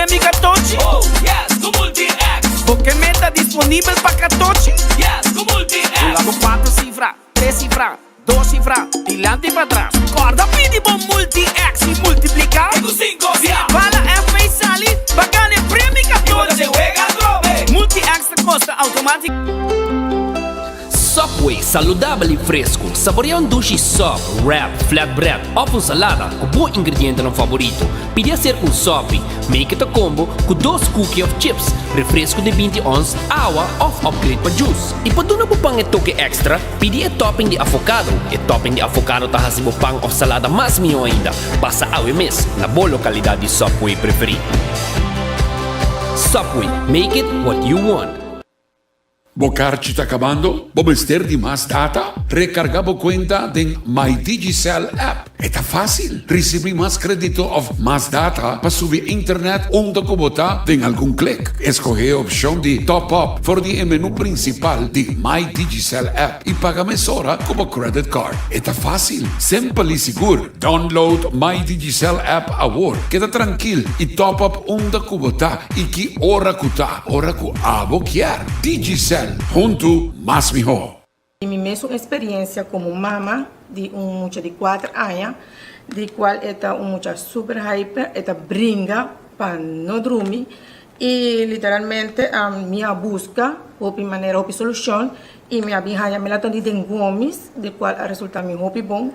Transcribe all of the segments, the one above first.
premio katochi? Oh yes, ku Multi-X! Bo ke meta disponibel pa katochi? Yes, ku Multi-X! Bula bo kuater sifra, tres sifra, dos sifra, dilanti pa tras. Kòrda pidi bo Multi-X i multipliká. E ku sinko bia. Si bala FB sali, bo a gana e premio I bo ta katochi! den wega atrobe! Multi-X ta kosta outomátik. Subway, saludabel i fresku. Saborea un dushi sub, wrap, flatbread òf un salada ku bo ingredientenan faborito. Pidi aser ku un sopi, make it a combo ku dos cookie òf chips, refresku di 20 ons, awa òf upgrade pa juice. I pa duna bo pan e toke extra, pidi e topping di avocado. E topping di avocado ta hasi bo pan òf salada mas mihó ainda. Pasa awe mes na bo lokalidat di Subway preferí. Subway, make it what you want. Bo karchi ta kabando? Bo mester di mas data? Rekargá bo kuenta den My Digicel app. E ta fásil! Risibí mas krédito òf mas data pa subi internet unda ku bo ta den algun klik. Eskohé e opshon di Top Up for di e menú prinsipal di My Digicel app i paga mesora ku bo credit card. E ta fásil, simpel i sigur! Download My Digicel app awor. Keda trankil i top up unda ku bo ta i ki ora ku ta, ora ku abo kier. Digicel, huntu mas mihó. Di mi mesun experiencia como mama di un mucha di cuater aña, di cual e ta un mucha super hyper, e ta bringa pa no drumi y literalmente mi a busca hopi manera, hopi solucion y mi a bin haya melatonin den gomis, di cual a resulta mi hopi bon.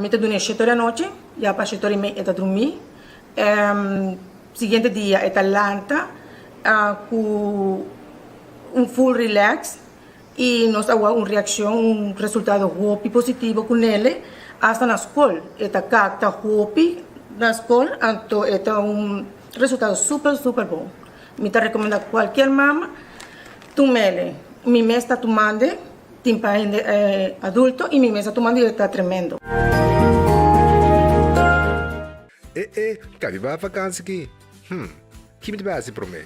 Mi ta duna e shetor di anochi, ya pa shetor i mei e ta drumí. Siguiente dia e ta lanta ku un full relax i nos a wak un reakshon, un resultado hopi positivo ku Nele. Asta na skol e ta kapta hopi na skol, anto e ta un resultado super super bon. Mi ta rekomendá kualkier mama tum'ele. Mi mes ta tumand'e. Tin pa hende adulto y mi mes a tuma di ta tremendo. E e, ka mi bai vakansi ki? Hm, ki mi ta bai hasi promé?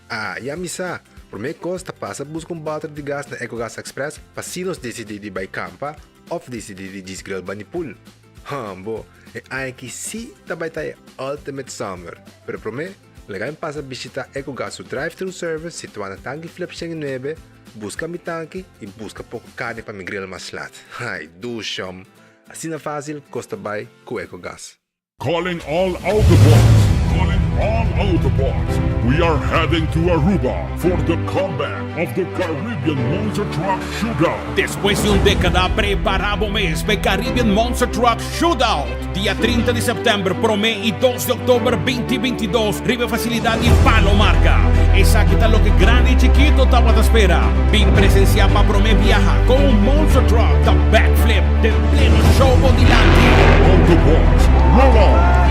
Ah, ya mi sa! Promé kos ta pasa buska un bòter di gas na Ecogas Express pa si nos disidí di bai kampa òf disidí di djis grill bani pool. Hambo, e aña aki sí ta bai ta e ultimate summer! Pero promé, laga mi pasa bishitá Ecogas su drive-thru service situá na Tanki Flip 109, Buska mi tanki i buska poko karni pa mi grill mas lat. Ai, dushom! Asina fásil kos ta bai ku Ecogas. Calling all Autobots, calling all Autobots, we are heading to Aruba for the comeback of the Caribbean Monster Truck Shootout. Despues di un dékada, prepará bo mes pa e Caribbean Monster Truck Shootout, dia 30 di sèptèmber promé i dos di òktober binti 22 riba e fasilidat di Palo Marca. Esaki ta loke grandi i chikito tabata spera. Bin presensiá pa promé biaha kon un monster truck ta backflip den pleno show bo dilanti. Autobots, roll out!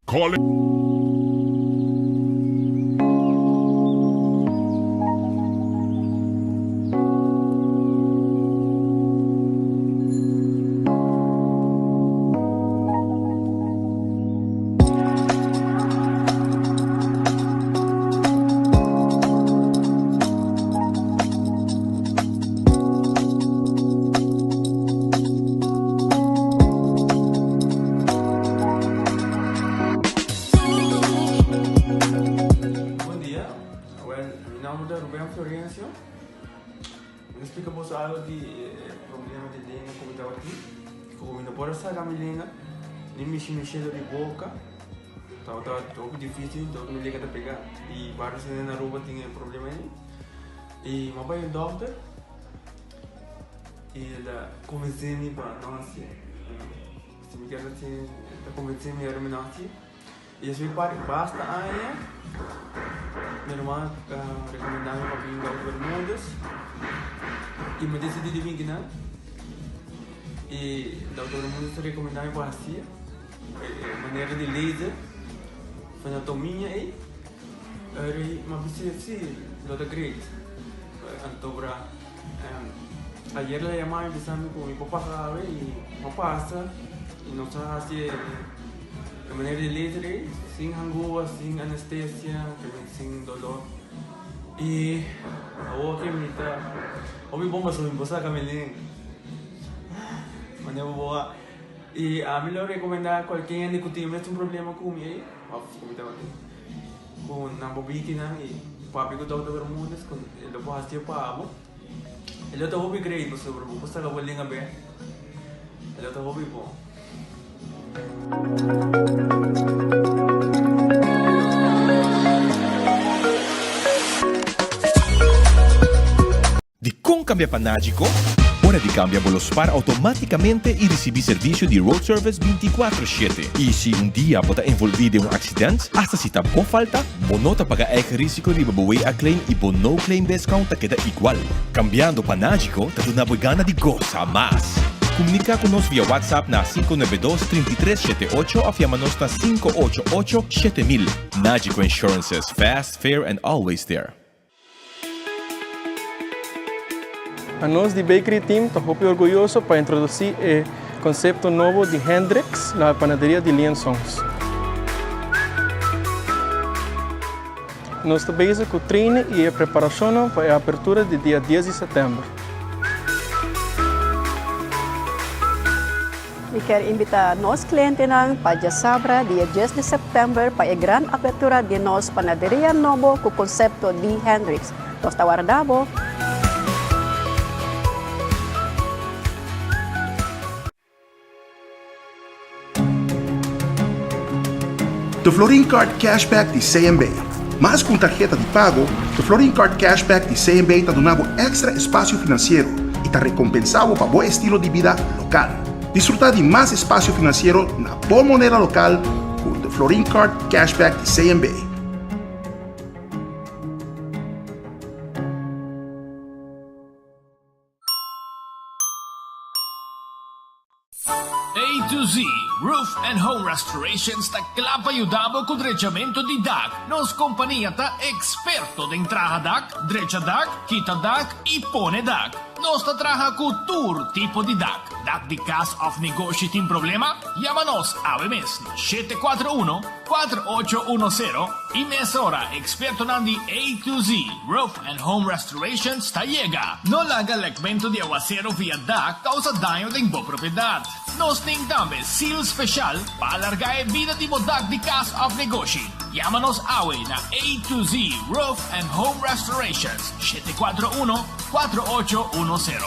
Calling. Bon dia, awel mi nomber ta Ruben Florencio. Mi ta splika boso algo di e problema di lenga ku mi tabatin. Ku mi no por a saka mi lenga ni mishi mi shelo di boka. Tabata hopi dificil, dor mi lenga ta pega. I varios hende na Aruba tin e problema ei. I mi a bai un dokter. I el a konvensé mi pa no hasié. Si mi kier hasié, el ta konvensé mi ora mi no hasié. I despues di basta aña, mi ruman a rekomendá mi pa bin Dòkter Bermúdez. I mi a disidí di bin kinan. I Dòkter Bermúdez a rekomendá mi pa hasié e manera di laser, fenotomia ei. Ora mi a bisa, si, lo ta great. Anto bra. Ayer el a yama mi bisa mi ku mi por pasa awe i mi a pasa i nos a hasi e manera di laser ei sin hangua, sin anestesia, sin dolor i awor ke mi ta hopi bon pasobra mi por saka mi lenga. Manera bo boga. I ami lo rekomendá kualke hende ku tin mes un problema ku mi ei, òf ku mi tabatin, ku nan por bini kinan i papia ku Dòkter Bermudez ku e lo por hasié pa bo. E lo ta hopi great pasobra bo por saka bo linga bek. E lo ta hopi bon. Dikon kambia pa Nagico? Ora di kambia bo lo spar outomátikamente i risibí servisio di road service 24 shete. I si un dia bo ta envolví den un aksident, asta si ta bo falta, bo no ta paga eigen risiko riba bo WA claim i bo no claim discount ta keda igual. Kambiando pa Nagico ta duna bo e gana di gosa mas! Komuniká ku nos via WhatsApp na 592 33 78 òf yama nos na 588 7000. Nagico Insurances, fast, fair and always there. Anos di Bakery Team ta hopi orguyoso pa introduci e concepto nobo di Hendricks na panaderia di Liensons. Nos ta bezig cu training y e preparacionnan pa e apertura di dia dies di september. Mi kier invita nos clientenan pa djasabra dia dies di september pa e gran apertura di nos panaderia nobo cu concepto di Hendricks. Nos ta warda bo! De Florin Card Cashback di CMB. Mas ku un tarheta di pago, de Florin Card Cashback di CMB ta duna bo èkstra espasio finansiero i ta rekompensá bo pa bo estilo di bida lokal. Disfrutá di mas espasio finansiero na bo moneda lokal ku de Florin Card Cashback di CMB. A to Z Roof and Home Restorations ta kla pa yuda bo ku drechamentu di dak. Nos kompania ta eksperto den traha dak, drecha dak, kita dak i pone dak. Nos ta traha ku tur tipo di dak. Dak di kas òf negoshi tin problema? Yama nos awe mes na 741 4810 i mesora ekspertonan di A to Z Roof and Home Restorations ta yega. No laga lekmentu di awasero via dak kousa daño den bo propiedat. Nos tin tambe seal speshal pa alargá e bida di bo dak di kas òf negoshi. Yama nos awe na A to Z Roof and Home Restorations, 741 4810.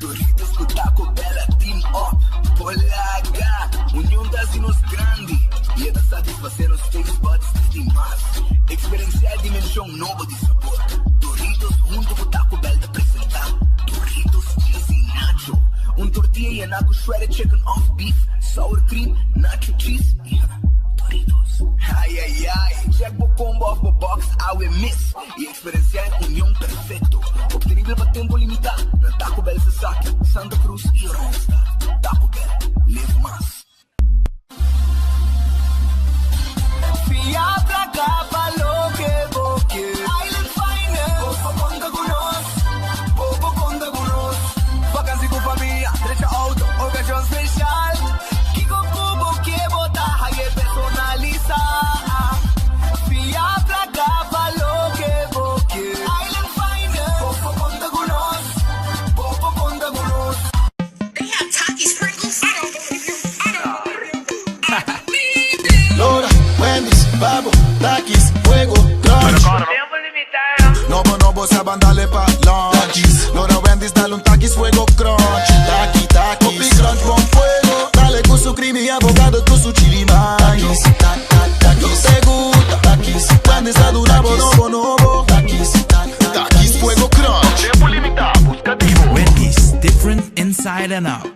Doritos ku Taco Bell a team up por laga Union ta hasi nos grandi i e ta satisfasé nos taste buds di mas. Eksperensiá e dimenshon nobo di sabor. Doritos huntu ku Taco Bell ta presentá Doritos Cheesy Nacho, un tortilla yená ku shredded chicken òf beef, sour cream, nacho cheese i Doritos. Ai ai ai! Check bo combo òf bo box awe mes i Eksperensiá e union perfekto, optenibel pa tempu limitá na Taco Bell Sasaki, Santa Cruz i Oranjestad. Taco Bell, live mas. Fia plaka pa loke bo ke. Island Finance. Bo por konta ku nos. Bo por konta ku nos. Vakansi ku famia, drecha outo, okashon speshal. Kiko ku bo ke bo ta haye personalisá. Fia plaka pa loke bo ke. Island Finance. Bo por konta ku nos. Bo por konta ku nos. Lora, Wendy's, Babo, Takis, Fuego, Crunch. Nobo, nobo, sa ban dale pa lunch. Lora, Wendy's, dale un Takis, Fuego, Crunch. Taki, Takis. Hopi crunch, bon fuego. Dale cu su creamy avocado, cu su chili mayo. Takis, te gusta. Takis, Wendy's a duna bo nobo, nobo. Takis, Takis, Fuego, Crunch. Tempo limita, busca di bo. Wendy's, different inside and out.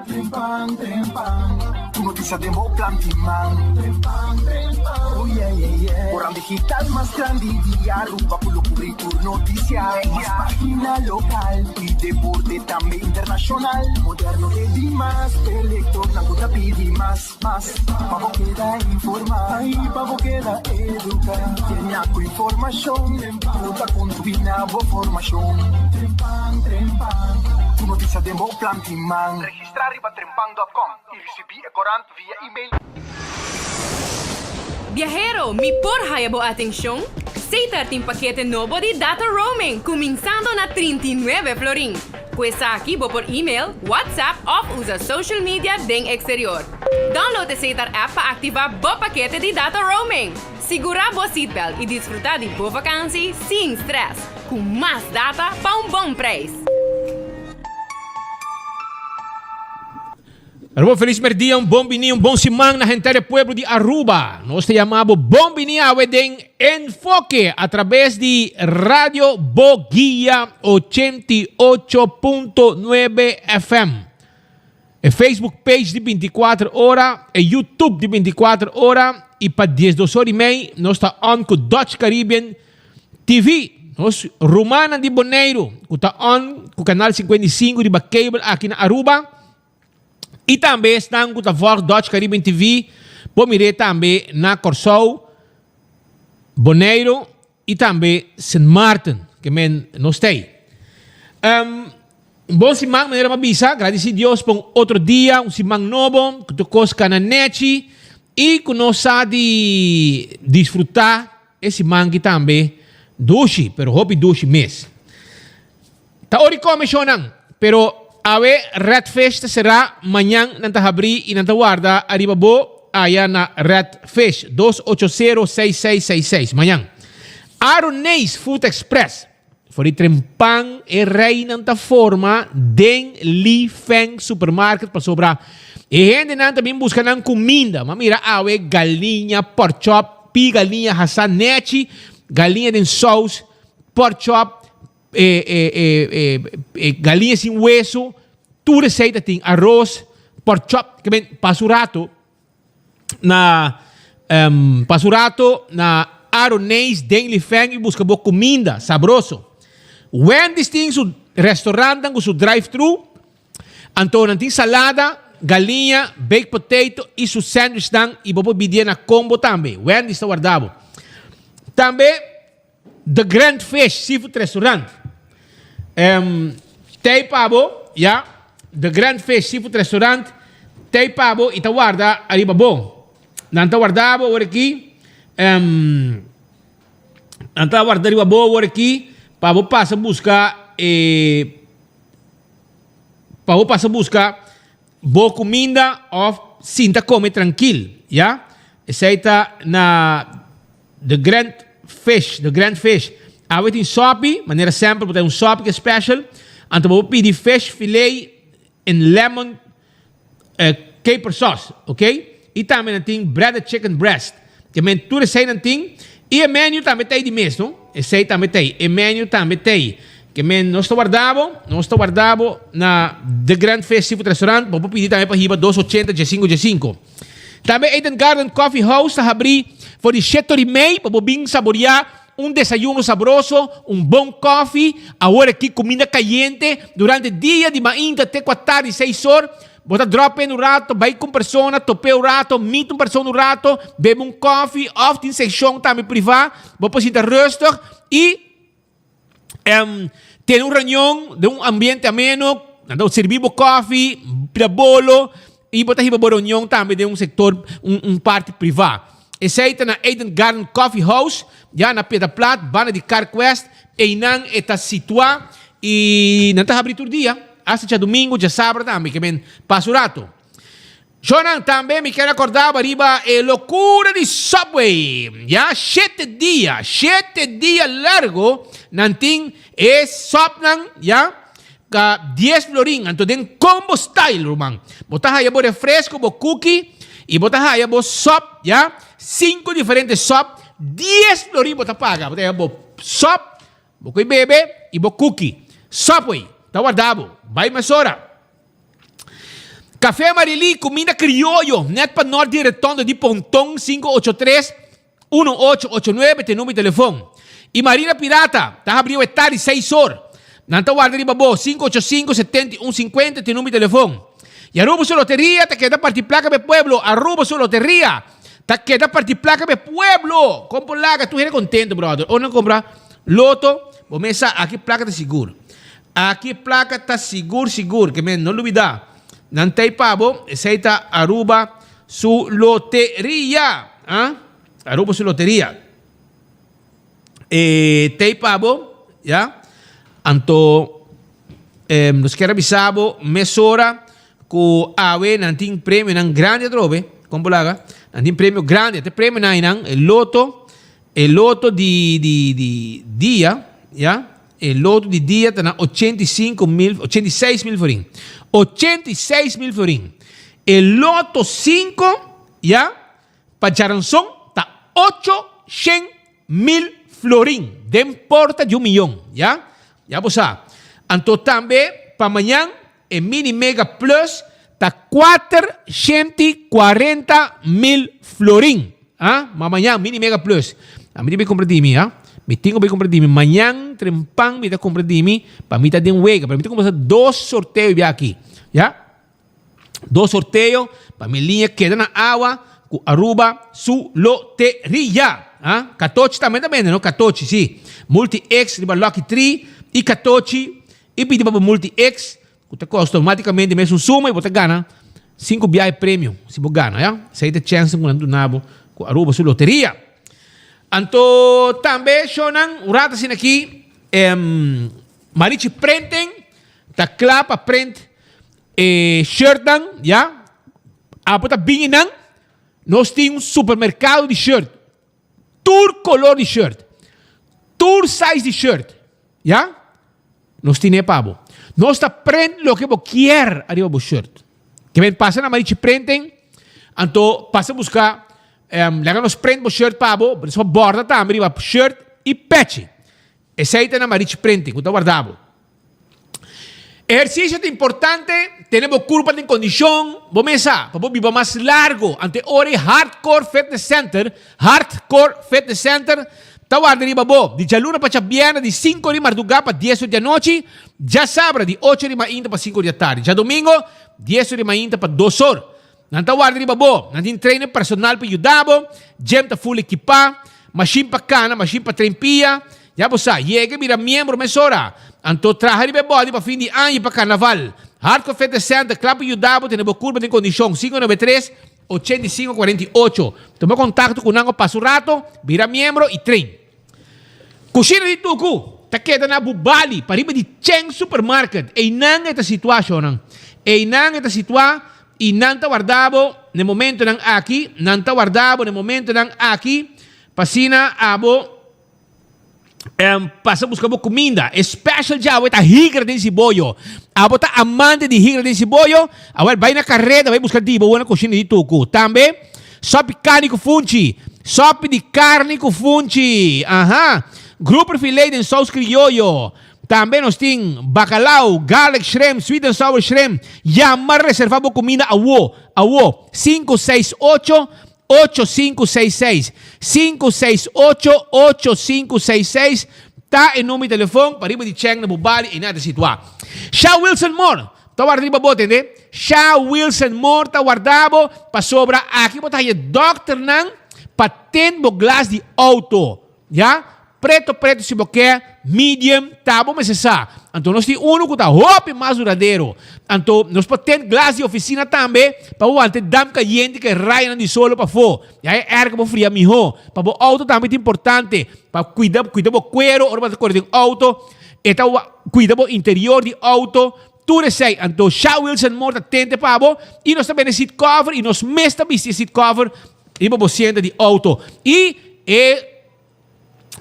Trempan, trempan, ku notisia den bo plan di man. Trempan, trempan, oh yeah, yeah, yeah. Koran digital mas grandi di Aruba ku lo kubri tur notisia. Mas pagina lokal i deporte tambe internashonal. Moderno te dimas, e lektornan ku ta pidi mas, mas. Pa bo keda informá i pa bo keda eduká. Tene ku informashon ku ta kontribuí na bo formashon. Trempan, trempan, ku notisia den bo plan di man. Registrá riba trempan dòt kòm i risibí e korant via email. Biahero, mi por haya bo atencion? Setar tin pakete nobo di data roaming kuminsando na 39 florin. Ku esaki bo por email, WhatsApp òf usa social media den eksterior. Download e Setar app pa aktivá bo pakete di data roaming. Sigurá bo seatbelt i disfrutá di bo vakansi sin strès, ku mas data pa un bon preis. Aruba felis merdia, un bon bini, un bon siman na henter e pueblo di Aruba. Nos ta yama bo bon bini awe den Enfoke a traves di Radio Bo Guia 88.9 FM. E Facebook page di 24 ora, e YouTube di 24 ora y pa 12 ora y mei nos ta on cu Dutch Caribbean TV. Nos rumannan di Boneiru cu ta on cu Canal 55 riba cable aki na Aruba y tambe esnan cu ta volg Dutch Caribbean TV por mir'é tambe na Kòrsou, Boneiru y tambe Sint Maarten ke men nos ta ei. Um, un bon siman manera m'a bisa, gradisi Dios pa un otro dia, un siman nobo, cu tur cos cana nechi y cu nos sa di disfruta E siman ki tambe dushi, pero hopi dushi mes. Ta ora di come shownan, pero awe Red Fish ta será, mañan nan ta habrí y nan ta warda ariba bo aya na Red Fish, 280 6666, mañan. Aroneis Food Express, for di trempan e reinan ta forma den Li Feng Supermarket pasobra e hendenan ta bin buska nan kuminda. Ma mira awe galiña, pork chop, pi galiña hasá nechi, galiña den sous, pork chop, e, e, e, e, e galiña sin weso, tur esei ta tin aros, pork chop, ke men pasa un rato na um, pasa un rato na Aroneis den Lifeng y busca bo cuminda sabroso. Wendy's tin su restaurantnan cu su drive-thru. Anto nan tin salada, galiña, baked potato y su sandwichnan y bo por bidié na combo tambe. Wendy's ta warda bo. Tambe The Grand Fish Seafood Restaurant. Um, tei pa bo, ya. The Grand Fish Seafood Restaurant, tei pa bo y ta warda ariba bo. Nan ta warda bo awor aki. Um, nan ta warda ariba bo awor aki pa bo pasa busca e pa bo pasa busca bo cuminda of sinta come trankil, ya. Esei ta na The Grand Fish, The Grand Fish. Awe tin sopi, manera semper bo ta un sopi ke special. Anto bo por pidi fish fillet in lemon eh, caper sauce, ok? I tambe nan tin breaded chicken breast. Ke men tur esei nan tin. I e menu tambe ta ei di mes, no? Esei tambe ta ei. E menu tambe ta ei. Ke men nos ta warda bo, nos ta warda bo na The Grand Fish Seafood Restaurant. Bo por pidi tambe pa hiba 280 diesinco diesinco. Tambe Eden Garden Coffee House ta habrí for di shete ora i mei pa bo bin saboriá un desayuno sabroso, un bon kòfi, awor aki kuminda kayente durante dia di mainta te ku atardi seis or. Bo ta dròp in un rato, bai ku un persona, top'é un rato, meet un persona un rato, bebe un kòfi òf tin sekshon tambe privá, bo por sinta rustig i um, tene un reunion den un ambiente ameno, nan ta sirbi bo koffie, pida bolo, y bo ta hiba bo reunion tambe den un sector, un, un parti priva. Esey ta na Eden Garden Coffee House, ya na Piedra Plat, banda di Carquest, eynan e ta situa y nan ta habri tur dia, hasta djadomingo, djasabra tambe, ke men pasa un rato. Shownan, tambe mi kier acorda bo riba e locura di Subway. Ya shete dia, shete dia largo nan tin e subnan ya ka dies florin, anto den combo style ruman. Bo ta haya bo refresco, bo cookie y bo ta haya bo sub ya, cinco diferente sub, dies florin bo ta paga. Bo ta haya bo sub, bo koe bebe y bo cookie. Subway ta warda bo. Bay mesora. Café Marilí, cuminda crioyo, net pa nort di Retondo di Ponton, 583 1889 ta e numero di telefon. Y Marina Pirata ta habri awe tardi seis or. Nan ta warda riba bo, 585 7150 ta e numero di telefon. Y Aruba su loteria ta keda parti placa pa e pueblo, Aruba su loteria ta keda parti placa pa e pueblo. Con por laga tur hende contento brother. Ora nan compra loto, bo mes sa aki placa ta sigur. Aki e placa ta sigur sigur, ke men no lubida. Nan ta ei pa bo, esei ta Aruba su loteria. Ah? Aruba su loteria. E tei pa bo, ya. Anto nos kier a bisa bo mesora ku awe nan tin premionan grandi atrobe. Kon bo laga? Nan tin premio grandi. Te premionan einan, e loto, e loto di di di dia, ya. E loto di dia ta na 85 mil, 86 mil florin. 86 mil florin. E loto 5, ya, pa djaranson ta 800 mil florin. Den porta di 1 miyon, ya. Ya bo sa. Anto tambe pa mañan e mini mega plus ta 440 mil florin. Ah, ma mañan mini mega plus. Ami tin kumpra di mi, ah. Mi tin ku kumpra di mi. Mañan trempan mi ta kumpra di mi pa mi ta den wega. Pa mi ta kumpra dos sorteo bia aki. Ya? Dos sorteo pa mi liña keda na awa ku Aruba su loteria. Ah, Katochi tambe ta bende, no? Katochi, si. Multi X riba Lucky Tree i Katochi i pidi pa bo Multi X ku ta kosta outomátikamente mesun suma i bo ta gana sinku biahe premio si bo gana, ya. Esei ta chèns ku nan duna bo ku Aruba su loteria. Anto tambe shownan un rato asina aki Marichi Printing ta kla pa print e shirtnan, ya. Abo ta bini nan, nos tin un supermerkado di shirt. Tur kolor di shirt. Tur size di shirt. Ya? Nos tine pa bo. Nos ta print loke bo kier ariba bo shirt. Ke men pasa na Marichi Printing, anto pasa buska, laga nos print bo shirt pa bo, nos por borda tambe riba shirt i pechi. Esei ta na Marichi Printing ku ta warda bo. Ehersisio ta importante, tene bo kurpa den kondishon, bo mesa pa bo biba mas largo. Ante ora e Hardcore Fitness Center, Hardcore Fitness Center, ta warda riba bo di djaluna pa djabièrnè di sinku ora di mardugá pa dies ora di anochi, djasabra di ocho ora di mainta pa sinku ora di atardi, djadomingo dies ora di mainta pa dos or. Nan ta warda riba bo. Nan tin trainer personal pa yuda bo. Gym ta full ekipá. Mashin pa kana, mashin pa train pia. Ya bo sa, yega i bira miembro mesora. Anto traha riba e body pa fin di aña i pa karnaval. Hardcore Fitness Center kla pa yuda bo tene bo kurpa den kondishon. 593, 85, 48. Tuma kontakto ku nan o pasa un rato, bira miembro i train. Kushina di Tuku ta keda na Bubali, pariba di Cheng Supermarket. Einan e ta situá, shownan. Einan e ta situá i nan ta warda bo na e momentonan aki. Nan ta warda bo na e momentonan aki pa asina abo pasa buska bo kuminda. E special djawe ta higra den siboyo. Abo ta amante di higra den siboyo? Awel bai na kareda bai buska di bo na kushina di Tuku. Tambe. Sopi karni ku funchi. Sopi di karni ku funchi. Aha. Grouper filet den sous krioyo. Tambe nos tin bacalao, garlic shrimp, sweet and sour shrimp. Yama reserva bo kuminda awo. Awo. 568 8566. 568 8566 ta e number di telefon pa riba di chèk na bo bali i nan ta situá. Sha Wilson Moore. Ta warda riba bo, tende? Sha Wilson Moore ta warda bo pasobra aki bo ta haña dòkternan pa tend bo glas di outo. Ya? Preto preto si bo ke, medium, ta bo mester sa. Anto nos tin unu ku ta hopi mas duradero. Anto nos por tend glas di ofisina tambe pa bo wanta e damp kayente ku e rayonan di solo pafó. Ya e air ku bo fria mihó. Pa bo outo tambe ta importante pa kuida kuida bo kuero ora bo ta kore den outo. E ta kuida bo interior di outo. Tur esei, anto Sha Wilson Moore ta tente pa bo i nos ta bende seat cover i nos mes ta bisti e seat cover riba bo sienta di auto. I e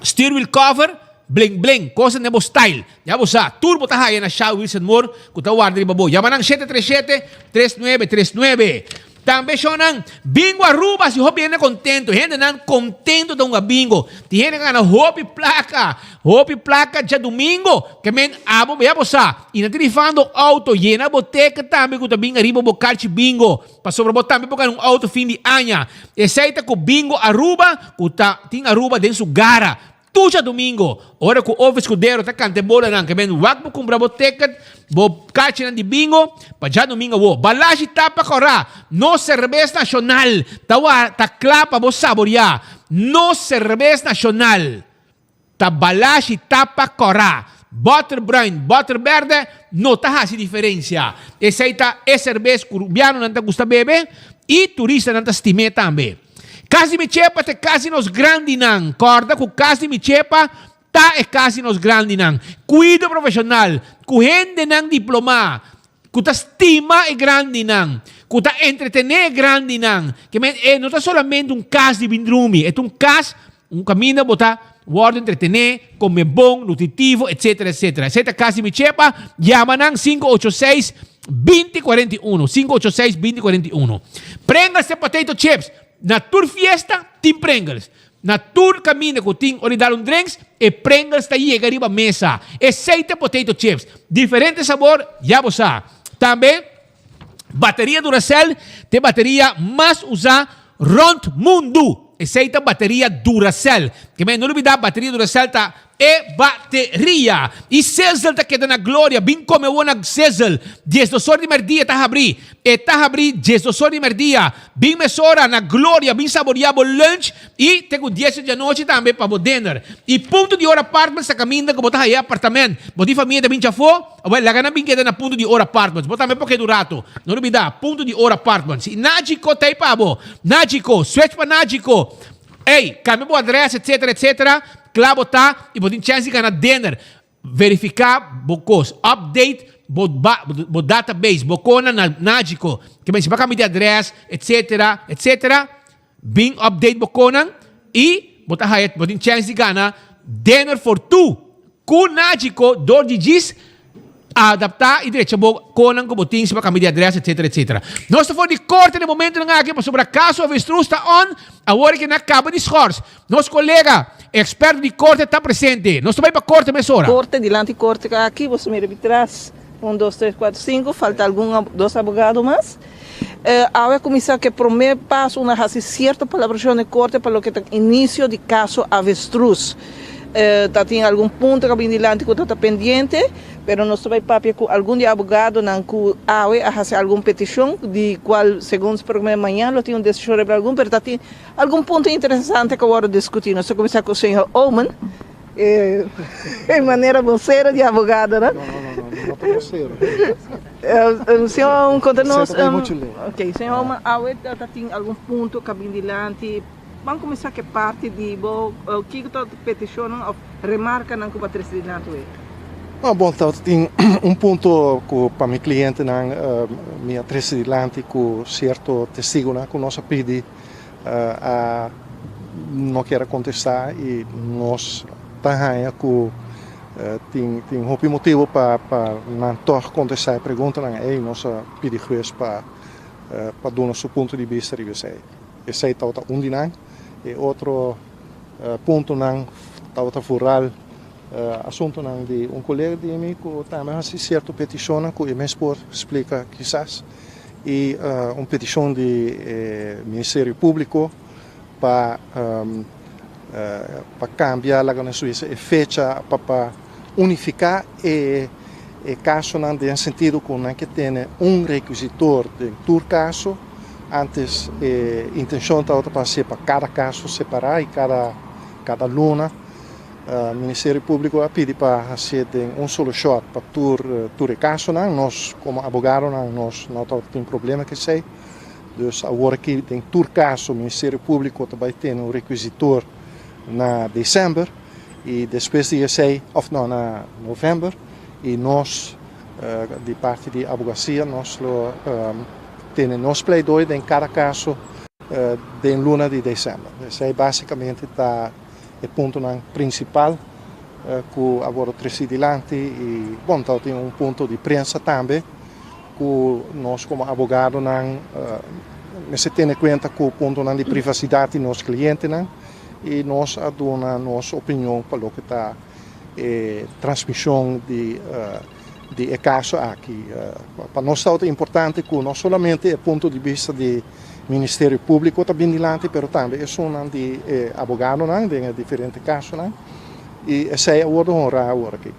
steer wheel cover bling bling, cosa den bo style. Ya bo sa, tur bo ta haya na Sha Wilson Moore ku ta warda riba bo. Yama nan 737 3939. Tambe shownan, Bingo Aruba si hopi hende contento. Hendenan contento ta hunga bingo. Tin hende ka gana hopi placa. Hopi placa djadumingo. Ke men abo bea bo sa. I nan ta rifando auto. Yena bo teken tambe ku ta bin ariba bo karchi bingo. Pasobra bo tambe por gana un auto fin di aña. Esei ta ku Bingo Aruba ku ta tin Aruba den su gara. Tur djadumingo, ora ku Ovi Scudero ta kanta e bolanan, ke men wak bo kumpra bo ticket, bo kachinan di bingo, pa djadumingo awo. Balashi tapa kòrá, nos serbes nashonal ta wa ta kla pa bo saboriá. Nos serbes nashonal ta balashi tapa kòrá. Bòter bruin, bòter bèrdè no ta hasi diferensia. Esei ta e serbes ku rubianonan ta gusta bebe i turistanan ta stim'é tambe. Kas di mi chepa ta e kas di nos grandinan. Kòrda ku kas di mi chepa. ta e kas di nos grandinan. Kuido profeshonal, ku hendenan diplomá, ku ta stima e grandinan, ku ta entretené e grandinan. Ke men e no ta solamente un kas di bin drumi, e ta un kas, un kaminda bo ta wòrdu entretené, kome bon, nutritivo, etsetera, etsetera. Esei ta kas di mi chepa, yama nan 586 20 41, 586 20 41. Pringles te potato chips, na tur fiesta tin Pringles. Na tur kaminda ku tin ora di dal un drinks, e Pringles ta yega riba mesa. Esei ta potato chips. Diferente sabor, ya bo sa. Tambe, bateria Duracell ta e bateria mas usá rònt mundu. Esei ta bateria Duracell. Ke men no lubidá, bateria Duracell ta e bateria. I Sizzle ta keda na gloria. Bin kome awor na Sizzle. 12 or di mèrdia ta habrí. E ta habrí 12 or di mèrdia. Bin mesora na Gloria, bin saboria bo lunch y te cu dies di anochi tambe pa bo dinner. Y Punto di Oro Apartments ta caminda cu bo ta haya apartament. Bo tin famia ta bin chafo? Awel, laga nan bin keda na Punto di Oro Apartments. Bo tambe por keda un rato. No lubida, Punto di Oro Apartments. Y Nagico ta ey pa bo. Nagico, switch pa Nagico. Ey, cambia bo adres, etcetera, etcetera. Cla bo ta y bo tin chance di gana dinner. Verifiká bo kos, update bo bo database, bo kona na Nagico, ke men si bo a kambia di adrès, etcetera, etcetera, bin update bo konan i bo ta haya, bo tin chèns di gana dinner for two ku Nagico dor di djis adaptá i drecha bo konan ku bo tin si bo a kambia di adrès, etcetera, etcetera. Nos ta for di korte na e momentunan aki pasobra kaso avestruz ta on, awor ke nan a kaba di schors. Nos kolega, eksperto di korte ta presente. Nos ta bai pa korte mesora. Korte, dilanti korte aki, boso mira mi tras, un, dos, tres, kuater, sinku, falta algun dos abogado mas. Awe a kuminsá ku e promé paso unda hasi sierto palabrashon den korte pa loke ta inisio di kaso avestruz. Ta tin algun punto ku a bini dilanti ku ta ta pendiente. Pero nos ta bai papia ku algun di e abogadonan ku awe a hasi algun petishon di kual segun spero mañan lo tin un desishon riba algun, pero ta tin Algun punto interesante ku a wòrdu diskutí. Nos ta kuminsá ku señor Oomen, e manera bosero di abogadonan. No, no, no, no, no ta bosero. Señor Oomen, konta nos. Esei ta bai muchu leu. Ok, señor Oomen, awe ta tin algun punto ku a bin dilanti. Ban kuminsá ku e parti di bo, kiko ta petishonnan òf remarkanan ku bo a trese dilanti awe? No, bon, ta tin un punto ku pa mi klientenan mi a trese dilanti ku sierto testigunan ku nos a pidi. a no kier a contesta y nos ta haña cu tin tin hopi motibo pa pa nan tog contesta e preguntanan ey. Nos a pidi hues pa pa duna su punto di bista riba esey. Esey tabata un di nan. E otro puntonan tabata vooral asuntonan di un colega di mi cu tambe a haci cierto peticionnan cu e mes por splica kisas. y un peticion di e Ministerio Publico pa pa cambia laga nos bisa e fecha pa pa unifica e e casonan den sentido cu nan ke tene un requisitor den tur caso. Antes e intencion tabata pa haci pa cada caso separa y cada cada luna. Ministerio Públiko a pidi pa hasié den un solo shòt pa tur tur e kasonan. Nos komo abogadonan nos no tabatin problema ku esei. Dus awor aki den tur kaso Ministerio Públiko ta bai tene un rekuisitor na desèmber i despues di esei òf no na novèmber i nos di parti di abogasia nos lo tene nos pleidoi den kada kaso den luna di desèmber. Esei básikamente ta. E puntonan principal cu a wordo treci dilanti y bon tabatin un punto di prensa tambe cu nos como abogadonan mester tene cuenta cu puntonan di privacidad di nos clientenan y nos a duna nos opinion pa loke ta e transmision di di e caso aki. Pa nos tabata importante cu no solamente e punto di bista di Ministerio Publico ta bin dilanti, pero tambe esunnan di e abogadonan den e diferente casonan y esey a wordo honra awor aki.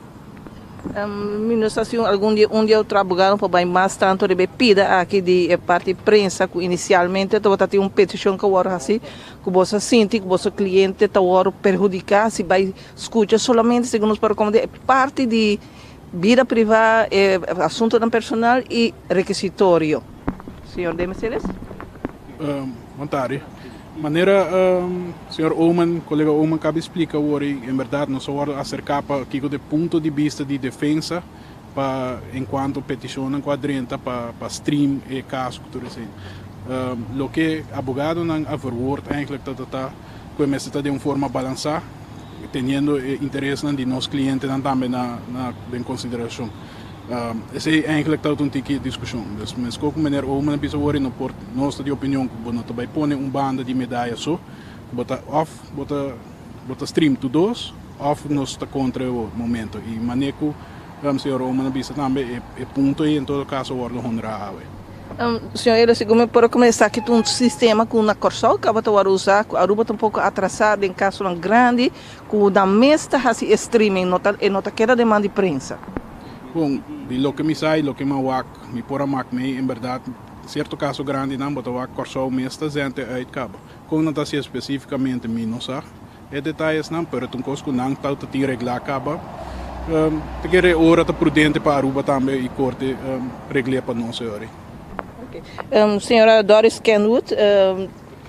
Mi no sa si algun di un di e otro abogadonan por bay mas tanto riba e pida aki di e parti prensa cu inicialmente tabata tin un peticion cu a wordo haci cu boso a sinti cu boso cliente ta wordo perhudica si bay scucha solamente segun nos por recomenda e parti di Bida privá, e asuntonan personal i rekisitorio. Señor Deme Ceres. Bon tardi. Manera señor Oomen, colega Oomen cabe splica awor y en berdad nos a wordo acerca pa kico ta e punto di bista di defensa pa en cuanto peticionnan cu a drenta pa pa stream e caso cu tur esey. Loke abogadonan a verwoord eigenlijk ta ta ta cu e mester ta den un forma balansa teniendo e interesnan di nos clientenan tambe na na den consideracion. Esey eigenlijk ta un tiki discusion. Dus mesco cu meneer Oomen a bisa awor y no por nos ta di opinion cu bo no ta bay pone un banda di medaya so, cu bo ta of bo ta bo ta stream tur dos of nos ta contra e momento. Y mane cu señor Oomen a bisa tambe e e punto ey en todo caso a wordo honra awe. Señor Edo, segun mi por a esaki ta un sistema cu na Corsou caba ta worde usa, cu Aruba ta un poco atrasa den casonan grandi, cu nan mes ta haci e streaming, no ta e no ta keda den man di prensa. Bon, di loke mi sa y loke mi a wak, mi por a mak mei, en berdad, cierto caso grandinan bo ta wak Corsou mes ta zente uit caba. Con nan ta hacié specificamente mi no sa e detayesnan, pero ta un cos cu nan ta ta tin reglá caba. Ta kere e ora ta prudente pa Aruba tambe y Corte regl'é pa nos e ora ei. Señora Doris Kenwood,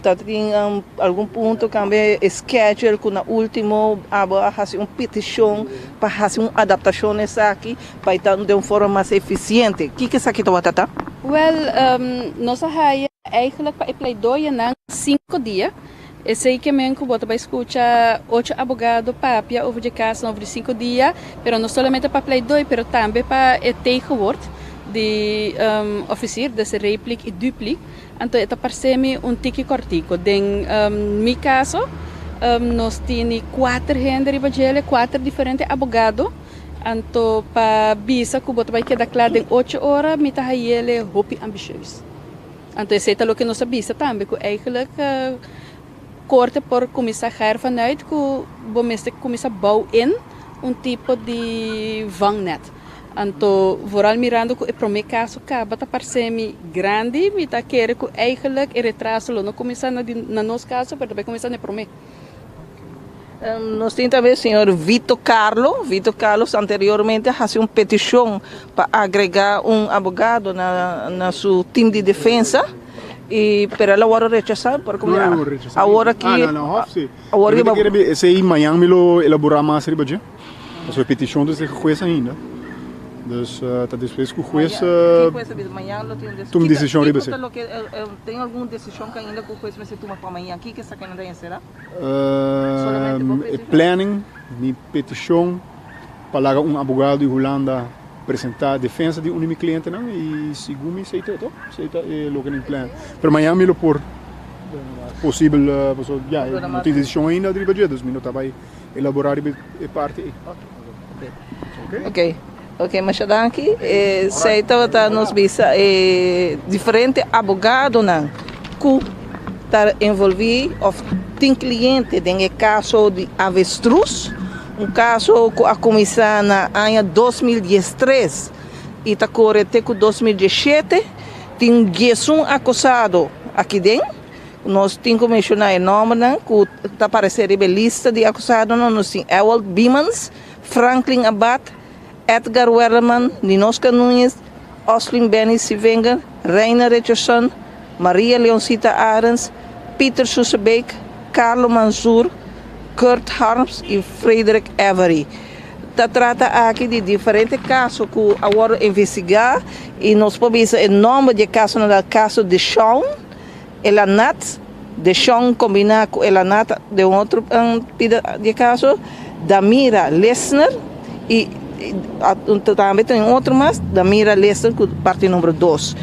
Ta tin algun punto cambia e schedule cu na ultimo abo a haci un peticion pa haci un adaptacion na esaki pa e ta den un forma mas eficiente. Kico esaki tabata ta? Wel, nos a haya eigenlijk pa e pleidooianan cinco dia. Esey ke men cu bo ta bay scucha ocho abogado papia over dje casonan over di cinco dia, pero no solamente pa pleidooi, pero tambe pa e tegenwoord di officier, dus repliek y dupliek. Anto e ta parse mi un tiki kòrtiku. Den mi kaso nos tini kuater hende riba djele, kuater diferente abogado. Anto pa bisa ku bo ta bai keda kla den ocho ora mi ta hayele hopi ambisheus. Anto esei ta loke nos a bisa tambe ku eigenlijk korte por kuminsá gaer vanuit ku bo mester kuminsá bou in un tipo di vangnet. Anto, vooral mirando cu e prome caso caba ta parce mi grandi, mi ta kere cu eigenlijk e retraso lo no cuminsa na di na nos caso, pero ta bay cuminsa na e prome. Nos tin tambe señor Vito Carlo. Vito Carlos anteriormente a haci un peticion pa agrega un abogado na na su team di defensa y pero el a worde rechasa por No, el a worde rechasa. Awor aki Ah, na na hof si. awor Mi ta riba kere bi esey mañan mi lo elabora mas riba dje. Pasobra e peticion ta esaki hues ainda. Dus ta despues cu hues tuma decision riba esey. Tin algun decision cu ainda cu hues mester tuma pa mañan? Kiko esaki nan ta encera? E planning, mi peticion pa laga un abogado di Hulanda presenta defensa di un di mi clientenan y segun mi esey ta to. Esey ta e loke nan plan. Pero mañan mi lo por posibel pasobra ya no tin decision ainda riba dje dus mi no ta bay Elaborá riba e parti ei. Ok, ok, masha danki. Esei tabata nos bisa e diferente abogadonan ku ta envolví òf tin kliente den e kaso di avestruz, un kaso ku a kuminsá na aña 2013 i ta kore te ku 2017. Tin diesun akusado aki den. Nos tin ku menshoná e nòmbernan ku ta aparesé riba e lista di akusadonan. Nos tin Ewald Biemans, Franklin Abad, Edgar Werleman, Ninoska Nuñez, Oslin Benny Sivenger, Reina Richardson, Maria Leoncita Arends, Peter Susebeek, Carlo Manzoor, Kurt Harms i Frederick Avery. Ta trata aki di diferente kaso ku a wòrdu investigá i nos por bisa e nòmber di e kasonan ta kaso Deshaun, Elanat, Deshon kombiná ku Elanat den un otro pida di e kaso, Damira Lesner i tambe tin un otro mas, Damira Lesner ku parti number dos.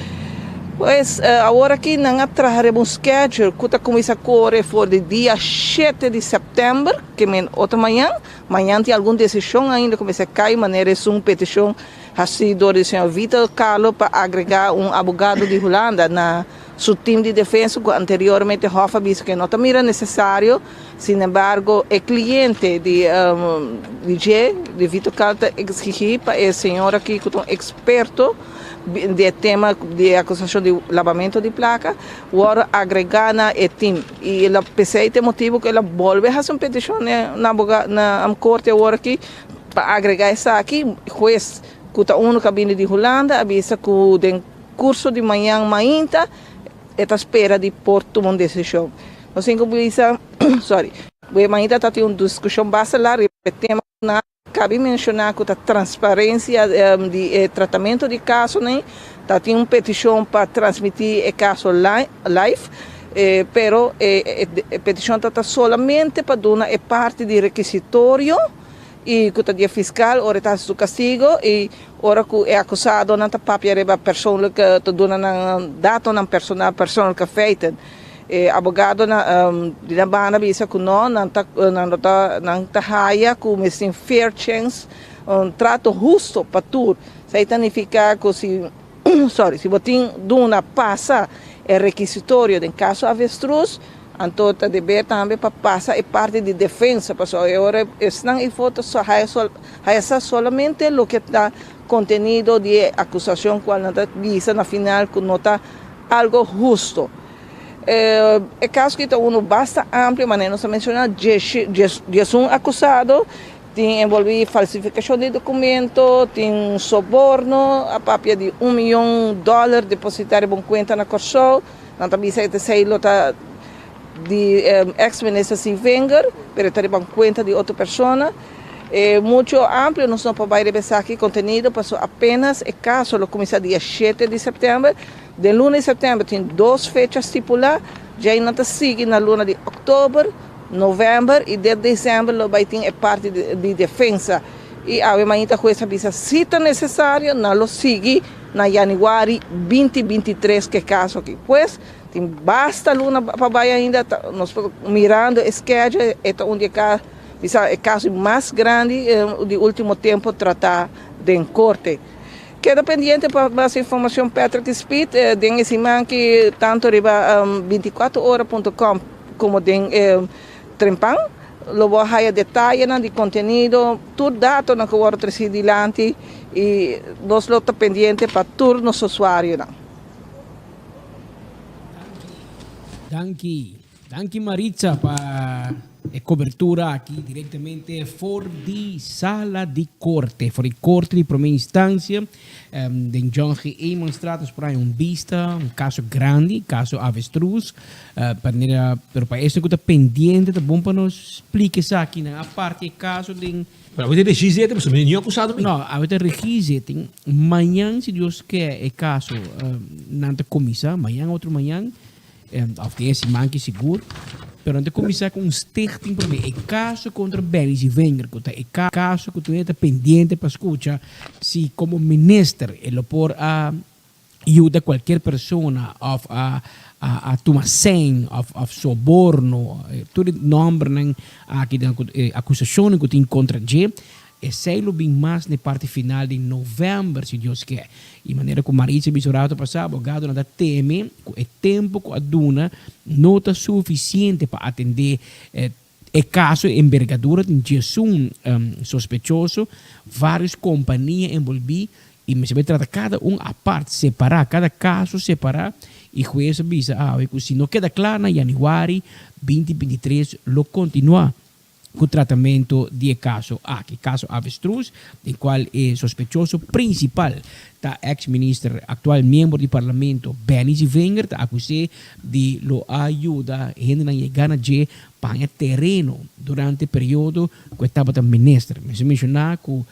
Pues awor aki nan a traha riba un schedule ku ta kuminsá kore for di dia shete di sèptèmber, ke men otro mañan. Mañan tin algun desishon ainda ku mester kai manera esun petishon hasí dor di señor Vital Carlo pa agregá un abogado di Hulanda na su team di defensa cu anteriormente Hof a bisa cu e no ta mira necesario. Sin embargo, e cliente di di dje, di Vito Cal ta exigi pa e señor aki cu ta un experto di e tema di e acusacion di labamento di placa worde agrega na e team. Y el a pesey ta e motibo cu el a bolbe haci un peticion na na corte awor aki pa agrega esaki. Huez cu ta uno cu a bini di Hulanda a bisa cu den Curso di mañan mainta e ta spera di por tuma un decision. Nos tin ku bisa, sorry, bo e mainta ta tin un diskushon basta largu riba e tema ku nan kabi menshoná ku ta transparensia di e tratamentu di kasonan. Ta tin un petishon pa transmití e kaso live, pero e petishon ta ta solamente pa duna e parti di rekisitorio i ku ta di e fiskal ora e ta hasi su kastigo i ora ku e akusadonan ta papia riba persoonlijk ta duna nan datonan personal, persoonlijke feiten. E abogadonan di nan banda bisa ku no, nan ta nan lo ta nan ta haya ku mester tin fair chance, un trato husto pa tur. Esei ta nifiká ku si sorry si bo tin duna pasa e rekisitorio den kaso avestruz, anto ta deber tambe pa pasa e parti di defensa, pasobra e ora esnan ifo ta haya haya sa solamente loke ta kontenido di e akusashon kual nan ta bisa na final ku no ta algo husto. E kaso aki ta unu basta amplio, manera nos a menshoná, diesun akusado, tin envolví falsifikashon di dokumento, tin soborno, a papia di un miyon dòler depositá riba un kuenta na Kòrsou. Nan ta bisa e esei lo ta di eks minister Sievinger, pero e ta riba un kuenta di otro persona. E mucho amplio nos no por bai riba esaki kontenido pasobra apenas e kaso lo kuminsá dia shete di sèptèmber. Den luna di sèptèmber tin dos fecha stipulá, djei nan ta sigui na luna di òktober, novèmber i den desèmber lo bai tin e parti di defensa. I awe mainta hues a bisa si ta nesesario nan lo sigui na yanüari binti 23 ku e kaso aki. Pues tin basta luna pa bai ainda, nos por mirando e schedule e ta un di e Bisa e caso mas grandi di ultimo tempo trata den corte. Keda pendiente pa mas informacion Patrick Speed den e siman ki tanto riba 24ora punto com como den Trempan lo bo haya detayenan di contenido, tur datonan cu worde treci dilanti y nos lo ta pendiente pa tur nos usuarionan. Danki. Danki Maritza pa e cobertura aki directamente for di sala di corte, for di corte di prome instancia den John G. Emanstraat. Nos por haña un bista, un caso grandi, caso Avestruz. Manera, pero pa esnan cu ta pendiente ta bon pa nos splica esaki nan aparte e caso den. Pero awe ta regie-zitting, pasobra mi no acusado mi. No, awe ta regie-zitting. Mañan si Dios ke e caso nan ta cuminsa, mañan otro mañan. Of den e siman ki sigur. Pero nan ta kuminsá ku un stichting promé. E kaso kontra Benny Zievinger ku ta e kaso ku tur hende ta pendiente pa skucha si komo minister e lo por a yuda kualkier persona òf a a tuma sèn òf òf soborno. Tur e nòmbernan aki den e akusashonnan ku tin kontra dje. Esei lo bin mas na e parti final di novèmber, si Dios ke. I manera ku Maritza bisa un rato pasá, abogadonan ta teme ku e tempu ku a duna no ta sufisiente pa atendé e kaso, e embergadura tin djesun sospechoso, vários kompania enbolbí i mester bai trata kada un apart, separá, kada kaso separá i hues a bisa awe ku si no keda kla na yanüari 2023 lo kontinuá. ku tratamentu di e kaso aki. Kaso Avestruz, den kual e sospechoso prinsipal ta eks minister, aktual miembro di parlamento Benny Zievinger, ta akus'é di lo a yuda hendenan yega na dje pa haña tereno durante periodo ku e tabata minister. Mester menshoná ku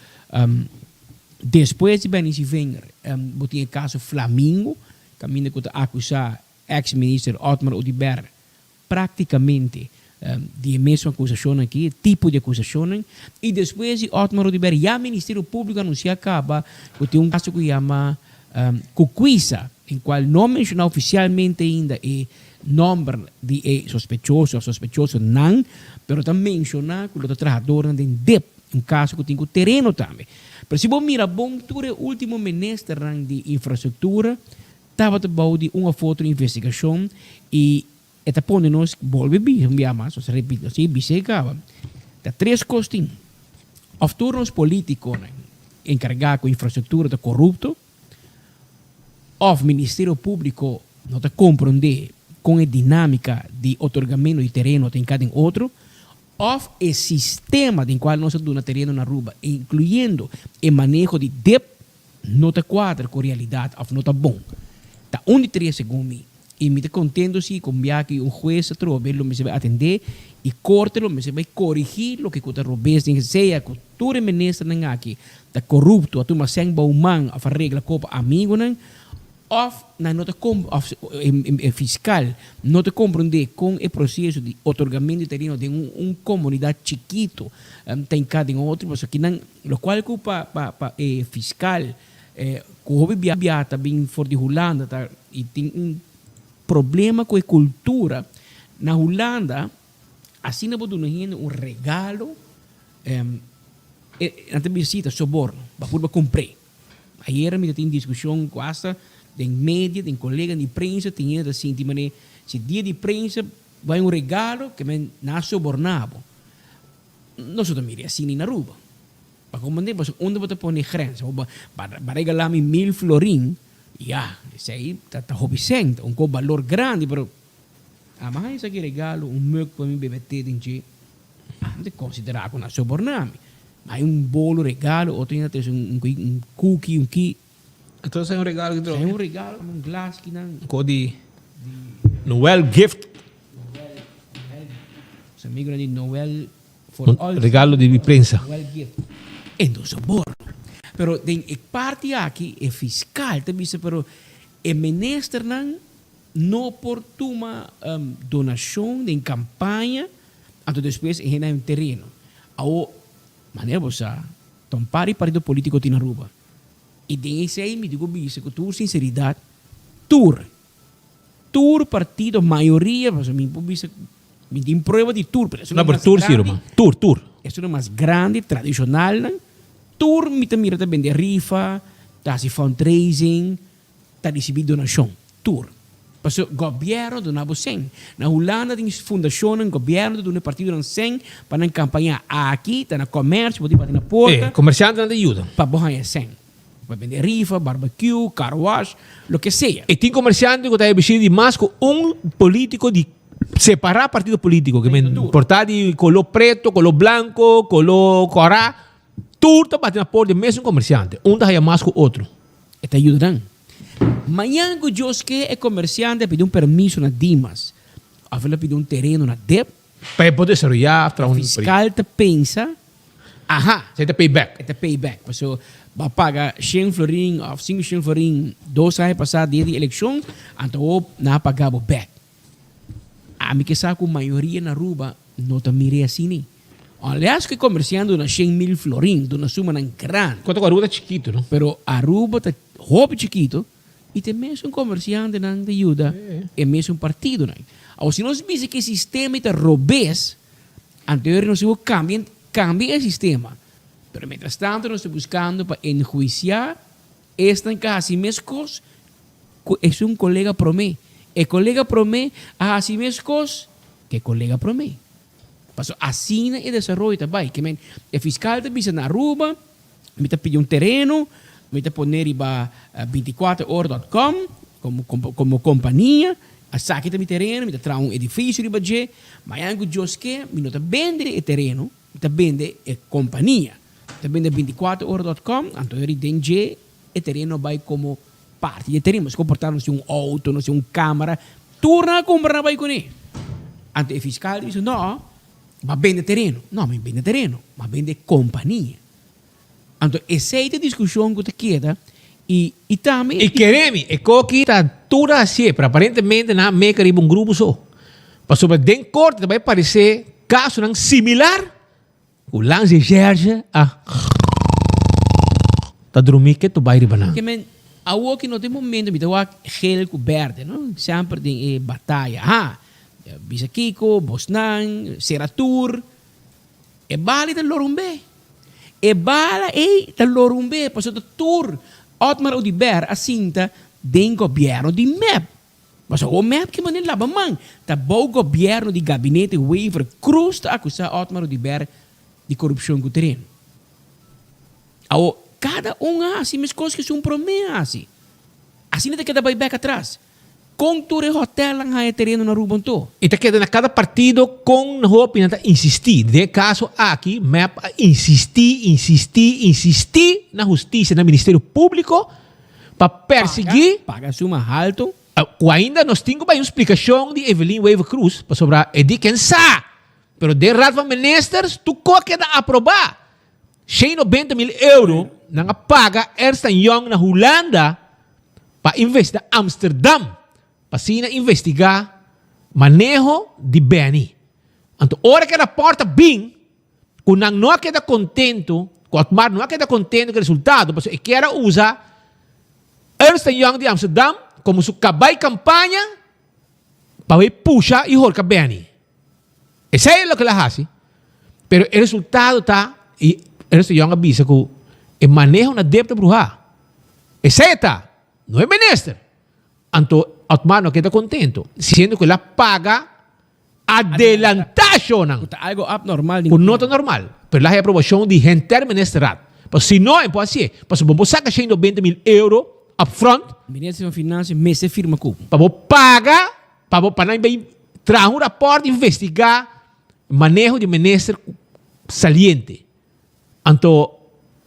despues di Benny Zievinger bo tin e kaso Flamingo, kaminda ku ta akusá eks minister Otmar Oduber Práktikamente di e mesun akusashonnan aki, e tipo di akusashonnan, i despues di Otmar Oduber ya Ministerio Públiko anunsiá kaba ku tin un kaso ku yama Kukwisa, en kual no a menshoná ofisialmente ainda e nòmber di e sospechoso òf sospechosonan, pero ta menshoná ku lo ta trahadornan den dip, un kaso ku tin ku tereno tambe. Pero si bo mira bon tur e último ministernan di infrastruktura Tabata bou di un of otro investigashon i e ta pone nos bolbe bisa un bia mas, nos a repiti, nos a bisa e kaba. Ta tres kos tin, of tur nos politikonan enkargá ku infrastruktura ta korupto, of Ministerio Públiko no ta komprondé kon e dinámika di otorgamentu di tereno ta hinká den otro, of e sistema den kual nos a duna tereno na Aruba, inkluyendo e maneho di dip, No ta kuadra ku realidat òf no ta bon. Ta un di tres segun mi. I mi ta contento si cu un biaha un hues atrobe lo mester bai atende y corte lo mester bai corigi loke cu ta robes den sea cu tur e ministernan aki ta corupto a tuma sèn bou man of a regla kopa amigonan of nan no ta of e fiscal no ta comprende con e proceso di otorgamento di tereno den un comunidad chikito ta hinca den otro pasobra kinan locual cu pa pa e fiscal Ku hopi biaha ta bin for di Hulanda ta i tin un problema ku e kultura. Na Hulanda asina bo duna hende un regalo nan ta bisa si ta soborno, bo a purba kumpr'é. Ayera mi ta tin diskushon ku asta den media, den kolega di prensa tin hende ta sinti manera si dia di prensa bai un regalo ke men nan a soborná bo. Nos no ta mira asina na Aruba. Pa comprende pasobra unda bo ta pone grens bo ba regala mi mil florin ya esey ta ta hopi cent ta un ko balor grandi pero ama haña esaki regalo un mug pa mi bebe te den dje mi ta considera cu na soborna mi ma hay un bolo regalo otro hende ta trece un un cookie un ki Entonces hay un regalo ki hay un regalo un glas kinan Ko di Noel gift. Su amigonan di Noel Un regalo di prensa. E no soborno. Pero den e parti aki e fiscal ta bisa pero e ministernan no por tuma donacion den campaña anto despues e hende haña un tereno. Awo manera bo sa ta un par di partido politico tin Aruba y den esey mi dico bisa cu tur sinceridad tur Tur partido, mayoria, pasobra mi por bisa, mi tin prueba di tur, pero esunnan mas grandi, tur si ruman, tur, tur. Esunnan mas grandi, tradishonalnan, tur mi ta mira ta bende rifa, ta hasi fundraising, ta risibí donashon, tur. Pasobra gobièrnu a duna bo sèn. Na Hulanda tin fundashonnan, gobièrnu ta duna e partidonan sèn pa nan kampañá. Aki ta na kòmèrsio, bo tin bati na porta. E komersiantenan ta yuda. Pa bo haña sèn. Pa bende rifa, barbecue, car wash, loke sea. E tin comerciante cu ta ebishí di mas cu un politico di separa partido politico, ke men por ta di color preto, color blanco, color cora, tur ta bati na por di mesun comerciante, un ta haya mas cu otro. E ta yuda nan. Mañan cu Dios ke e comerciante a pidi un permiso na Dimas of el a pidi un tereno na dep. Pa e por desaroya of traha un. E fiscal ta pensa Aha! Esei ta pay back. E ta pay back. Paso bo a paga shen florin of sinku shen florin dos aña pasá dia di elekshon, anto awor nan a paga bo back. Ami ke sa ku mayoria na Aruba no ta mir'é asina. Unless ku e komersiante duna 100.000 florin, duna sumanan grandi. Konta ku Aruba ta chikitu, no? Pero Aruba ta hopi chikitu i ta e mesun komersiantenan ta yuda e mesun partidonan. Awor si nos bisa ku e sistema ei ta robes, Anterior nos tin ku kambia kambia e sistema, pero mientras tanto nos ta buskando pa enhuisiá esnan ku a hasi meskos ku esun kolega promé. E kolega promé a hasi meskos ku e kolega promé. Pasobra asina e desaroyo ta bai. Ke men e fiskal ta bisa na Aruba, mi ta pidi un tereno, mi ta pone riba 24 ora dot com komo komo kompania, esaki ta mi tereno, mi ta traha un edifisio riba dje, mañana ku Dios ke mi no ta bende e tereno, mi ta bende e kompania. Mi ta bende 24 ora dot com, anto eri den dje e tereno a bai komo parti di e tereno. Pasobra por ta nos tin un outo, nos tin un kamera, tur nan a kumpra nan a bai kuné. Anto e fiskal ta bisa no, Bo a bende tereno. No, mi bende tereno. Mi a bende kompania. Anto esei ta e diskushon ku ta keda i i tambe. I kere mi, e koki ta tur a hasié, pero aparentemente nan a meka riba un grupo so. Pasobra den korte ta bai paresé kasonan similar ku Lange Gerge a ta drumí ketu bai riba nan. Ke men, awoki no ta e momento mi ta wak gel ku berde, no? Semper den e bataya. Ha! Bisa kiko, bosnan, sera tur. E bala ei ta lorumbe. E bala ei ta lorumbe pasobra ta tur Otmar Oduber a sinta den gobierno di mep. Pasobra awor mep ke manera laba man. Ta bou gobierno di gabinete Wever Croes ta akusa Otmar Oduber di korupshon ku tereno. Awor kada un a hasi meskos ku esun prome a hasi. Asina ta keda bai bek atras. Kon tur e hotelnan haña tereno na Aruba anto? E ta keda na kada partido kon hopi nan ta insistí. Den e kaso aki mep a insistí, insistí, insistí na hustisia, na Ministerio Públiko pa persiguí. Paga suma halto. Ku ainda nos tin ku bai un splikashon di Evelyn Wever-Croes pasobra e di ken sa, pero den Raad van Ministers tur ko a keda aprobá. 190 mil euro nan a paga Ernst and Young na Hulanda pa investi na Amsterdam pa asina investigá maneho di Benny. Anto ora ku e rapòrt a bin ku nan no a keda kontentu, ku Otmar no a keda kontentu ku e resultado pasobra e kier a usa Ernst and Young di Amsterdam komo su kabai kampaña pa bai pusha i horka Benny. Esei e loke el a hasi. Pero e resultado ta, i Ernst and Young a bisa ku e maneho na dep ta bruhá. Esei e ta, no e minister. Anto Otmar no keda kontentu, siendo ku el a paga adelantá shownan. Ku ta algo abnormal Ku no ta normal. Pero el a haya aprobashon di henter ministerraad. Pasobra si no, e por hasié. Pasobra bo por saka 120 mil euro upfront. Minister van Financiën mester firma ku. Pa bo paga, pa bo pa nan bay traha un rapòrt investigá maneho di minister saliente. Anto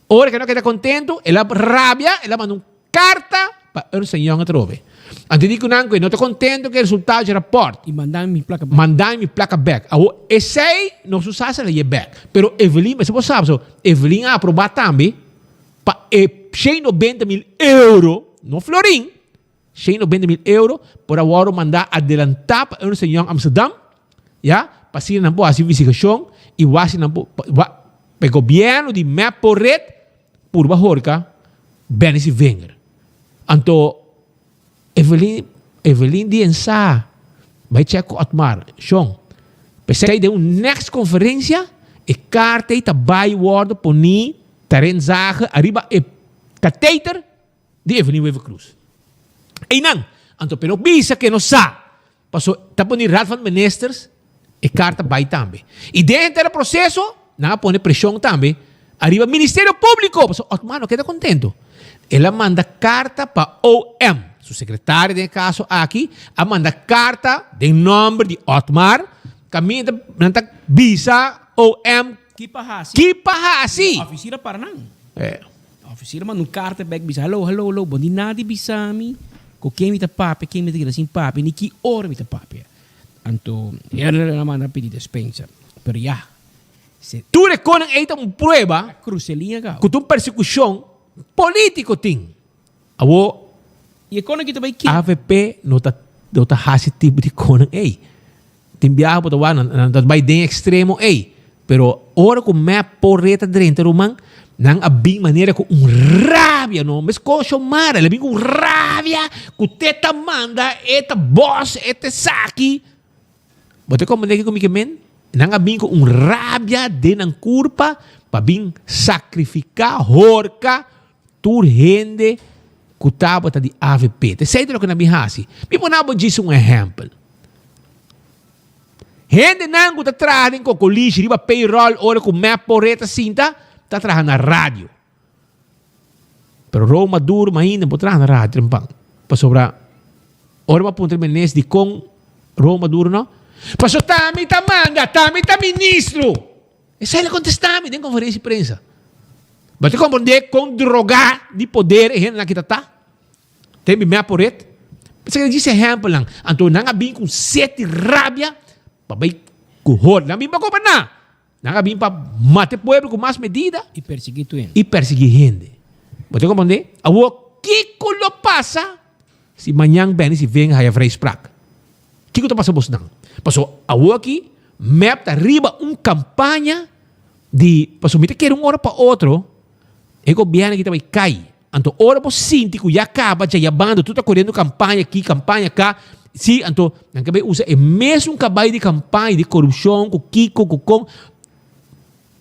ora ke no keda kontentu, el a rabia, el a manda un karta pa Ernst and Young atrobe. Anto e di ku nan ku e no ta kontentu ku e resultado dje rapòrt. I manda mi plaka bèk. Manda mi plaka bèk. Awor esei nos no sa si el a ye bèk. Pero Evelyn, mester bo sa pasobra Evelyn a aprobá tambe pa e 190 mil euro, no florin, 190 mil euro por a wòrdu mandá adelantá pa Ernst and Young Amsterdam, ya, pa asina nan por hasi investigashon i wak si nan por, pa e gobièrnu di mep por ret purba horka Benny Sivinger. Anto Evelyn, Evelyn di ensa bai chèk ku Otmar, shon, p'esei den un next konferensia e karta ei ta bai wòrdu poní ter inzage ariba e kateter di Evelyn Wever Croes. Einan, anto pero bisa ke no sa, paso ta pone Raad van Ministers e karta bai tambe. I den henter e proseso nan a pone preshon tambe ariba Ministerio Publico, paso Otmar no keda kontento. El a manda karta pa OM, su sekretario den e kaso aki a manda karta den nòmber di Otmar, kaminda nan ta bisa OM Ki pa hasi. ki pa hasi. Ofisina para nan. Ofisier manda un karta bek bisa, Hallo, hallo, hallo, bo di nada bisa mi ku ken mi ta papia, ken mi ta keda sin papia, ni ki ora mi ta papia. Anto el a manda pidi despensa. Pero ya, se. Tur e konan ei ta un prueba A krusa e liña gau. ku ta un persekushon polítiko tin. Awor. I e konan ki ta bai kin? Avp no ta no ta hasi tipo di konan ei. Tin biaha bo ta wak nan nan ta bai den ekstremo ei. Pero ora ku mep por reta drenta ruman, nan a bin manera ku un rabia no. Meskos Xiomara, el a bin ku un rabia ku te ta manda, e ta bòs, e ta esaki. Bo ta komprende kiko mi ke men? Nan a bin ku un rabia den nan kurpa pa bin sakrifiká, horka tur hende ku tabata di avp. Ta esei ta loke nan bin hasi. Mi pone abo djis un ehèmpel. Hendenan ku ta traha den kokolishi riba payroll ora ku mep por reta sinta ta traha na radio. Pero Rou Maduro mainda por traha na radio trempan. Pasobra ora bo a puntra Menez dikon Rou Maduro no? Pasobra ta mi ta manda, ta mi ta ministro. Esei el a kontestá mi den konferensia di prensa. Bo ta komprondé kon drogá di poder e hendenan aki ta ta? Ten mi mep por et. Esaki ta djis ehèmpelnan. Anto nan a bin ku set di rabia pa bai ku hor. Nan a bin pa goberná. Nan a bin pa mata e pueblo ku mas medida. I persiguí tur hende. I persiguí hende. Bo ta komprondé? Awor, kiko lo pasa si mañan Benny Sivenga haya vrijspraak? Kiko ta pasa bosnan? Pasobra awor aki mep ta riba un kampaña di pasobra mi ta kere un ora pa otro e gobièrnu aki ta bai kai. Anto ora bo sinti ku ya kaba dja ya banda tur ta koriendo kampaña aki kampaña aka si anto nan ke bai usa e mesun kabai di kampaña di korupshon ku kiko ku kon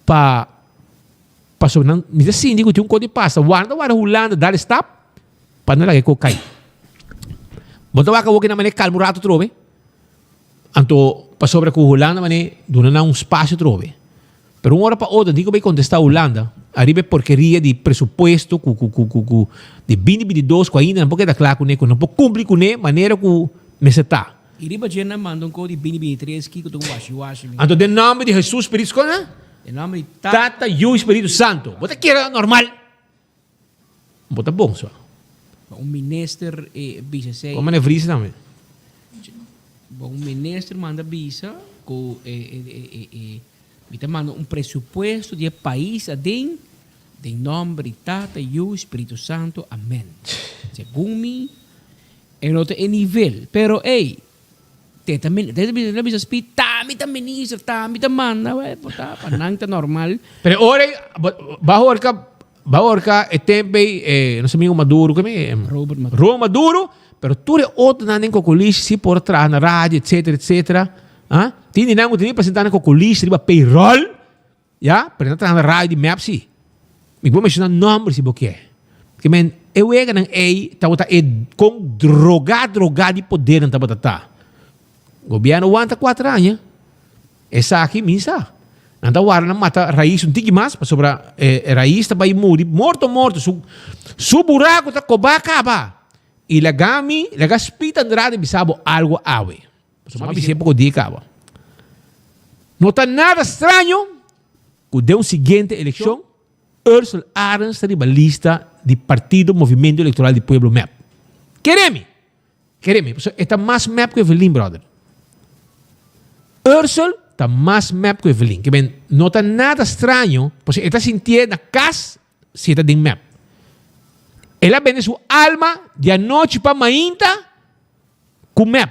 pa pasobra nan mi ta sinti ku tin un kos di pasa warda warda Hulanda dal e stap pa no laga e kos kai. Bo ta wak awor ki nan manera kalma un rato atrobe anto pasobra ku Hulanda manera duna nan un spasio atrobe. Pero un ora pa otro tin ku bai kontestá Hulanda ariba e porkeria di presupuesto ku ku ku ku ku di binti 22 ku ainda nan por keda kla kuné ku nan por kumpli kuné manera ku mester ta. I riba dje nan manda un kos di binti 23 kiko ta un washi washi mi. Anto den nòmber di Hesus Spiritu Skon a? Den nòmber di Tata. Tata, Yu i Spiritu Santo. Bo ta kere normal. Bo ta bon so. Pa un minister e bisa esei. Kon mane Vries tambe. Pa un minister manda bisa ku e e e mi ta manda un presupuesto di e pais aden den nomber di Tata, Yu, Spiritu Santo. Amen. Segun mi e no ta e nivel. Pero ey te ta te ta bisa spi ta mi ta minister ta mi ta manda we por ta pa nan ta normal. Pero ora ba horka ba horka e tempo ey nos amigo Maduro ke mi Robert Maduro. Robert Maduro pero tur e otronan den Cocolishi si por traha na radio etcetera etcetera ah tin di nan ku tin presenta na Cocolishi riba payroll. Ya, pero nan traha na radio di mep si. Mi por menciona nomber si bo kier. Ke men e weganan ey tabata e con droga droga di poder nan tabata ta. Gobierno wanta cuater aña. Esaki mi sa. Nan ta warda nan mata Raiz un tiki mas pasobra e Raiz ta bay muri morto morto. Su su buraco ta coba caba. Y laga mi, laga Speed Andrade bisa bo algo awe. Pasobra mi a bis'é poko dia kaba. No ta nada straño ku den un siguiente elekshon Ursel Arends ta riba lista di Partido Movimiento Electoral di Pueblo mep. Kere mi! Kere mi! Pasobra e ta mas mep ku Evelyn, brother. Ursel ta mas mep ku Evelyn. Ke men, no ta nada straño, pasobra e ta sintié na kas si e ta den mep. El a bende su alma di anochi pa mainta Ku mep.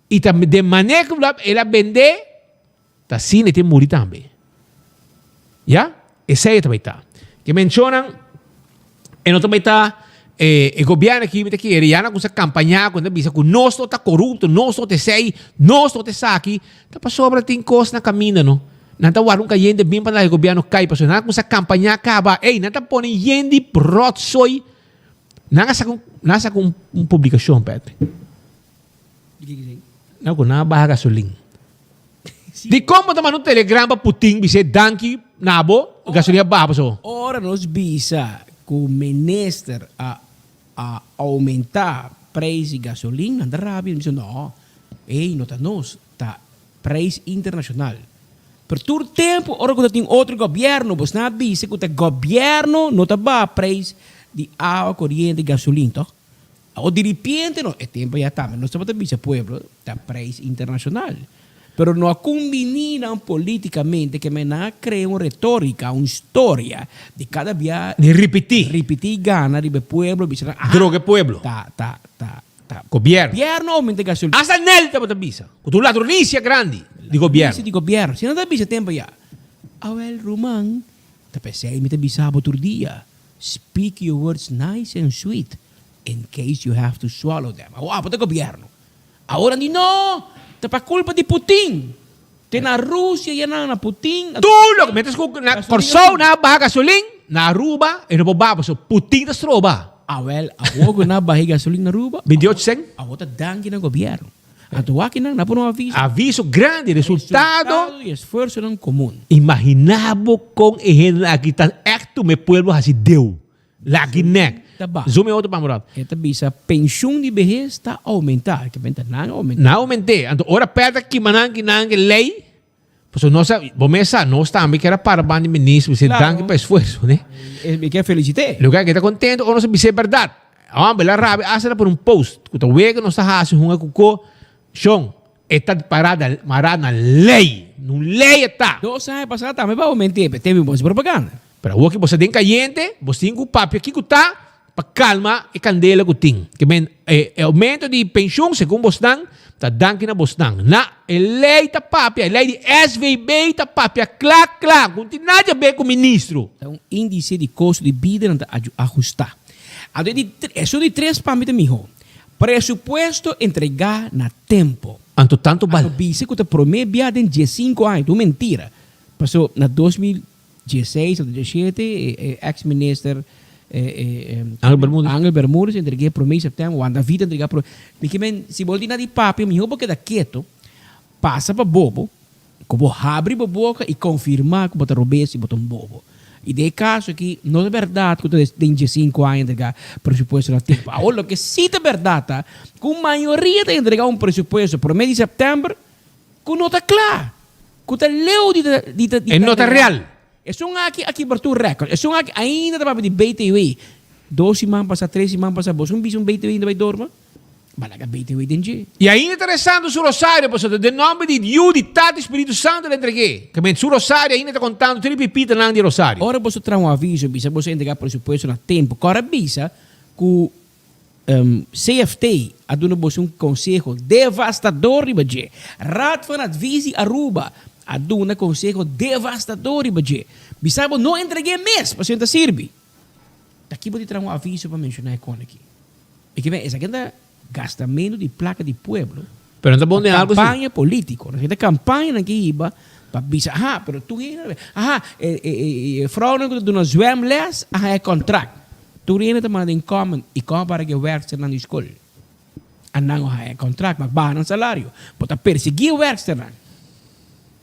I ta den manera ku el a bendé, ta asina e tin muri tambe. Ya? Esei e ta bai ta. Ke menshonan, e no ta bai ta e e gobièrnu aki mi ta kere ya nan kuminsá kampañá ku nan ta bisa ku nos no ta korupto, nos no ta esei, nos no ta esaki, ta pasobra tin kos na kaminda no. Nan ta warda un kayente bien pa laga e gobièrnu kai pasobra nan a kuminsá kampañá kaba. Ey, nan ta pone yen di ròtsoy. Nan a saka un, nan a saka un, un publicacion, Patrick. Nan ku nan a baha gasolin. Di kon bo ta manda un telegram pa Putin bis'é danki na bo, gasolin a baha paso. Ora nos bisa ku minister a a oumentá preis di gasolin, nan ta rabia, nan bisa no, ey no ta nos, ta preis internashonal. Pero tur tempu ora ku ta tin otro gobièrnu bosnan a bisa ku ta gobièrnu no ta baha preis di awa, koriente, gasolin tòg? Awor diripiente no, e tempu ya tambe nos tabata bisa pueblo ta preis internashonal. Pero no a kumbiní nan politikamente ke men nan a krea un retórika, un storia di kada bia Di ripití. ripití gana riba e pueblo bisa nan aha Droga e pueblo. ta ta ta. Ta Gobierno. Gobierno aumenta gasolina. Hasta Nel tabata bisa cu ta un ladronicia grandi di gobierno. Ladronicia di gobierno. Si nan ta bisa tempo ya. Awel ruman, ta pesey mi ta bisa bo tur dia, speak your words nice and sweet in case you have to swallow them. Awor abo ta gobierno. Awor nan di no, ta pa culpa di Putin. Te na Rusia ya nan na Putin. Tur loke, mientras cu na Corsou nan a baha gasolin, na Aruba e no por baha pasobra Putin ta stroba. Awel, awor cu nan a baha e gasolin na Aruba, 28 cent. Awor ta danki na gobierno. Anto wak nan, nan pone un aviso. Aviso grandi, resultado. Resultado di esfuersonan comun. Imagina bo con e hendenan aki ta echt tuma e pueblo haci deu. Laki nek. Ta baha. Zoom e otro pa murad. E ta bisa penshun di behes ta oumentá. Ke benta nan a oumentá. Nan a oument'é. Anto ora Pet a kima nan ki nan ke lei, pasobra nos a, bo mes sa, nos tambe kier a para banda di minister bis'é danki pa esfuerso, ne? Mi kier felisit'é. Lo ke ta kontento ora nos a bis'é bèrdat. Hòmber, el a rabia asta el a pone un post ku ta wega nos ta hasi hunga ku ko shon. E ta pará mará na lei. Nun lei e ta. Dos aña pasá tambe pa oument'é, pe tempu bo hasi propaganda. Pero awor ki bo sta den kayente, bo tin ku papia kiko ta pa kalma e kandela ku tin. Ke men e oumento di penshun segun bosnan ta danki na bosnan. Na e lei ta papia, e lei di SVB ta papia kla kla, ku no tin nada di haber ku ministro. Ta un indise di kosto di bida nan ta ahustá. Anto e di esun di tres pa mi ta mihó. Presupuesto entregá na tempo. Anto tanto bal. Anto bisa ku ta promé bia den diesinku aña, ta un mentira. Paso na 2016 of diesshete e ex minister Angel Bermudez. Angel Bermudez a entreg'é promé di sèptèmber, Juan David a entregá promé. Mi ke men si bo tin na di papia mihó bo keda keto, pasa pa bobo, ku bo habri bo boka i konfirmá ku bo ta robes i bo ta un bobo. I den e kaso aki no ta bèrdat ku ta den diesinku aña entregá presupuesto na tempu. Awor loke sí ta bèrdat ta ku mayoria ta entregá un presupuesto promé di sèptèmber Ku no ta kla. Ku ta leu di ta di ta E no ta real. Esun aki a kibra tur record. Esun aki ainda ta papia di BTW. Dos siman pasá, tres siman pasá, boso un bisa un BTW ainda bai dorma? Ba laga BTW den dje. I ainda ta rezando su rosario, pasobra den nomber di Yu, di Tata i Spiritu Santu el a entreg'é. Ke men su rosario ainda ta kontando tur e pipitanan di e rosario. Ora boso traha un aviso, bisa boso entregá presupuesto na tempu. Kòrda bisa ku CFT a duna boso un konseho devastador riba dje. Raad van Advies di Aruba a duna konseho devastador riba dje. Bisa bo no entreg'é mes, pasobra e ta sirbi. Ta ki bo di traha un aviso pa menshoná e kon aki? E ke men esaki ta gastamentu di plaka di pueblo. Pero no ta bon den algo si. Kampaña polítiko. Nos ta kampañanan ke hiba pa bisa, aha, pero tur hende, aha, e vrouwnan ku ta duna zwemles a haña kontrakt. Tur hende ta manda den comment i kon a para ku e wèrksternan di skol. A nan a haña kontrakt, ma baha nan salario. Bo ta persiguí e wèrksternan.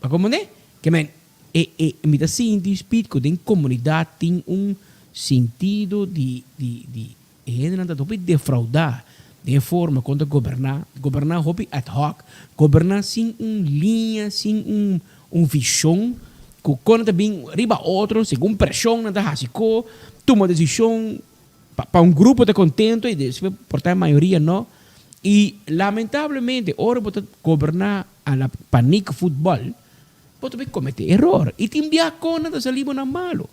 Bo a komprendé? Ke men E e mi ta sinti Speed ku den komunidat tin un sintido di di di e hendenan ta hopi defraudá den e forma kon ta goberná, goberná hopi ad hoc, goberná sin un liña, sin un un vishon ku kon nan ta bin riba otro segun preshon nan ta hasi ko, tuma desishon pa pa un grupo ta kontento i despues por ta e mayoria no. I lamentablemente ora bo ta goberná a la paniek futbòl Bo ta bay comete eror y tin bia con ta sali bo na malo.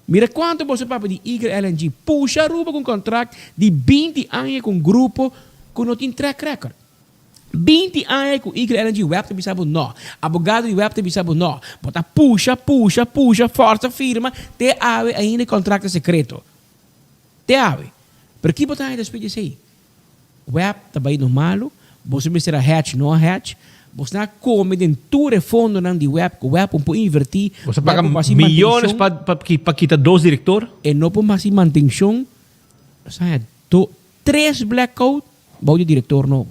Mira cuanto boso papia di Eagle LNG pusha Aruba cu un contract di 20 aña cu un grupo cu no tin track record. 20 aña cu Eagle LNG web ta bisa bo no, abogado di web ta bisa bo no. Bo ta pusha, pusha, pusha, forza firma te awe ainda e contract ta secreto. Te awe. Pero ki bo ta haña despues di esey? Web ta bai no malu, boso mester a hedge no a hedge, bosnan a come den tur e fondonan di web cu web un por inverti, Boso a paga web por haci millones mantencion. pa pa pa kita dos director. E no por haci mantencion, nos a haña do, tres blackout bou di director nobo.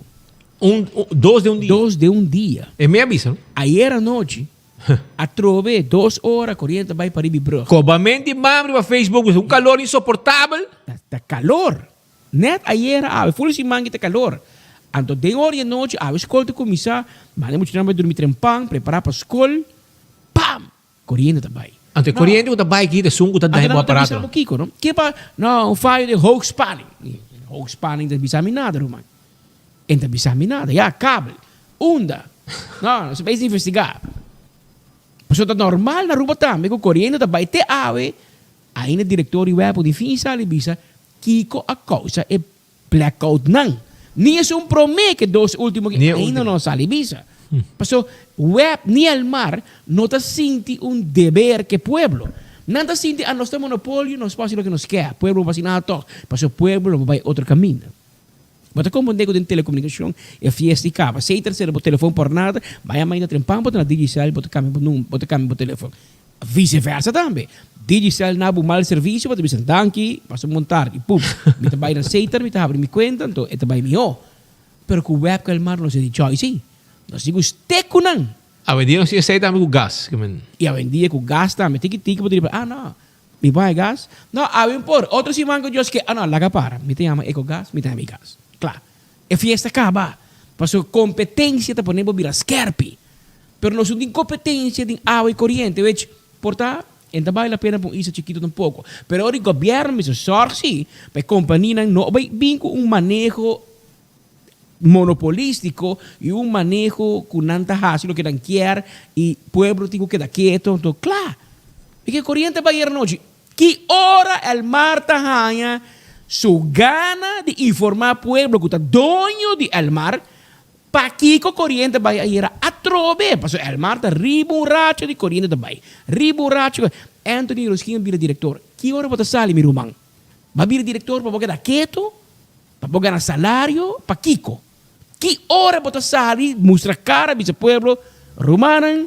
Un, un, dos den un dia. Dos den un dia. E me a bisa no. Ayer anochi atrobe dos ora coriente a bai pariba e brug. Cobamento di mam riba Facebook, un calor insoportabel. Ta, ta calor. Net ayera awe ful siman ki ta kalor. Anto den ora di anochi awe skol ta kuminsá, manda e muchanan bai durmi trempan, prepará pa skol, pam! Koriente ta bai. Anto e koriente ku ta bai aki ta esun ku ta daña bo aparato. Anto nan ta bisa bo kiko, no? Ke pa, no, un fayo den hoogspanning. Hoogspanning ta bisa mi nada, ruman. E ta bisa mi nada. Ya, kabel. Unda? No, nos a bezig investigá. Pasobra ta normal na Aruba tambe ku koriente ta bai te awe, ainda direktor di web di fin sali bisa Kiko a kousa e blackoutnan? Ni esun promé ke dos último ki ainda no a sali bisa. Paso web ni Elmar no ta sinti un deber ke pueblo. Nan ta sinti a nos ta monopolio, nos por hasi loke nos ke, pueblo no por hasi nada tòg. Paso pueblo lo por bai otro kaminda. Bo ta komprendé ku den telekomunikashon e fiesta i kaba. Sei tersera bo telefon por nada, maya mainta trempan bo ta na Digicel bo ta kambia bo number, bo ta kambia bo telefon. Vice versa tambe. Digicel na bo mal servisio bo ta bisa danki, pasa un bon tardi, pum. Mi ta bai na Setar, mi ta habri mi kuenta, anto e ta bai mihó. Pero ku web ku Elmar nos a di choice ei. Nos tin ku stek ku nan. Awendia nos tin esei tambe ku gas. I awendia ku gas tambe. Tiki tiki bo ta riba, ah no, Mi paga gas? No, awe mi por. Otro siman ku Dios ke. Ah no, laga para. Mi ta yama Ecogas, mi ta yama mi gas. Kla. E fiesta kaba. Pasobra kompetensia ta pone bo bira skerpi. Pero nos no tin kompetensia den awa i koriente, wech, por ta e no ta bale la pena pa un isla chikitu tampoko. Pero ora di gobièrnu mester sòrg si pa e kompanianan no bai bin ku un maneho monopolístiko i un maneho ku nan ta hasi loke nan kier i pueblo tin ku keda keto. Anto kla, mi ke koriente bai anochi. Ki ora Elmar ta haña su gana di informá pueblo ku ta doño di Elmar pakiko koriente bai ayera atrobe? Pasobra Elmar ta riba un racho di koriente ta bai, riba un racho. Anthony Rosquin a bira direktor. Ki ora bo ta sali mi ruman? Bo a bira direktor pa bo keda keto? Pa bo gana salario? Pa kiko? Ki ora bo ta sali mustra kara bisa pueblo, Rumannan,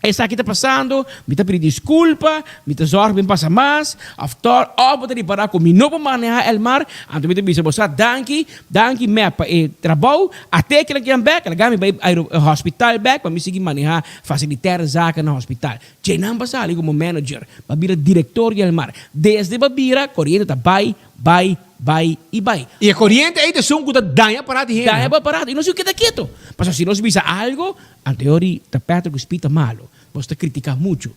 esaki ta pasando, mi ta pidi diskulpa, mi ta zorg bin pasa mas, of tor, of bo ta ripará ku mi no por manehá Elmar, anto mi ta bisa bo sa danki, danki mep pa e trabou, ate kinan kinan bek, laga mi bai hospital bek pa mi sigui manehá fasilitèr zaken na hospital. Dje nan pa sali komo manager, pa bira direktor di Elmar. Desde pa bira, koriente ta bai, bai, Bai i bai. I e koriente ei ta esun ku ta daña aparato di hende. Daña bo aparato i nos yu keda keto. Pasobra si nos bisa algo, anto e ora ta Petro ku Spi ta malo. Boso ta kritika muchu.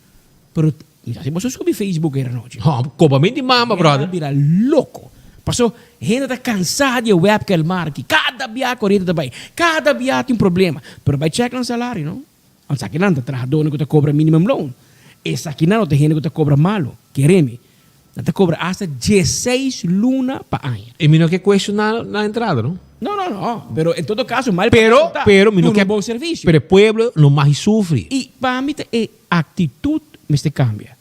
Pero mi sa si boso subi Facebook ayer anochi. Ho, kobamento di mama, brother. Hende a bira loko. Paso hende ta cansá di e web cu Elmar aki. Cada bia coriente ta bay. Cada bia tin problema. Pero bay check nan salario no. Esakinan ta trahadornan cu ta cobra minimum loon. Esakinan no ta hende cu ta cobra malo. Kere mi. Nan ta cobra hasta dieseis luna pa aña. Y mi no ke cuestiona nan entrada no. No, no, no. Pero en todo caso mal Pero, ta. pero mi no Duna ke un bon servicio. Pero e pueblo no mag sufri. Y pa mi ta e actitud mester cambia.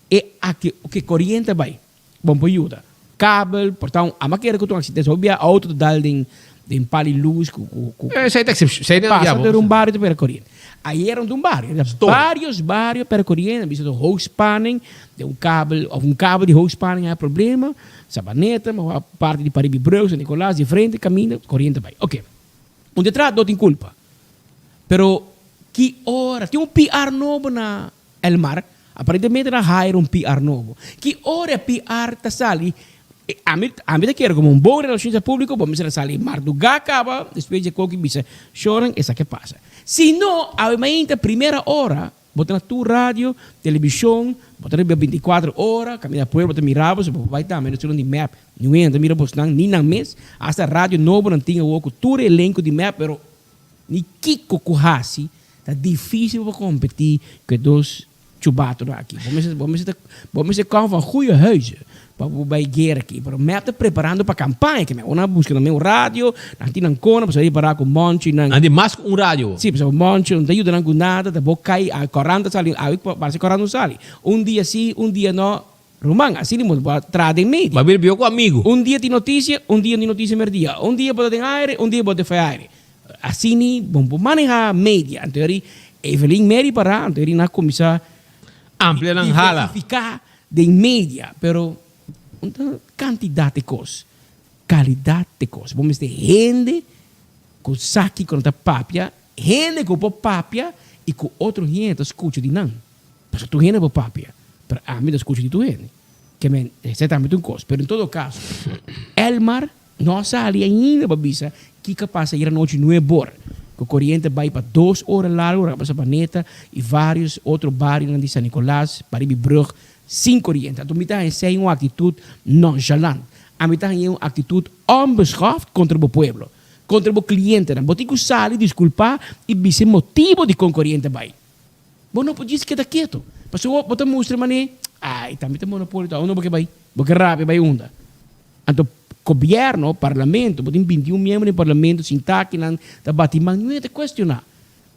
E acti, oke coriente a bay. Bon por yuda. Kabel, por ta un ama kere ku ta un aksidente. Hopi bia outo ta dal den den pal di lus ku ku ku. Esei ta eksepshon. Esei ta pasa door un bario ta pera koriente. Ayer un ta un bario. Varios bario pera koriente. A bisa ta hoogspanning den un kabel of un kabel di hoogspanning a problema. Sabaneta, parti di Paribi Brug, San Nicolas, diferente kaminda koriente bai. Oke. Un detrás no tin kulpa. Pero ki ora tin un PR nobo na Elmar, aparentemente nan hire un PR nobo. Ki ora e PR ta sali? Ami ami ta kere como un bon relacionista publico bo mester a sali mardugá caba despues dje koki bisa shonan esaki a pasa. Si no, awe mainta primera ora bo ta na tur radio, television, bo ta riba binticuatro ora, caminda pueblo ta mira bo, so bo por bay tambe na estunan di mep, niun hende ta mira bosnan ni nan mes, hasta radio nobo nan tin awor cu tur e elenco di mep pero Ni kiko ku hasi ta difisil pa kompetí ku e dos chubatonan aki. Bo mester bo mester ta bo mester kòm van goeie huizen pa bo bai guera aki. Pero mep ta preparando pa kampaña ke nan a buska nan un radio, nan tin nan kona pasobra ripará ku Monchi nan. Nan tin mas ku un radio. Si, pasobra Monchi no ta yuda nan ku nada, ta bo kai a korant ta sali, awe parse korant no sali. Un dia si, un dia no. Ruman, asina bo a traha den media. Bo a bira bió ku amigu. Un dia tin notisia, un dia no tin notisia merdia. Un dia bo ta den aire, un dia bo ta fai aire. Asina bo por maneha media. Anto eri Evelyn Mary para, anto eri nan a kuminsá Amplia nan hala. diversifiká den media. Pero un ta kantidat di kos, kalidat di kos. Bo mester hende ku sa kiko nan ta papia, hende ku por papia i ku otro hende ta skucha di nan. Pasobra tur hende por papia, pero ami ta skucha di tur hende. Ke men, esei tambe ta un kos. Pero en todo kaso, Elmar no a sali ainda pa bisa kiko a pasa ayer anochi nuebor, ku koriente bai pa dos ora largu riba Sabaneta i varios otro barionan di San Nicolas, pariba brug, sin koriente. Anto mi ta haña esei un aktitut nonchalant. Ami ta haña un aktitut onbeschoft kontra bo pueblo, kontra bo klientenan. Bo tin ku sali diskulpá i bisa e motibo dikon koriente bai. Bo no por djis keda ketu. Pasobra bo ta mustra manera, ai, tambe ta monopolio ta. Unda bo ke bai? Bo ke rabia bai unda? Anto gobierno, parlamento, bo tin binti un miembro den parlamento sintá akinan ta bati man, niun hende ta cuestioná.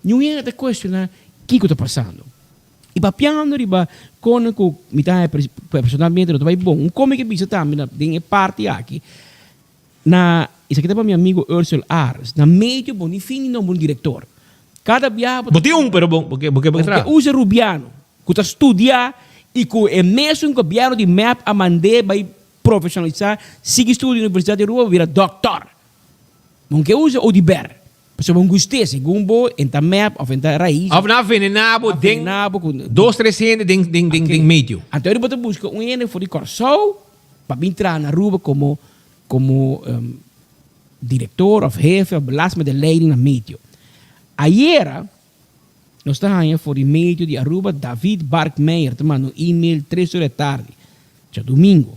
Niun hende ta cuestioná kiko ta pasando. I papiando riba kon ku mi ta haña personalmente no ta bai bon. Un kon mi ke bisa tambe na den e parti aki, Na esaki ta pa mi amigo Ursel Ares. Na medio bo ni fin ni nomber un director. Cada biaha bo ta. Bo tin un pero bo bo ke bo ke traha. Usa Rubiano cu ta studia y cu e mesun gobierno di mep a mand'e bay profesionalisa sigui studia Universidad di Aruba pa bira doctor. Bo ke usa Oduber pasobra bo gust'e segun bo en ta mep of en ta raiz. Of nan a venena bo den dos tres hende den den den medio. Anto bo ta busca un hende for di Corsou pa bin traha na Aruba como Como director of hefe of belas met de leiding na meteo. Ayera nos ta haña for di meteo di Aruba David Barkmeijer ta manda un email tres ora di tardi djadumingo.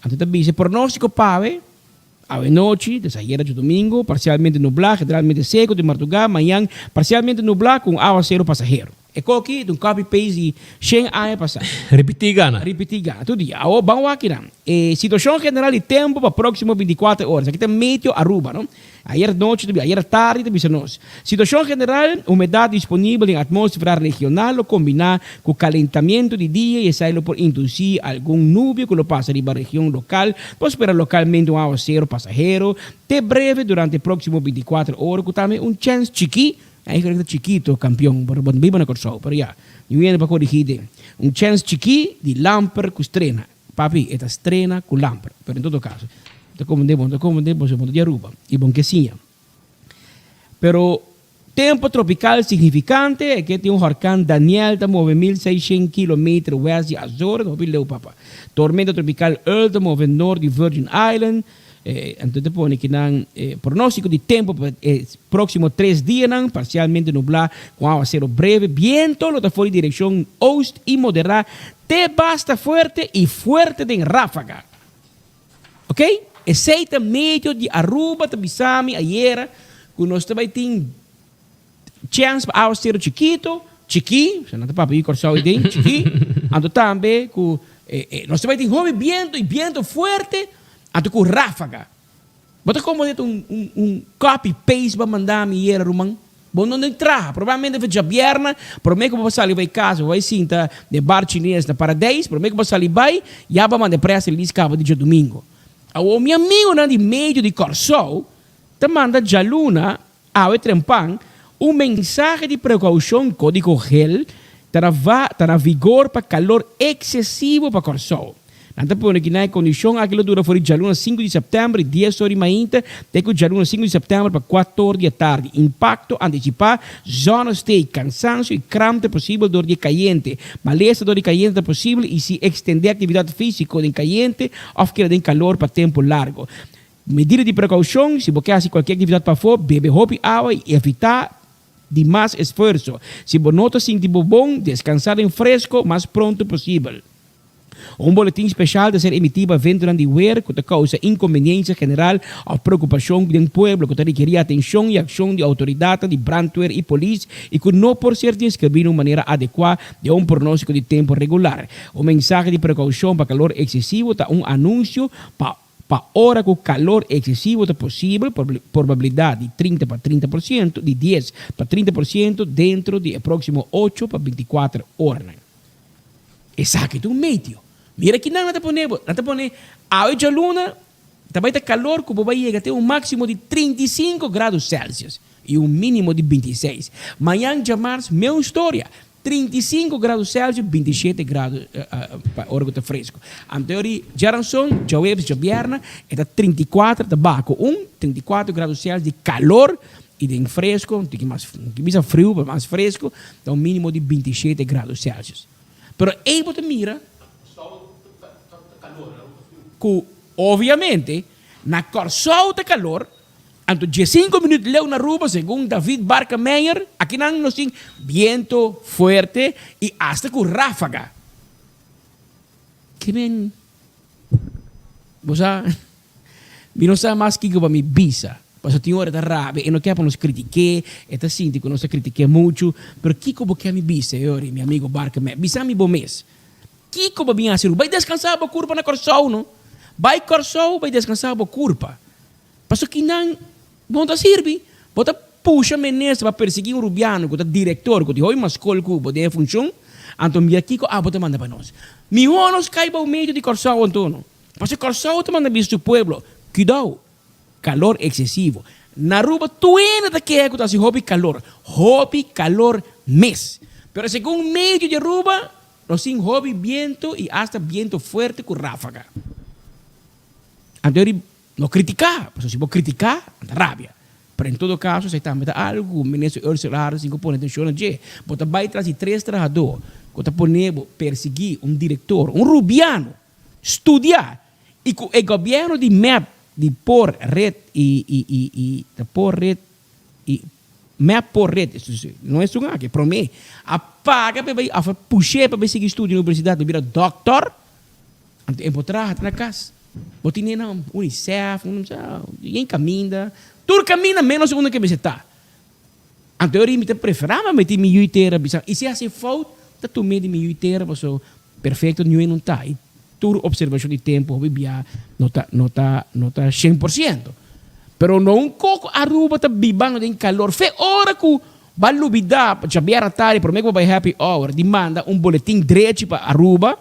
Anto ta bisa e pronostico p'awe, awe nochi, des ayera djadumingo, parcialmente nubla, generalmente seco di marduga, mañan parcialmente nubla cu un awacero pasahero. E koki ta un copy paste di shen aña pasá. Ripití gana. Ripití gana tur dia. Awor ban wak kinan. E situacion general di tempo pa proximo binticuater ora. Esaki ta Meteo Aruba, no? Ayer nochi ta bisa, ayer tardi ta bisa nos. Situacion general, humedad disponibel den atmosfera regional lo combina cu calentamiento di dia y esai lo por induci algun nubia cu lo pasa riba region local. Por spera localmente un awacero pasahero te breve durante proximo binticuater ora cu tambe un chens chiki Eigenlijk ta chikito kampion, pero bo no biba na Kòrsou, pero ya, mi wende pa korigí den. Un chèns chikí di lamper ku strena. Papi, e ta strena ku lamper, pero en todo kaso, bo ta komprendé, bo no ta komprendé, pasobra bo no ta di Aruba i bo no ke siña. Pero tempu tropikal signifikante, e ke tin un horkan Daniel ta move 1600 kilometer west di Azores, hopi leu papa. Tormenta tropikal Earl ta move nort di Virgin Island. Anto ta pone ki nan pronóstiko di tempu pa e próksimo tres dianan, parsialmente nublá ku áwasero breve. Biento lo ta for di direkshon oost i moderá te basta fuerte i fuerte den ráfaga. Oke? Esey ta medio di Aruba ta bisa mi ayera cu nos ta bay tin chance pa awacero chikito, chiki, nan ta papia di Corsou ey den, chiki, anto tambe cu nos ta bay tin hopi biento y biento fuerte anto cu rafaga. Bo ta como net un un un copy paste bo a manda mi yera ruman? Bo no den traha, probablemente for djabierna prome cu bo sali bay casa bo bay sinta den bar chines na Paradijs, prome cu bo sali bay ya bo a manda e press release caba di djadomingo. Awor mi amigonan di medio di Corsou ta manda djaluna awe trempan un mensahe di precaucion codigo gel ta na va ta na vigor pa calor excesivo pa Corsou. Nan ta pone ki na e kondishon aki lo dura for di djaluna sinku di sèptèmber di dies or di mainta te ku djaluna sinku di sèptèmber pa kuator di atardi. Impakto antisipá, zònesteek, kansansio i kramp ta posibel dor di e kayente. Malesa dor di kayente ta posibel i si ekstendé aktividat físiko den kayente òf keda den kalor pa tempu largu. Medida di prekoushon, si bo ke hasi kualke aktividat pafó, bebe hopi awa i evitá di mas esfuerso. Si bo no ta sinti bo bon, deskansá den fresko mas pronto posibel. Un boletin special ta ser emití pa eventonan di wer ku ta kousa inkonbeniensia general òf preokupashon den pueblo ku ta rekerí atenshon i akshon di outoridatnan di brandweer i polis i ku no por ser deskribí na un manera adekuá den un pronóstiko di tempu regular. Un mensahe di prekoushon pa kalor eksesivo ta un anunsio pa pa ora ku kalor eksesivo ta posibel, probabilidat di 30 pa 30 por siento, di dies pa 30 por siento dentro di e próksimo ocho pa 24 oranan. Esaki ta un meteo. Mira kinan nan ta pone bo. Nan ta pone awe djaluna ta bai ta kalor ku bo bai yega te un máksimo di 35 grado Celsius i un mínimo di 26. Mañan djamars meun storia, 35 grado Celsius, 27 grado pa ora ku ta fresku. Anto di djaranson, djaweps, djabièrnè e ta 34 ta baha ku un, 34 grado Celsius di kalor I den fresco, un tiki mas, no bisa friu, pero mas fresco, ta un minimo di 27 grado Celsius. Pero ey bo ta mira cu obviamente na Corsou ta calor, anto diescinco minuut leu na Aruba, segun David Barkemeyer, akinan nos tin biento fuerte y hasta cu rafaga. Ke men, bo sa. Mi no sa mas kiko pa mi bisa, pasobra tin ora e ta rabia, e no ke pa nos kritik'é, e ta sinti ku nos ta kritik'é muchu. Pero kiko bo ke mi bisa e ora, mi amigo Barkemeyer? Bisa mi bo mes. Kiko bo bin hasi Aruba? Bai deskansá bo kurpa na Kòrsou, no? Bai Kòrsou, bai deskansá bo kurpa. Pasobra kinan bo no ta sirbi. Bo ta pusha minister pa persiguí un rubiano ku ta direktor, ku tin hopi mas skol ku bo den e funshon, anto mira kiko abo ta manda pa nos. Mihó nos kai bou medio di Kòrsou anto, no? Pasobra Kòrsou ta manda bisa su pueblo, Kudou, kalor eksesivo. Na Aruba tur hende ta keha ku ta hasi hopi kalor, hopi kalor mes. Pero segun medio di Aruba, nos tin hopi biento i asta biento fuerte ku ráfaga. Anto eri no kritiká, pasobra si bo kritiká, nan ta rabia. Pero en todo kaso esei tambe ta algu ku Minister Ursula Harris tin ku pone atenshon na dje. Bo ta bai tras di tres trahadó ku ta pone bo persiguí un direktor, un rubiano, Studia y cu e gobierno di mep di por red y y y y ta por red y mep por red no esun aki prome a paga pa e bay of a pushe pa bay sigui studia na universidad pa bira doctor anto e por traha ta na cas bo tine nan unicef un sa yen caminda tur caminda menos unda ke mester ta anto ori mi ta prefera pa meti mi yui tera bisa y si haci fout ta tume di mi yui tera paso Perfecto niun no ta y tur observacion di tempo hopi bia no ta no ta no ta shen por ciento. Pero no un coco Aruba ta bibando den calor fe ora cu ba lubida pa djabier atardi prome cu bo bay happy hour di manda un boletin drechi pa Aruba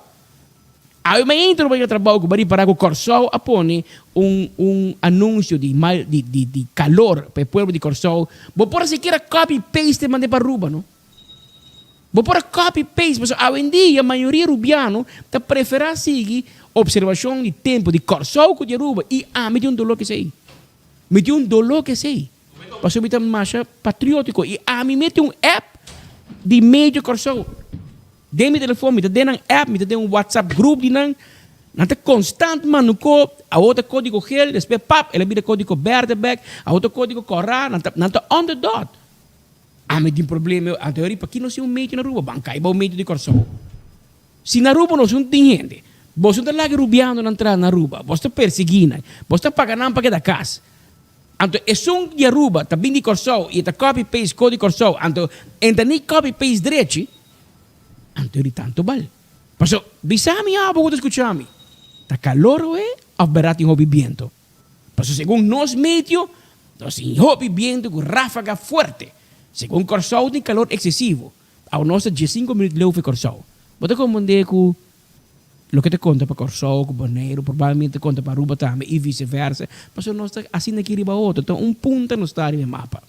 awe mainta no bay na trabao cu ba ripara cu Corsou a pone un un anuncio di mal di di di calor pa e pueblo di Corsou bo por a sikiera copy paste mande pa Aruba no. Bo por a copy paste pasobra awendia mayoria rubiano ta prefera sigui observacion di tempo di Corsou cu di Aruba y ami tin un dolor cu esey. Mi tin un dolor cu esey pasobra mi ta masha patriotico y ami mete un app di medio Corsou den mi telefon, mi ta den nan app, mi ta den un whatsapp group di nan, nan ta constant manda un co, awo ta codigo geel, despues pap el a bira codigo berde bek, awo ta codigo cora, nan ta nan ta on the dot. Ami tin problema, anto eri paki nos tin un medio na Aruba? Ban kai bou medio di Kòrsou. Si na Aruba nos no tin hende. Boso no ta laga rubianonan traha na Aruba. Boso ta persiguí nan. Boso ta paga nan pa keda kas. Anto esun di Aruba ta bin di Kòrsou i e ta copy paste kos di Kòrsou. Anto e ta ni copy paste drechi. Anto di tantu bal. Paso bisa mi abo ku ta skucha mi. Ta kalor oe òf bèrdat tin hopi bientu? Paso segun nos meteo nos tin hopi bientu ku ráfaga fuerte. Segun Kòrsou tin kalor eksesivo. Awo nos ta diesinko minüt leu for Kòrsou. Bo ta komprendé ku loke ta konta pa Kòrsou ku Boneiru probablemente ta konta pa Aruba tambe i vise vèrsa. Pasobra nos ta asina aki riba otro. Ta un punta nos ta riba e mapa.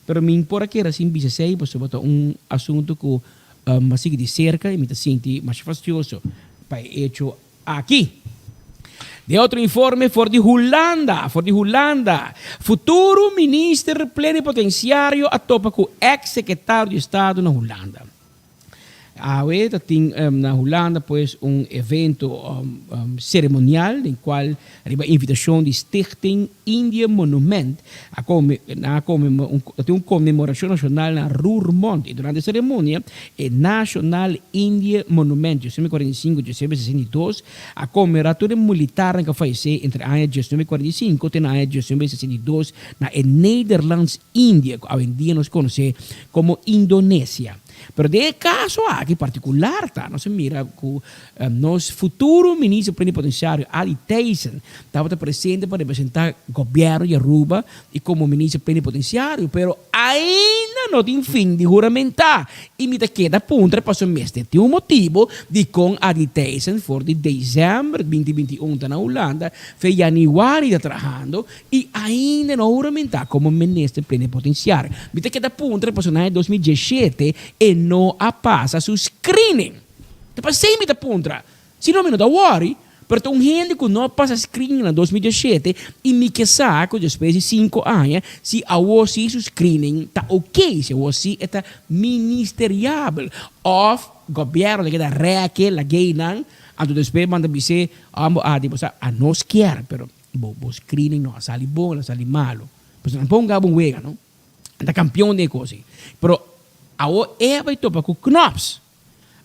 Pero mi por a kere sin bisa esei pasobra ta un asuntu ku mi a sigui di serka i mi ta sinti masha fastioso pa e echo aki. Den otro informe for di Hulanda, for di Hulanda, futuro minister plenipotenciario a topa cu ex secretario di estado na Hulanda. Awe ta tin na Hulanda pues un evento ceremonial den cual riba invitacion di Stichting Indië Monument a nan a ta tin un conmemoracion nacional na Roermond y durante e ceremonia e Nationaal Indië Monument 1945, 1962 a conmemora tur e militarnan cu a fayece entre aña 1945 te na aña 1962 na e Nederlands Indië cu awendia nos conoce como Indonesia. Pero den e caso aki particular ta nos a mira cu nos futuro minister plenipotenciario Adi Thijssen tabata presente pa representa gobierno di Aruba y como minister plenipotenciario pero ainda no tin fin di huramenta y mi ta keda puntra pasobra mester tin un motibo dicon Adi Thijssen for di december 2021 ta na Hulanda fe januari ta trahando I ainda no a huramentá komo minister plenipotensiario. Mi ta keda puntra pasobra na aña 2017 e no a pasa su screening. Ta pasei mi ta puntra. Si no mi no ta worry, pero ta un hende ku no a pasa screening na 2017 i mi ke sa ku despues di sinku aña si awor si su screening ta ok, si awor si e ta ministeriabel òf gobièrnu ta keda rèk'e lag'e nan anto despues manda bis'é amo adi bo sa anos kier pero Bo bo screening no a sali bon, a sali malo. Pasobra nan pon gaba un wega, no? Nan ta campeon den e cos ei. Pero awor e a bai topa cu Knops.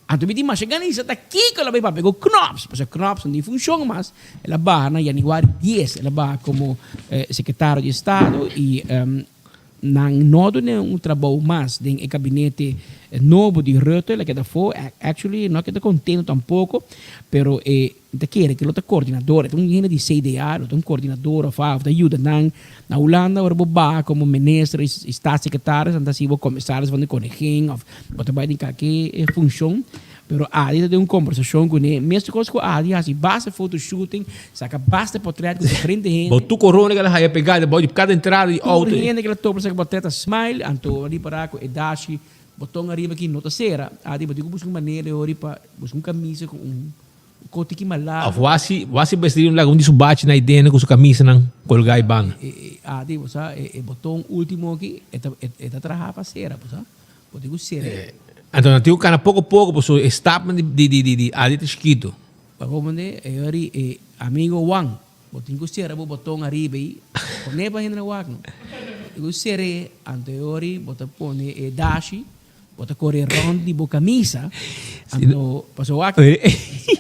Anto mi tin masha gana di sa ta kico el a bai papia cu Knops. Pasobra Knops no tin funcion mas. El a baha na januari dies, el a baha como secretario di estado y Nan no duna un trabou mas den e gabinete nobo di Rutte, el a keda afó, actually no a keda contento tampoco, pero e ta kere ke lo ta coordinador, e ta un hende di CDA, lo ta un coordinador of of ta yuda nan na Hulanda ora bo baha como minister y staatssecretaris nan ta haci bo commissaris van de koningin of bo ta bai den kalke funcion. Pero Adi ta den un kombersashon kuné. Mesun kos ku Adi hasi basta fotoshooting, saka basta portret ku diferente hende. Bo tur korona ku el a haya pegá debou di kada entrada di outo. Tur hende ku el a topa saka portret ta smile, anto ripará ku e dashi boton ariba aki no ta sera. Adi bo tin ku buska un manera e ori pa buska un kamisa ku un koti ki malar. Of wasi wasi besti un laga un di su bachi na idena ku su kamisanan kolgá i banda. Adi bo sa e boton ultimo aki e ta e ta traha pa sera bo sa. Bo tin ku sera. Anto nan tin ku kana poko poko pasobra e stapnan di di di di Adi ta chikitu. Pa komende e ori e amigo Juan bo tin ku sera bo boton ariba ei pone pa hende na wak no. Bo tin ku ser'é anto e ori bo ta pone e dashi bo ta kore rònt di bo kamisa anto pasobra wak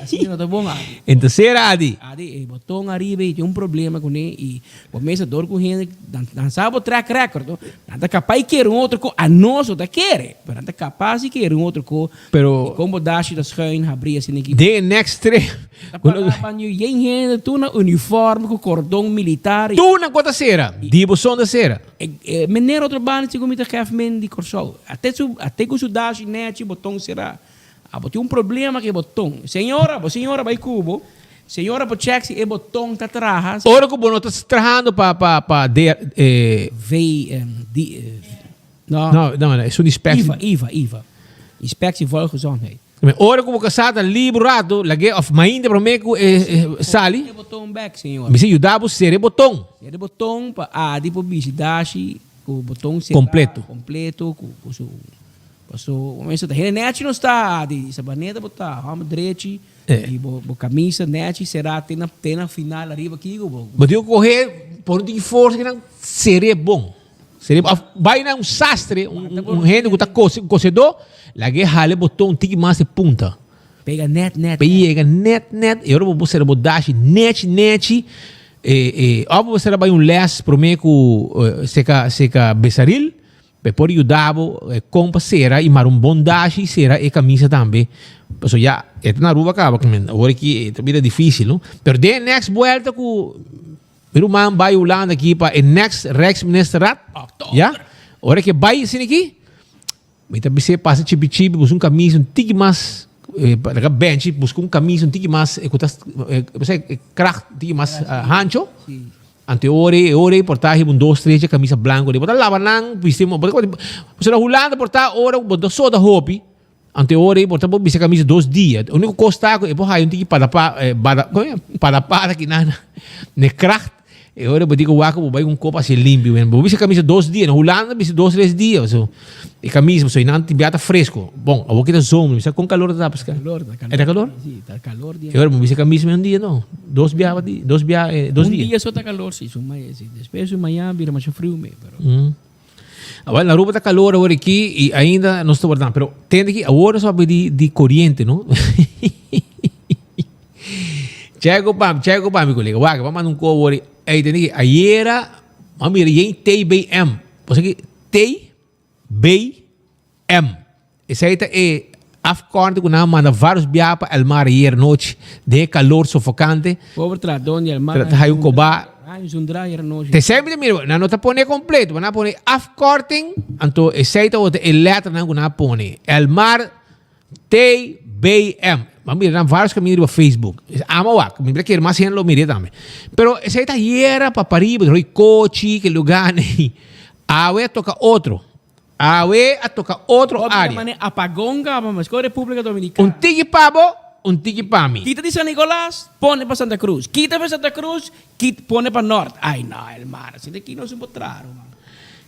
asina no ta bon Adi. En ta sera Adi. Adi e boton ariba ei tin un problema kuné i Bo mester dor ku hende, nan sa bo track record no, nan ta kapaz di kere un otro ko, anos no ta kere, pero nan ta kapaz di kere un otro ko, Pero i kon bo dashi ta schuin habri asina aki. Den e next trip. Ta para ban yu yen hende tur na uniform ku kordon militar. Tur nan ko ta sera, di bo son ta sera. E meneer otro banda si ku mi ta gef men di Kòrsou, ate su ate ku su dashi nechi boton sera. Abo tin un problema ku e boton. Señora, bo señora bai ku bo. Señora por check si e boton ta traha. Ora ku bo no ta trahando pa pa pa de eh. V D no. No, no, no, esun inspectie. Iva, Iva, Iva. Inspectie Volksgezondheid. Ora ku bo kasá ta libro rato, lag'é of mainta promé ku e sali. Sera e boton bek, señora. Mi sa yuda bo sera e boton. Sera e boton pa adi por bishi dashi ku boton sera. Kompleto. Kompleto ku ku su. Paso momento ta hende nechi no sta di sabaneta bo ta hòmber drechi i bo bo kamisa nechi será te na te na final ariba kiko bo. Bo tin ku kohe por un tiki forsa kinan ser'é bon. Ser'é òf bai na un sastre un un hende ku ta kose un kosedó lag'é hala e boton un tiki mas e punta. Pega net net. Pe yega net net e ora bo por sera bo dashi nechi nechi e of bo sera bai un les prome ku seka seka besaril pe por yuda bo kon pa sera y mara un bon dashi y sera e camisa tambe paso ya e ta na Aruba caba awor aki e ta bira dificil no pero den e next buelta ku Mi ruman bai Hulanda aki pa e next Rijksministerraad. Ya. Ora ke bai asina aki, mi ta bis'é pasa chipi chipi, buska un camisa un tiki mas, eh, pa laga benchi, buska un camisa un tiki mas, eh, ku ta, eh, bo sa, e kracht un tiki mas hancho. Anto e ora ei, e ora ei por ta hiba un dos tres dje camisa blanco dei. Bo ta laba nan, bisti, bo ta, pasobra Hulanda por ta ora ku bo ta soda hopi. Anto e ora ei bo ta por bisa camisa dos dia. E unico cos ta cu e por haya un tiki padapa, bada, como e? Padapara ki nan na e kracht. E ora bo tin cu wak bo bai un copa así limpio. Bo bisa camisa dos dia. Na Hulanda bisa dos tres dia. So, e camisa, pasobra nan tin bia ta fresco. Bon, awor ki ta zomer, mi sa con calor ta ta pasca. Calor, ta calor. E ta calor? Si, ta calor dia. E ora bo bisa camisa un dia no. Dos bia, dos bia, dos Un dia. dia so ta calor, si, su mai, si. Despues su mañana bira masha friu me, pero. Awel, na Aruba ta calor awor aki y ainda nos ta wardando. Pero tende ki awor nos a papia di, di coriente, no? Checo pa, checo pa mi colega. Wak, pa manda un ko awor. Ey, tende ki ayera, ma mira yen TBM. Cosa ki TBM. Esei ta e afkorting ku nan a manda varios biaha pa El Mar ayer nochi den e kalor sofokante. Pober tradon di El Mar. Tra hayo un kobá. Hayo un zundra ayer nochi. Te semper ta mira, nan no ta pone kompleto, nan a pone afkorting, anto esei tabata e lèternan ku nan a pone. El Mar TBM. Bo a mira nan varios kaminda riba Facebook. Amo wak, mi ta kere mas hende lo mir'é tambe. Pero esei ta ayera pa pariba, Roy Kochi, ke lugá nei. Awe a toka otro. Awe a toca otro Hopi área. mane apagon caba mas con Republica Dominicana. Un tiki pa bo, un tiki pa mi. Kita di San Nicolas, pone pa Santa Cruz. Kita pa Santa Cruz, kit pone pa Noord. Ay no, el mar. Asina ki nos un por traha, ruman.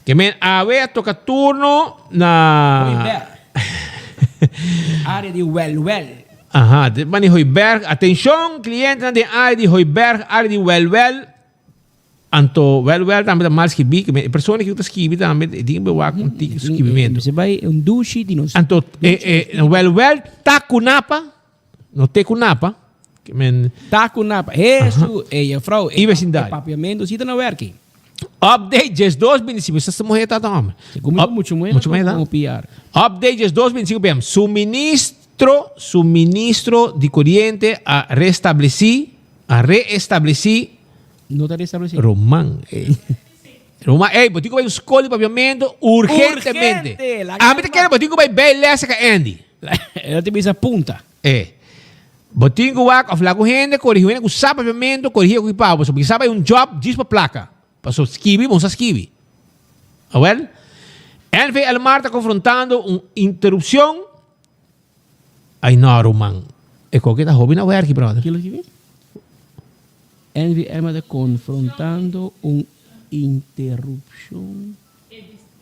Ke men awe a toca turno na. Hooiberg. Área di Welwel. Aha, dit man di Hooiberg. Atencion, clientenan den área di Hooiberg, área di Welwel. Anto wel wel tambe ta mal skibí, ke e persona ku ta skibi tambe e tin ke wak un tiki su skibimentu. Mester bai un dushi di nos. Anto e e wel wel ta ku napa, no te ku napa, ke men. Ta ku napa, Hesu, e juffrouw, I vecindario. e papiamentu si ta na werki. Update diesdos bintisinko, esta esta muher tata homber. Segun mi ta mucho muher Mucho muher ta? komo PR. Update diesdos bintisinko PM, suministro suministro di koriente a restablesí, a reestablesí No ta restablecido. Roman, ey. Roman, ey, bo tin ku bai un skol di papiamentu urgentemente. Urgente, laga Ami ta kere bo tin ku bai bei les ka Andy. El a ta bisa punta. Eh. Bo tin ku wak of laga un hende korigi, un hende ku sa papiamentu korigi ku pa bo. So bo sa bai un job djis pa plaka. Paso skibi, bo no sa skibi. Awel, NV Elmar ta konfrontando un interupcion. Ay no ruman, e koke ta hopi na werki brother. Kilo kibi? NVM ta konfrontando un interupshon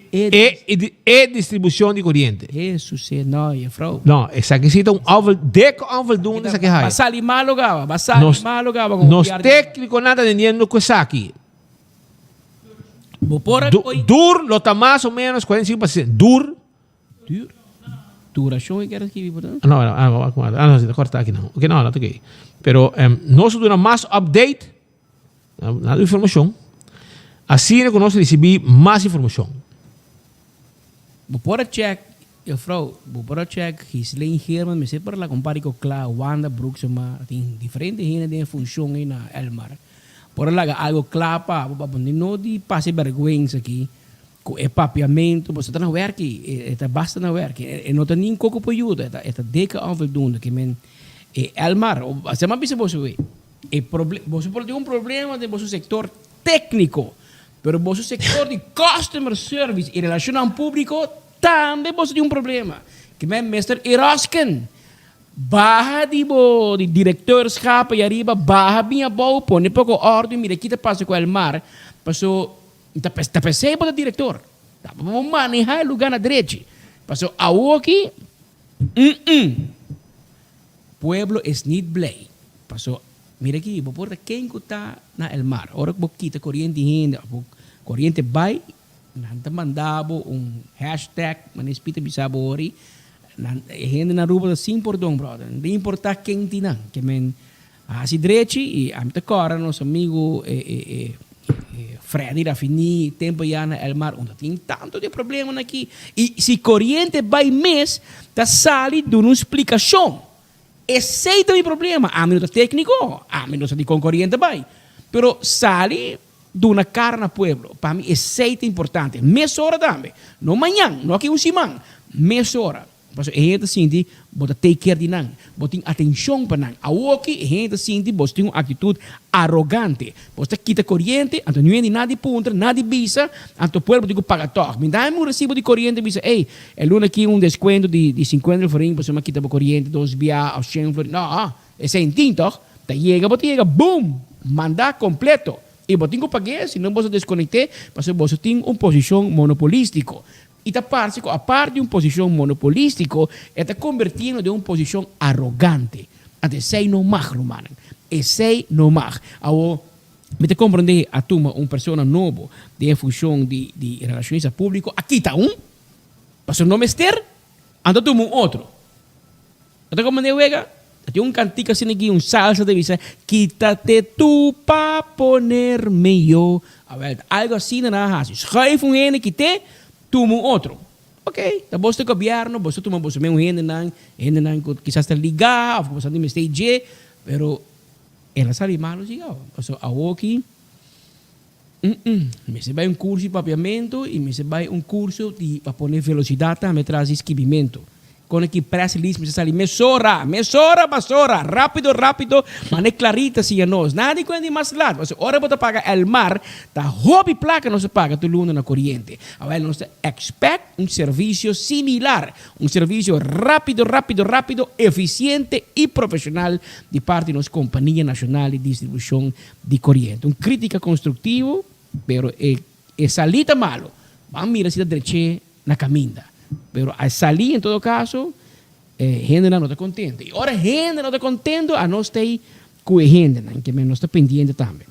E e distribushon di koriente. Hesus se no juffrouw. No, esaki si ta un onvol deko onvoldoende esaki haya. Ba sali malo gaba, ba sali malo gaba con Nos teknikonan ta tendiendo ku esaki. Bo por a Dur lo ta mas o menos 45 pa 60. Dur. Duur? Duracion e kier skibi por tanto? No, no, ah, ah, no, si ta corta aki no. Ok, no, no ta ok. Pero um, nos duna mas update, na informacion, asina cu nos ricibi mas informacion. Bo por a check, juffrouw, bo por a check Ghislaine Geerman, mester por la compari cu Cla, Wanda Broeksema, tin diferente hende den e funcion ey na Elmar. Por a laga algo cla pa bo, pa bo no di pasa e berguensa aki. Ku e papiamentu, boso ta na wèrki, e ta basta na wèrki. E no ta nin koko por yuda, e ta deka onvoldoende. Ke men e Elmar, asina mi a bisa boso wei, e proble, boso por tin un problema den boso sektor tékniko, pero boso sektor di customer service i relashonnan públiko tambe boso tin un problema. Ke men Mister Erosken, baha di bo di direkteurschap ei ariba, baha bin abou, pone poko òrdu i mira ki ta pasa ku Elmar, paso Ta ta pesey bo ta director. Ta pa bo maneha e lugar na drechi. Paso awoki, mm-mm. Pueblo is niet blij. Paso, mira aki, bo por ta ken ku ta na el mar. Ora ku bo kita koriente hende of bo koriente bai, nan ta manda bo un hashtag, manera Speed ta bisa bo ori. Nan e hende na Aruba ta sin pordon brother. No ta importa ken tin nan. Ke men hasi drechi y ami ta corda nos amigo e e e e Freddy Rafini tempo ya na Elmar unda tin tanto di e problemanan aki. Y si coriente bay mes ta sali duna un splicacion. Esey ta mi problema. Ami no ta tecnico. Ami no sa di con coriente bay. Pero sali Duna kara na pueblo. Pa mi esei ta importante. Mesora tambe. No mañan, no aki un siman. Mesora. Pasobra e hende ta sinti bo ta take care di nan. Bo tin atencion pa nan. Awoki e hende ta sinti bo tin un actitud arogante. Bo ta kita coriente, anto niun hende nadi puntra, nadi bisa, anto pueblo tin cu paga tog. Mi dame un recibo di coriente bisa, ey, e luna aki un descuento di di cincuenta florin pasobra mi a kita bo coriente dos bia of shen florin. No. Esei tin tòg? Ta yega bo ta yega boom! Mandá kompleto! I bo tin ku pag'é si no boso deskonekt'é pasobra boso tin un posishon monopolístiko. I ta parse ku apart di un posishon monopolístiko e ta kombertiendo den un posishon arogante. Anto esei no mag, rumannan. Esei no mag. Awor, mi ta komprondé a tuma un persona nobo den e funshon di di relashonista públiko, a kita un, pasobra no mester, anto tuma un otro. Bo ta komprendé wega? Ta tin un kantika asina aki, un salsa ta bisa, Quítate tú pa ponerme yo. Awel, ta algo asina nan a hasi. Schuif un hende kit'é, tuma un otro. Ok, ta bos ta gobièrnu, bos ta tuma boso mes un hendenan, hendenan ku kisas ta ligá òf ku boso a tin mester dje, pero el a sali malu si gau. Pasobra awoki, mester bai un kurso di papiamentu i mester bai un kurso di pa pone velosidat tambe tras di skibimentu. Con aki press release mester sali mesora, mesora basora, rapido rapido, mane Clarita siña nos. Nada di cuenta di mas laat, pasobra ora bo ta paga Elmar, ta hopi placa nos ta paga tur luna na coriente. Awel nos ta expect un servicio similar, un servicio rapido rapido rapido, eficiente y profesional di parti nos Compania Nacional di Distribucion di Coriente. Un critica constructivo, pero e e sali ta malo. Ban mira si ta dreche na caminda. Pero a salí en todo caso, e hendenan no ta contento. Y ora hende no ta contento, anos ta ei cu e hendenan, ke men nos ta pendiente tambe.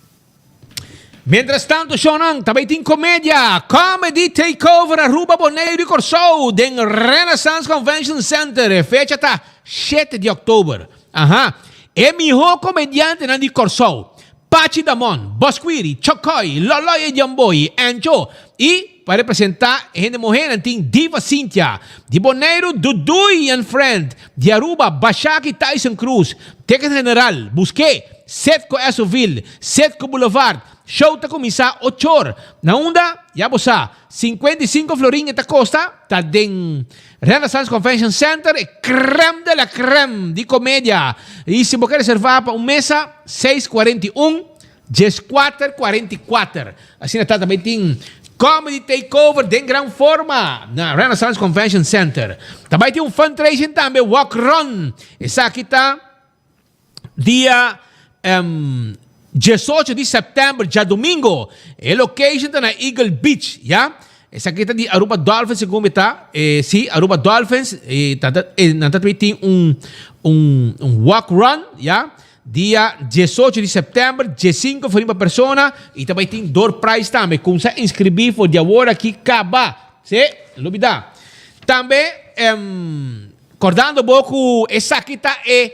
Mientras tanto, shownan, ta bay tin comedia, Comedy Takeover Aruba, Boneiru y Corsou den Renaissance Convention Center. E fecha ta shete di october. Aha, e miho comediantenan di Corsou, Pachi Damon, Bosquiri, Chocoy, Loloy e Jamboy, Encho y pa representa e hende muhenan tin Diva Cynthia, di Boneiru Duduy and Friend, di Aruba Bashaki Tyson Cruz, Ticket General, Buské, Setco Essoville, Setco Boulevard, Show ta kuminsá ochor. Na unda? Ya bo sa, 55 florin e ta kosta, ta den Renaissance Convention Center, e crème de la crème di komedia. I si bo ke reservá pa un mesa, 641 1444. Asina ta tambe tin Comedy Takeover den gran forma na Renaissance Convention Center. Ta bai tin un fundraising tambe, Walk Run. Esaki ta Dia 18 di september, djadumingo. E location ta na Eagle Beach, ya. Esaki ta di Aruba Dolphins, segun mi ta. Eh, si, Aruba Dolphins. Eh, ta, ta, eh, nan ta tin un, un, un walk run, ya. Dia 18 di september, 15 florin pa persona. Y ta bay tin door prize tambe. Kumsa inscribi for di awor aki kaba. Si, no lubida. Tambe, em, Kordando bo ku esaki ta e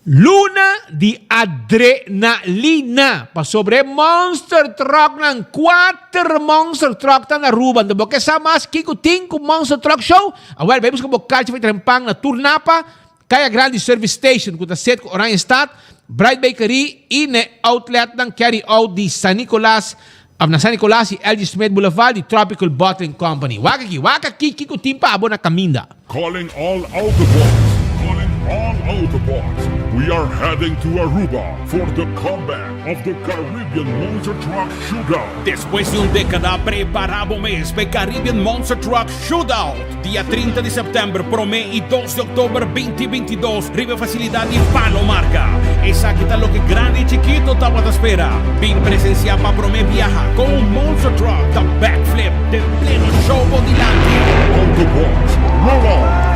luna di adrenalina pasobra e monster trucknan, kuater monster truck ta na Aruba. Anto bo ke sa mas kiko tin ku Monster Truck Show? Awel, bai buska bo karchi pa e trempan na Tur Napa, Kaya Grandi Service Station ku ta set ku Oranjestad, Bright Bakery i na e outletnan Carry Out di San Nicolas Of na San Nicolas y LG Smith Boulevard di Tropical Bottling Company. Wak aki, wak aki kiko tin pa abo na kaminda. Calling all Autobots, calling all Autobots, we are heading to Aruba for the comeback of the Caribbean Monster Truck Shootout. Despues di un dékada, prepara bo mes pa e Caribbean Monster Truck Shootout, dia 30 di sèptèmber promé i dos di òktober binti 22 riba e fasilidat di Palo Marca. Esaki ta loke grandi i chikito tabata spera. Bin presensiá pa promé biaha kon un monster truck ta backflip den pleno show bo dilanti. Autobots, roll out!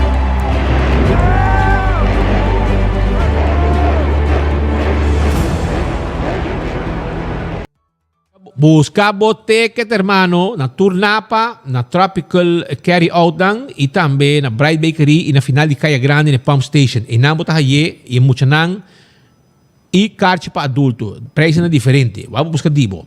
Busca bo ticket hermano na Tur Napa, na Tropical Carry Out nan y tambe na Bright Bakery y na final di Caya Grandi na e Pump Station. Eynan bo ta haye y e muchanan y karchi pa adulto. Prijsnan diferente. Wak bo busca di bo.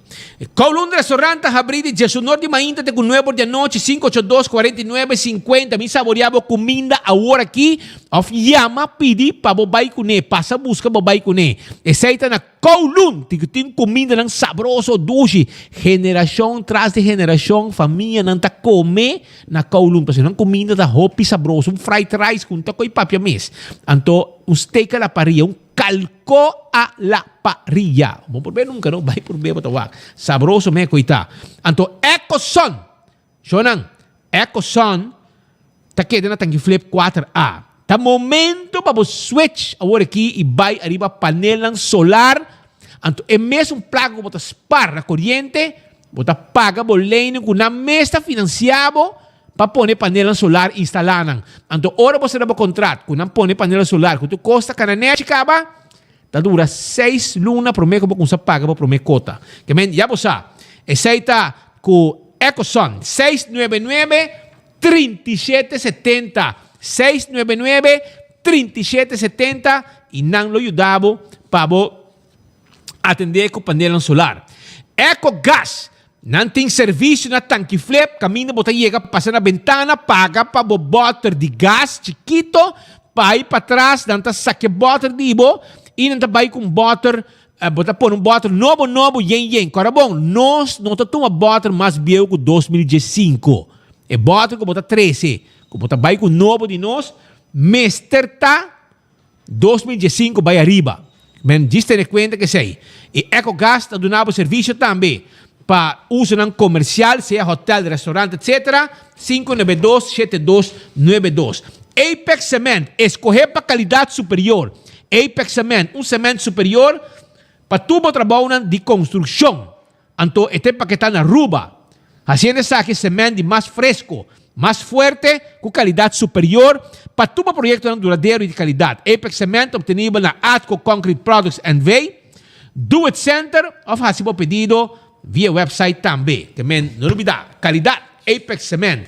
Kowloon Restaurant ta habri di diesunor di mainta te cu nuebor di anochi, 582 49 50. Mi saborea bo cuminda awor aki of yama pidi pa bo bay cune. Pasa busca bo bay cune. Esey ta na Kowloon. Tin cu tin cumindanan sabroso, dushi. Generacion tras di generacion famianan ta come na Kowloon. Pasobra nan cuminda ta hopi sabroso. Un fried rice cu un ta coy papia mes. Anto un steak a la parrilla, un. Kalko a la parrilla. Bo por be nunca no, bai por be bo ta wak. Sabroso me koy ta. Anto Ecoson, shonan, Ecoson ta keda na Tanki Flip 4A. Ta momento pa bo switch awor aki y bai ariba panelnan solar. Anto e mesun plaka ku bo ta spar na koriente, bo ta paga bo lening ku nan mes ta financia bo. Pa pone panelnan solar instalá nan. Anto ora bo sera bo kontrat ku nan pone panelnan solar ku tur kos ta kana nèchi kaba, ta dura seis luna promé ku bo kumsa paga bo promé kota. Ke men ya bo sa, esei ta ku Ecosun, 699 3770, 699 3770, i nan lo yuda bo pa bo atendé ku panelnan solar. Ecogas, Nan tin servisio na tanki flip kaminda bo ta yega pasa na bentana paga pa bo bòter di gas chikito pa ai patras nan ta saka e bòter di bo i nan ta bai ku un bòter bo ta pone un bòter nobo nobo yen yen kòrda bon nos no ta tuma bòter mas bieu ku 2015 e bòter ku bo ta trese ku bo ta bai ku nobo di nos mester ta 2015 bai ariba. Men djis tene kuenta ku esei. E Ecogas ta duna bo servisio tambe pa usonan komersial, sea hotel, restaurant etc. 592 7292. Apex Cement, eskohé pa kalidat superior. Apex Cement, un sement superior pa tur bo trabounan di konstrukshon. Anto e ta empaketá na Aruba. Hasiendo esaki sement di mas fresco, mas fuerte, ku kalidat superior pa tur bo proyektonan duradero i di kalidat. Apex Cement ta obtenibel na Atco Concrete Products NV, Do It Center òf hasi bo pedido via website tambe. Te men no lubidá, kalidat Apex Cement.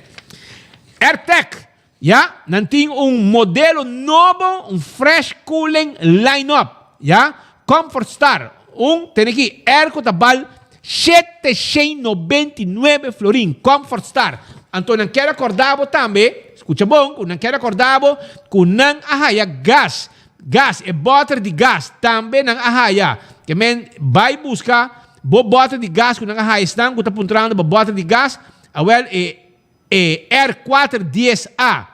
Airtec, ya, nan tin un modelo nobo, un fresh cooling line-up, ya, Comfort Star, un, tene aki, airco ta bal 799 florin, Comfort Star. Anto nan kier acorda bo tambe, scucha bon, cu nan kier acorda bo cu nan a haya gas, gas, e boter di gas, tambe nan a haya. Ke men bay busca bo boter di gas cu nan a haya, esnan cu ta puntrando pa boter di gas, awel e. E R kuater dies A,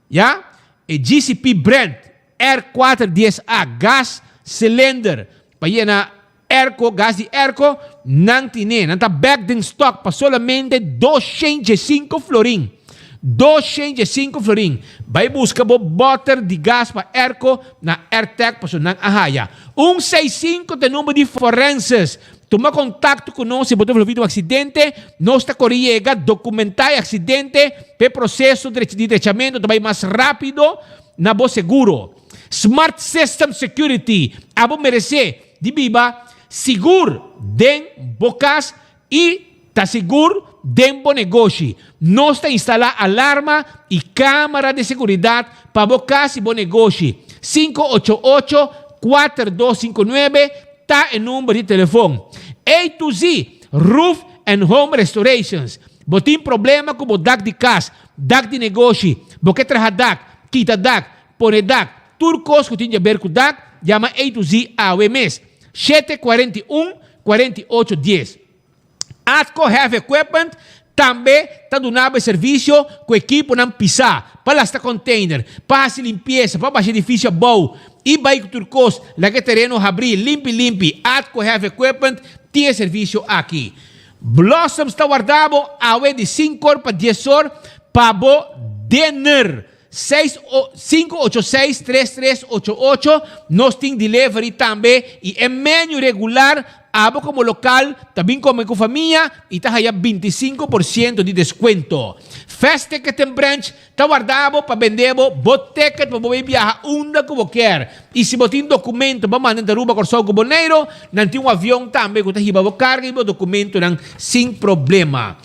ya, e GCP brand R kuater dies A gas cylinder pa yena airco, gas di airco, nan tine. Nan ta bek den stock pa solamente 205 florin. 205 florin. Bai busca bo boter di gas pa airco na Airtec pasobra nan a haya. Un seis sinku ta e number di forenses. Tuma kontakto ku nos si bo ta envolví den un aksidente. Nos ta kore yega dokumentá e aksidente pa e proseso di drechamentu ta bai mas rápido na bo seguro. Smart System Security, Abo meresé di biba sigur den bo kas i ta sigur den bo negoshi. Nos ta instalá alarma i kámara di seguridat pa bo kas i bo negoshi. 588 4259 Ta e number di telefon. A to Z Roof and Home Restorations. Bo tin problema ku bo dak di kas, dak di negoshi, bo ke traha dak, kita dak, pone dak, tur kos ku tin di aber ku dak, yama A to Z awe mes. 741 48 dies. Atco Heavy Equipment tambe ta duna bo e servisio ku ekiponan pisá pa lasta container, pa hasi limpiesa, pa basha edifisio abou i bai ku tur kos laga e tereno habrí limpi limpi. Atco Heavy Equipment tin e servisio aki. Blossoms ta warda bo awe di sinkor pa diesor pa bo dinner. 6 586 3388 Nos tin delivery tambe i e menu regular. Abo komo lokal ta bin kome ku famia i ta haya 25% di deskuento. Fast Ticketing Branch ta warda bo pa bende bo bo ticket pa bo bay biaha unda ku bo kier. I si bo tin dokumento pa manda entre Aruba, Kòrsou ku Boneiru, nan tin un avion tambe ku ta hiba bo karga i bo dokumentonan sin problema.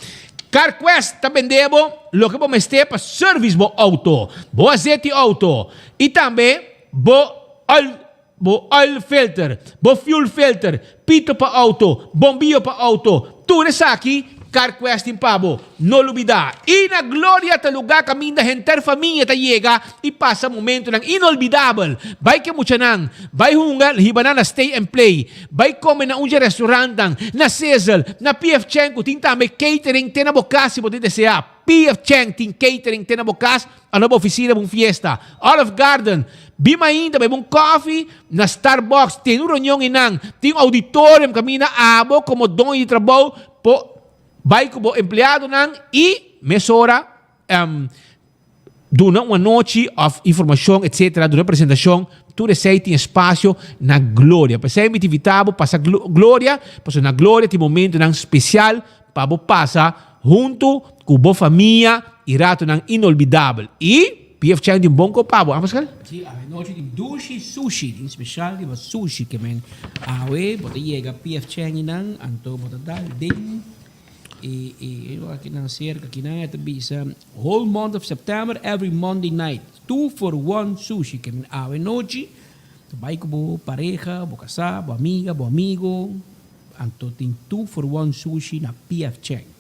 CarQuest ta bende bo loke bo mester pa service bo outo, bo azeti outo i tambe bo oil bo oil filter, bo fuel filter, pito pa auto, bombillo pa auto, tur esaki CarQuest tin pa bo. No lubida, i na Gloria ta luga kaminda henter famia ta yega i pasa momentonan inolbidabel. Bai ke muchanan, bai hunga, hiba nan na Stay and Play, bai kome na un dje restaurantnan, na Sizzle, na PF Chang ku tin tambe catering te na bo kas si bo ta deseá. PF Chang tin catering te na bo kas o na bo oficina pa un fiesta. Olive Garden, Bim ainda bebe un koffie na Starbucks, tene un reunion einan, tin un auditorium kaminda abo komo doño di trabou por bai ku bo empleadonan i mesora duna un anochi òf informashon etcetera, duna presentashon, tur esei tin espasio na Gloria. P'esei mi ta invitá bo pasa Gloria, pasobra na Gloria tin momentonan spesial pa bo pasa huntu ku bo famia i ratonan inolbidabel. I PF Chang tin bon kop pa bo, ah Pascal? Si, awenochi tin dushi sushi, tin special riba sushi ke men awe bo ta yega PF Chang einan anto bo ta dal den e e akinan serka akinan e ta bisa whole month of September every Monday night two for one sushi ke men awenochi ta bai ku bo pareha, bo kasá, bo amiga, bo amigo. Anto tin two for one sushi na PF Chang.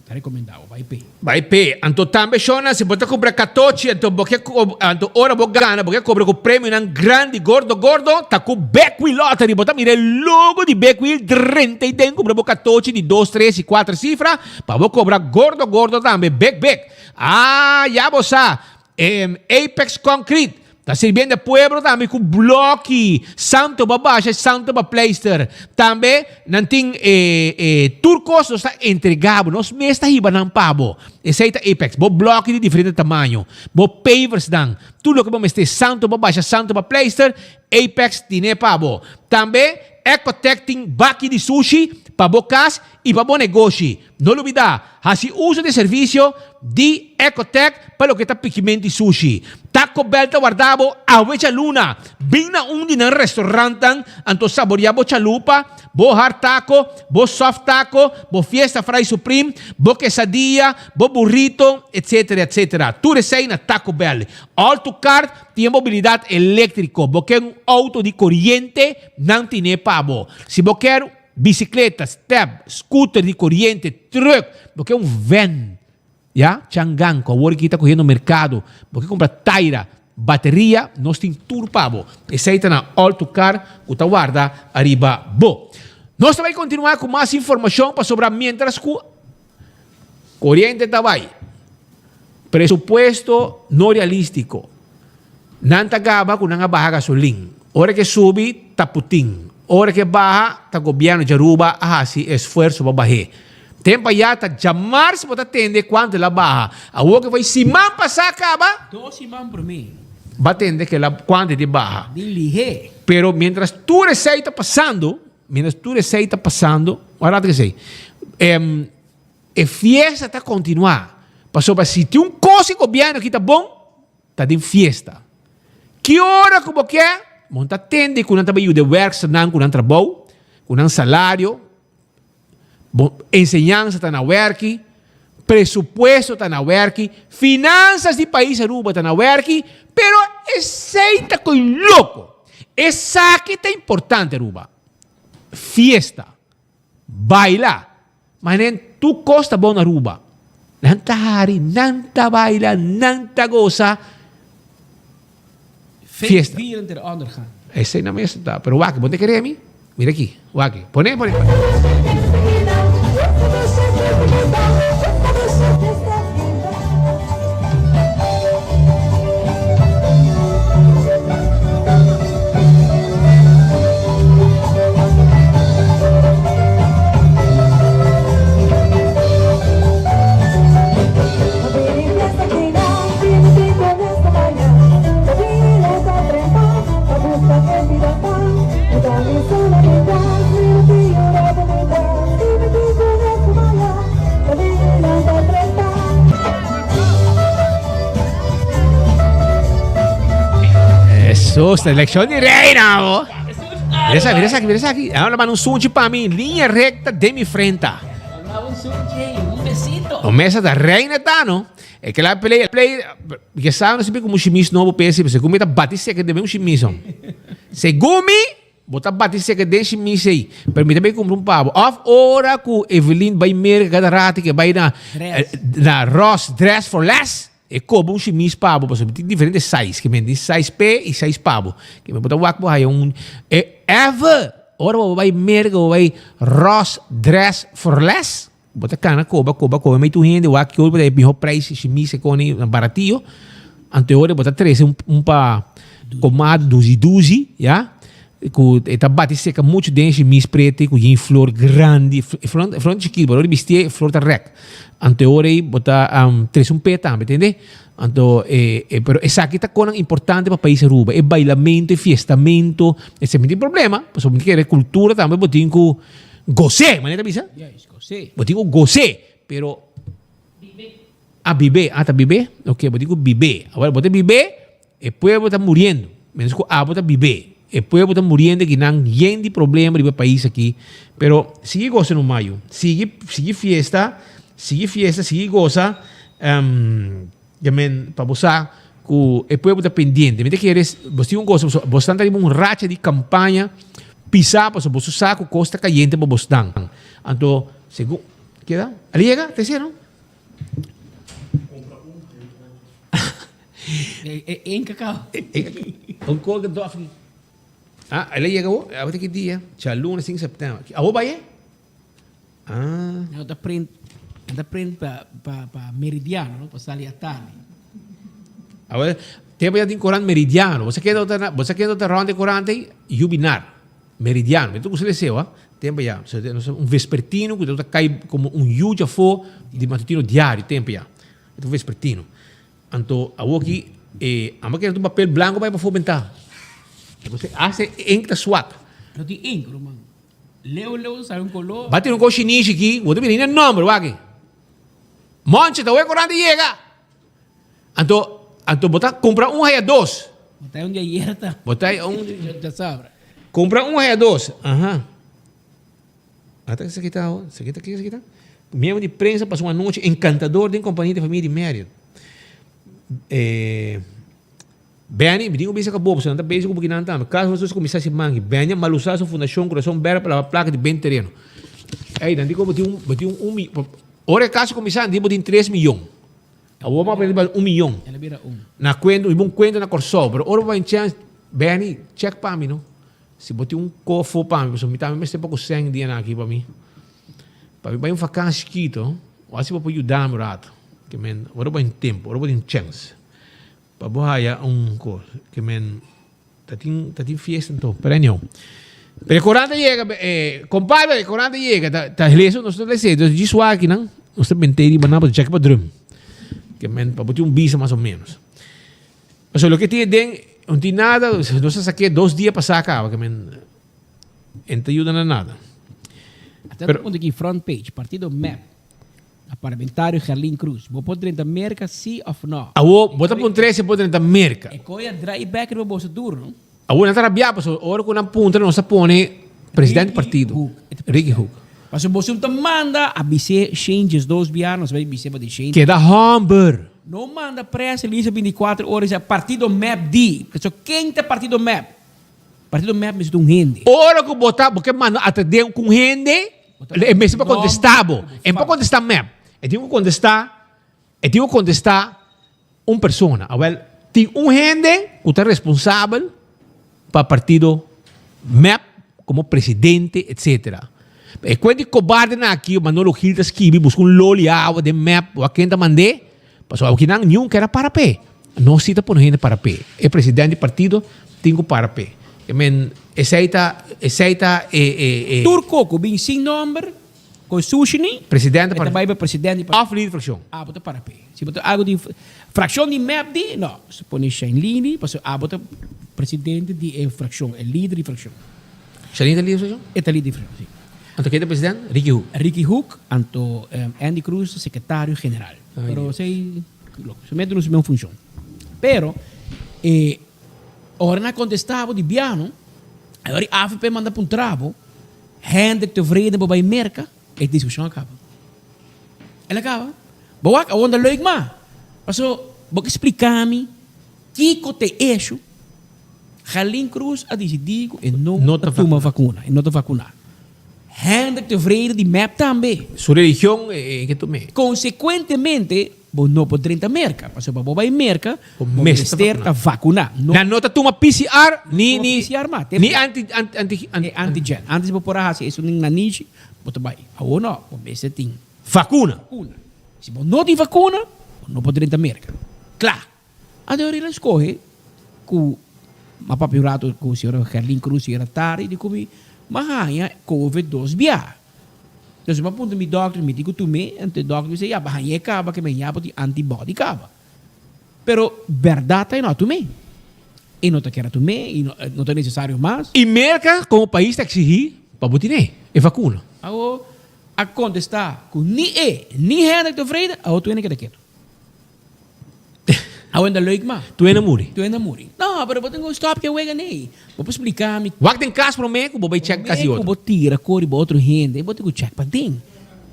Ta recomenda bo bai p'e. Bai p'e. Anto tambe shona si bo ta cumpra catochi anto bo ke anto ora bo gana bo ke cobra cu premionan grandi gordo gordo ta cu Bekwheel Lottery. Bo ta mira e logo di Bekwheel drenta y den cumpra bo catochi di dos, tres y cuater cifra pa bo cobra gordo gordo tambe big big. Ah ya bo sa. Apex Concrete ta sirbiendo e pueblo tambe ku bloki santo pa basha i santo pa pleister. Tambe nan tin e tur kos nos ta entrega bo, nos mes ta hiba nan pa bo. Esei ta Apex. Bo bloki di diferente tamaño, bo paversnan, tur loke bo mester santo pa basha, santo pa pleister, Apex tine pa bo. Tambe Ecotec tin baki di sushi pa bo kas i pa bo negoshi. No lubidá, hasi uso di e servisio di Ecotec pa loke ta pikimenti sushi. Taco Bell ta warda bo awe djaluna. Bin na un di nan restaurantnan anto saboreá bo chalupa, bo hard taco, bo soft taco, bo fiesta fry supreme, bo quesadilla, bo burrito, etc. Etc. Tur esei na Taco Bell. All to cart tin e mobilidat eléktriko. Bo ke un outo di koriente? Nan tine pa bo. Si bo kier. Bicicleta, step, scooter di coriente, truck, bo ke un van, ya, changan cu awor aki ta cogiendo mercado, bo ke cumpra taira, bateria, nos tin tur pa bo. Esey ta na All to Car cu ta warda ariba bo. Nos ta bay continua cu mas informacion pasobra mientras cu coriente ta bay, presupuesto no realistico. Nan ta gaba ku nan a baha gasolin. Ora ke subi ta Putin. Ora ke baha ta gobièrnu di Aruba a hasi e esfuerso pa bah'é. Tempu ayá ta djamars bo ta tende kuantu el a baha. Awor ke foi siman pasá kaba. Dos siman promé. Bo a tende ke el a kuantu di baha. Di lihé. Pero mientras tur esei ta pasando, mientras tur esei ta pasando, wak rato ke esei. E fiesta ta kontinuá. Pasobra si tin un kos ke gobièrnu aki ta bon. Ta den fiesta. Ki ora ku bo ke, bo no ta tende ku nan ta bai yuda e wèrksternan ku nan trabou, ku nan salario, bo enseñansa ta na wèrki, presupuesto ta na wèrki, finansas di pais Aruba ta na wèrki, pero esei ta koe loko. Esaki ta importante Aruba. Fiesta. Baila. Ma nen tur kos ta bon na Aruba. Nan ta hari, nan ta baila, nan ta gosa. Fiesta. Feestvieren ter ondergang. Esei nan mes ta. Pero wak, bo ta kere mi? Mira aki, wak. Pone, pone. Jesus, eleccion di reina, bo. Mira esaki, mira esaki, mira esaki. Ahora manda un sunchi pa mi, linea recta den mi frenta. Un sunchi, un besito. O mesa da reina ta, no? E que la play, play, que sabe no se como shimis nobo pesi, pero segun mi ta bati seca de un shimis hom. Segun mi, bo ta bati seca den shimis ei, pero mi ta bay cumpra un pabo. Of ora cu Evelyn bay merca cada rato que bay na, na Ross Dress for Less, E koba un shimis pa bo pasobra tin diferente size ke men tin size pe i size pa bo ke men bo ta wak bo haya un e ever ora bo bai merka bo bai Ross Dress for Less bo ta kana koba koba koba mei tur hende wak ki ora bo ta e miho prijs shimis e koni na baratio anto e ora bo ta trese un pa komada duzi duzi ya ku e ta bati seka muchu den e shimis prete ku yin flor grandi e flor e flor ta chikito pero ora di bistié e flor ta rèk anto e ora ei bo ta trese un pé tambe tende anto e e pero esaki ta konan importante pa pais Aruba e bailamento e fiestamento esei mi tin problema pasobra mi ta kere kultura tambe bo tin ku gos'é manera ta bisa bo tin ku gos'é pero a bibé a ta bibé ok bo tin ku bibé awor bo ta bibé E pueblo ta muriendo, menos cu abo ta bibé. E pueblo ta muriendo aki nan yen di problema riba e pais aki. Pero sigui gosa no mayo. Sigui, sigui fiesta, sigui fiesta, sigui gosa. Um, ya men, pa bo sa cu e pueblo ta pendiente. Mi ta kere, bo tin un cosa, bo stan ta riba un racha di campaña pisa, pasobra bo sa cu cos ta cayente pa bo stan. Anto, segun, keda? Ali yega? Ta esei no? Eén cacao. Un col de dofi. Ah, el a yega awo? Awo ta ki dia? Djaluna 5 september. Awo bai e? Ah. No ta print, no ta print pa pa pa meridiano, no? Pa sali atardi. Awo, tempo ya tin corant meridiano. Bo sa kendo ta, bo sa kendo ta rond e corant ei? Jubinar. Meridiano. Mi ta gusta leseo, ah. Tempo ya. So, un vespertino ku ta kai como un yu djafó di matutino diario, tempo ya. E ta un vespertino. Anto awoki e amba kere un papel blanco bai pafó bentá. Bo hace ink ta swak. No tin ink, ruman. Leu leu sali un color. Ba tin un cos shinishi aki, bo ta bira hende nomber, wak aki. Monchi, ta wak orante yega. Anto, anto bo ta cumpra un haya dos. Bo ta un di ayer ta. Bo ta un. Ya sabra. Cumpra un haya dos. Aha. Ata esaki ta awo, esaki ta kiko esaki ta? Miembro di prensa pasó un anochi encantador den compania di familia di Marriott. Eh, Benny, mi tin ku bisa ka bo, pasobra nan ta bezig ku bukinan tambe. Caso nos kuminsá hasi mangi. Benny a malusá su fundashon Corazon Berde pa laba plaka di ben tereno. Ey, nan di ku bo tin un, bo tin un, un mi, ora e kaso kuminsá nan di bo tin tres miyon. Awor bo a aprende un miyon. El a bira un. Na kuenta, un kuenta na Kòrsou, pero ora bo bai chèns, Benny, chèk pa mi no. Si bo tin un kofo pa mi, pasobra mi tambe mester poko sèn dianan aki pa mi. Pa mi bai un vakansi chikito, wak si bo por yuda mi un rato. Ke men, ora bo bai un tempu, ora bo tin chèns pa bo haya un kos. Ke men, ta tin, ta tin fiesta anto, pero anyhow. Pero e korant a yega, e kompadre, e korant a yega, ta, ta lees, nos ta lese, dus djis wak akinan, nos ta bent'é riba nan, pasobra chèk pa drum. Ke men, pa bo tin un bista mas o ménos. Pasobra loke tin aden, no tin nada, nos a sak'é dos dia pasá kaba, ke men e no ta yuda na nada. Ata ta punto aki, front page, partido mep, a parlamentario Gerlin Croes, bo por drenta Merca si of no? Awor, bo ta puntra si bo por drenta Merca. E koe a draai bek riba boso duro, no? Awor nan ta rabiá pasobra ora ku nan puntra nos ta pone presidente di partido, Ricky Hoek. Pasobra boso no ta manda a bis'é Shane 12 biaha, nos bai bis'é pa di Shane. Keda hòmber! No manda press release 24 ora di partido mep di. Pasobra ken ta partido mep? Partido mep mester ta un hende. Ora ku bo ta bo ke manda atendé ku un hende, e mester pa kontestá bo. E no por kontestá mep. E tin ku kontestá, e tin ku kontestá Un persona. Awel, tin un hende ku ta responsabel pa partido mep komo presidente etcetera. E kuent di kobardenan aki Manolo Gil ta skibi buska un loli awa den mep wak ken ta mand'é pasobra awkinan niun ker a para p'e. Nos si ta pone hende para p'e. E presidente di partido tin ku para p'e. I men esei ta esei ta e e e. Tur koko bin sin nomber Con sushi ni. Presidente E ta bai pa presidente di Of lider fraccion. Abo ta para pe. Si bo ta algo di fraccion di mep di, no. Si pone Shainlini di, pasobra abo ta presidente di e fraccion, e lider di fraccion. Shainlini ta lider di fraccion? E ta lider di fraccion, si. Anto ken ta presidente? Ricky Hoek. Ricky Hoek, anto Andy Croes ta secretario general. Pero esey, solamente nos meo funcion. Pero e. Ora nan a contesta bo di biano, e ora di avp manda puntra bo, Hendrik tevreden bo bay Merca? E discusion a caba. El a caba. Bo wak awor ta leuk ma. Paso bo ke splica mi kico ta e issue? Gerlin Cruz a dicidi cu e no ta tuma vacuna, e no ta vacuna. Hendrik tevreden di mep tambe. Su religion e ke tum'e. Consecuentemente bo no por drenta Merca, pasobra bo bay Merca bo mester ta vacuna. Nan no ta tuma PCR ni ni ni anti anti anti antigen. Antes bo por a haci esun den nanishi bo ta bay. Awor no, bo mester tin Vacuna. Vacuna. Si bo no tin vacuna bo no por drenta Merca. Cla. Anto Aurelio a scoge cu m'a papia un rato cu señora Gerlin Cruz señora Tari di cu mi m'a haña covid dos bia. Entonces m'a puntra mi dokter mi tin cu tum'e anto e dokter bisa ya bo hañ'e caba ke men ya bo tin antibody caba. Pero berdad ta e no a tum'e. E no ta kier a tum'e y no ta necesario mas. Y Merca como pais ta exigi pa bo tine e vacuna. Awo a contesta cu ni e ni Hendrik Tevreden awo tur hende keda ketu. Awe ta leuk ma. Tu hende muri. Tu hende muri. No, pero bo tin ku stop ke wega nei. Bo por splika mi. Wak den kas prome ku bo bai check kas di otro. Prome ku bo tira kor riba otro hende, bo tin ku check paden.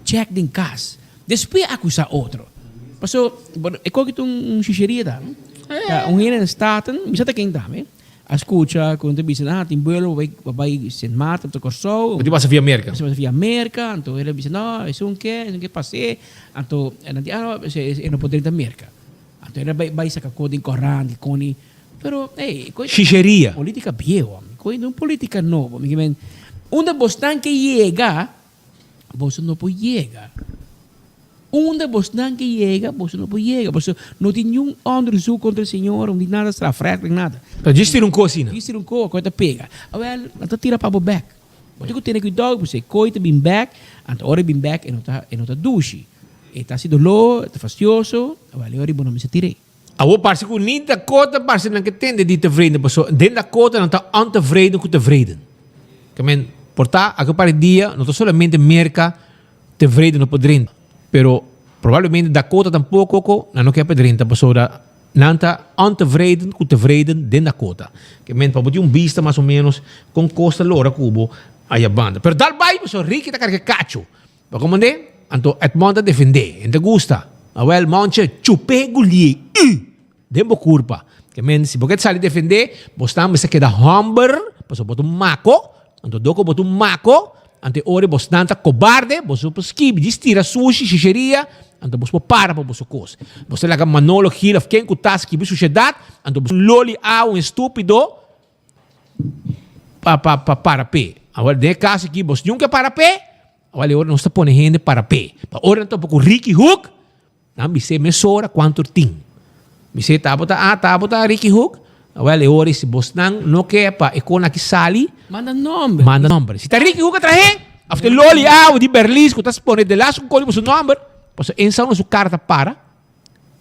Check den kas. Despues akusa otro. Paso, e koki ta un shisheria ta, no? Ta un hende den Staten, mi sa ta ken tambe, a skucha ku nan ta bisa, ah, tin buelo bo bai, bo bai Sint Maarten of ta Kòrsou. Bo tin pasa via Merka. Bo tin pasa via Merka, anto el a bisa, no, esun ke, esun ke pas'é. Anto nan di, ah, no, e no por drenta Merka. Anto el a bai bai saka kos den korant, koni, pero ey, koe Shisheria. Politica bieu, hombre. Koe no politica nobo. Mi ke men, unda bosnan ke yega, boso no por yega. Unda bosnan ke yega, boso no por yega. Boso no tin niun onderzoek kontra e señor, no tin nada strafrechtelijk, nada. Pero djis tira un kos asina. Djis tira un kos, koe ta pega. Awel, nan ta tira pa bo bek. Bo tin ku tene kuidou pasobra e koi ta bin bek, anto ora e bin bek e no ta e no ta dushi. E ta hasi doló, e ta fastioso, awel e ora bo no mester tir'é. Awor parse ku ni Dakota parse nan ke tende di tevreden pasobra den Dakota nan ta ontevreden ku tevreden. Ke men por ta aki un par di dia no ta solamente Merka tevreden no por drenta pero probablemente Dakota tampoko nan no ke pa drenta pasobra Nan ta ontevreden ku tevreden den Dakota. Ke men pa bo tin un bista mas o menos kon kos ta lora ku bo aya banda. Pero dal bai pasobra Ricky ta karga kacho. Bo komprende? Anto Edmond ta defendé. En ta gusta. Awel Monche chup'é gulié i den bo kurpa. Ke men si bo ke sali defendé bo stan mester keda hòmber pasobra bo ta un mako. Anto dor ku bo ta un mako, anto e ora bosnan ta kobarde, boso por skibi djis tira sushi, shisheria, anto bos por para pa boso kos. Bos ta laga Manolo Gil of ken ku ta skibi sushedat, anto bos loli a un estupido pa pa pa para p'e. Awor den e kaso aki bos niun ke para p'e, awor e ora nos ta pone hende para p'e. Pa ora nan topa ku Ricky Hoek, Nan bis'é mesora kuantu tin. Bis'é tabata a tabata Ricky Hoek? Awel e ora si bosnan no ke pa e kon aki sali, Manda nomber. manda nomber. Si ta Ricky Hoek a trah'é, of ta Loli Awe di Berlis ku ta pone de las un kos riba su nomber, pasobra e ensau na su kara ta para,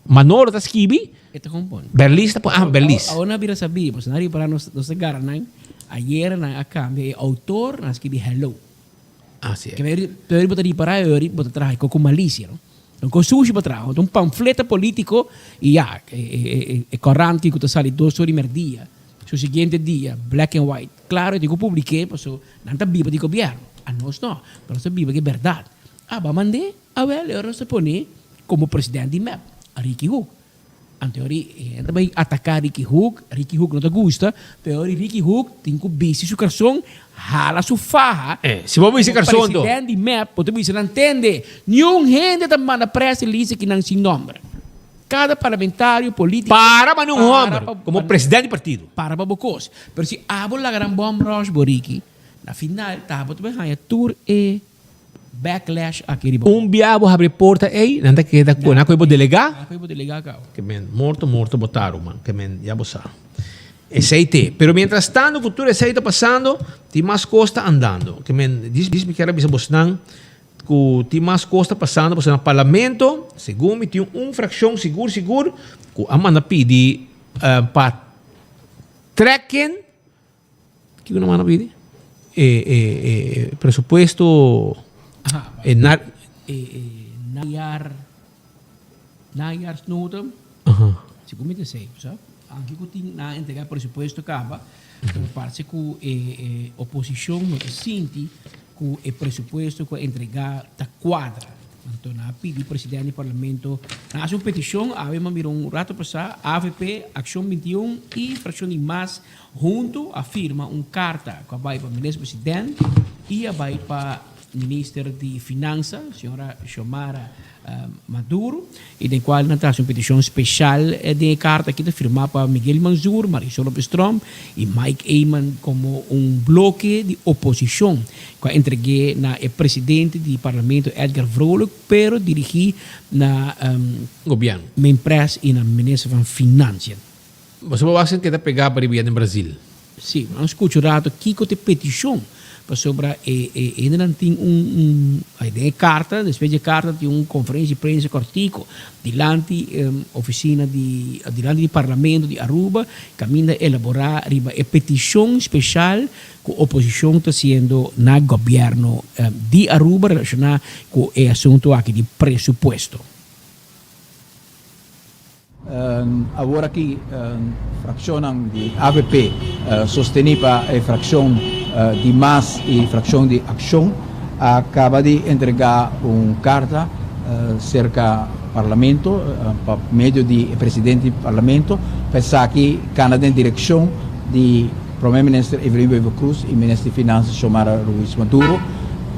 Manolo ta skibi, E ta kompon. Berlis ta pon, ah Berlis. Awor nan a bira sabí, pasobra nan a ripara nos nos ta gara nan, ayera nan a kambia e outor, nan a skibi hello. Ah si. Ke pero bo ta ripara e ora bo ta traha e kos ku malisia, no? Un kos sushi pa traha, un pamfleta politico y ya, e corant cu ta sali dos ora y merdia, su siguiente dia, black and white, claro e tin cu publike paso nan ta biba di gobierno, anos no, pero nos ta biba di e berdad. Ah, bo a mand'e? Awel, e ora nos ta pone como president di mep, Ricky Hoek. Anto ori e ta bai ataká Ricky Hoek, Ricky Hoek no ta gusta, pero ori Ricky Hoek tin ku bisti su karson, hala su faha. Eh, si bo bisti karson to. President di mep bo ta bisa nan tende, niun hende ta manda press release aki nan sin nomber. Kada parlamentario, politico. Para pa niun homber, komo president di partido. Para pa bo kos. Pero si abo laga nan bom rush bo Ricky, na final ta bo ta bai haña tur e. Backlash aki riba. Un bia bo habri porta ey, nan ta keda cu nan a coge bo delega. Nan a coge bo delega caba. Ke men morto morto bo ta ruman, ke men ya bo sa. Esey te. Pero mientras tanto cu tur esey ta pasando, tin mas cos ta andando. Ke men dis mi kier a bisa bosnan cu tin mas cos ta pasando pasobra na parlamento, segun mi tin un fraccion sigur sigur cu a manda pidi pa trekken. Kiko nan manda pidi? E e e presupuesto e na. E e najaar najaarsnota. Aha. Segun mi ta sei, bo sa. Anke ku tin nan a entregá e presupuesto kaba, pero parse ku e oposishon no ta sinti ku e presupuesto ku a entregá ta kuadra. Anto nan a pidi presidente di parlamento, nan a hasi un petishon, awe mi a mira un rato pasá, avp, Akshon 21 i frakshon di mas huntu a firma un karta ku a bai pa minister president i a bai pa minister di Finansa, señora Xiomara Maduro, y den cual nan ta haci un peticion special den e carta aki ta firma pa Miguel Manzur, Marisol Lopez Tromp y Mike Eman como un bloke di oposicion cu a entregue na e presidente di Parlamento Edgar Vrolijk pero dirigi na Gobierno. Minpres y na Minister van Financiën. Boso por wak keda pegá pa riba den Brazil. Sí, nan skucha un rato kiko ta e petishon, pasobra e e hendenan tin un un ay den e karta, despues di e karta tin un konferensia di prensa kòrtiku dilanti ofisina di dilanti di parlamento di Aruba kaminda elaborá riba e petishon speshal ku oposishon ta hasiendo na gobièrnu di Aruba relashoná ku e asuntu aki di presupuesto. Awor aki fraccionnan di avp sosteni pa e fraccion di mas y fraccion di Accion a caba di entrega un carta cerca Parlamento pa medio di e presidente di Parlamento pa esaki cana den direccion di Prome Minister Evelyn Wever Croes y Minister di Finanzas Xiomara Ruiz Maduro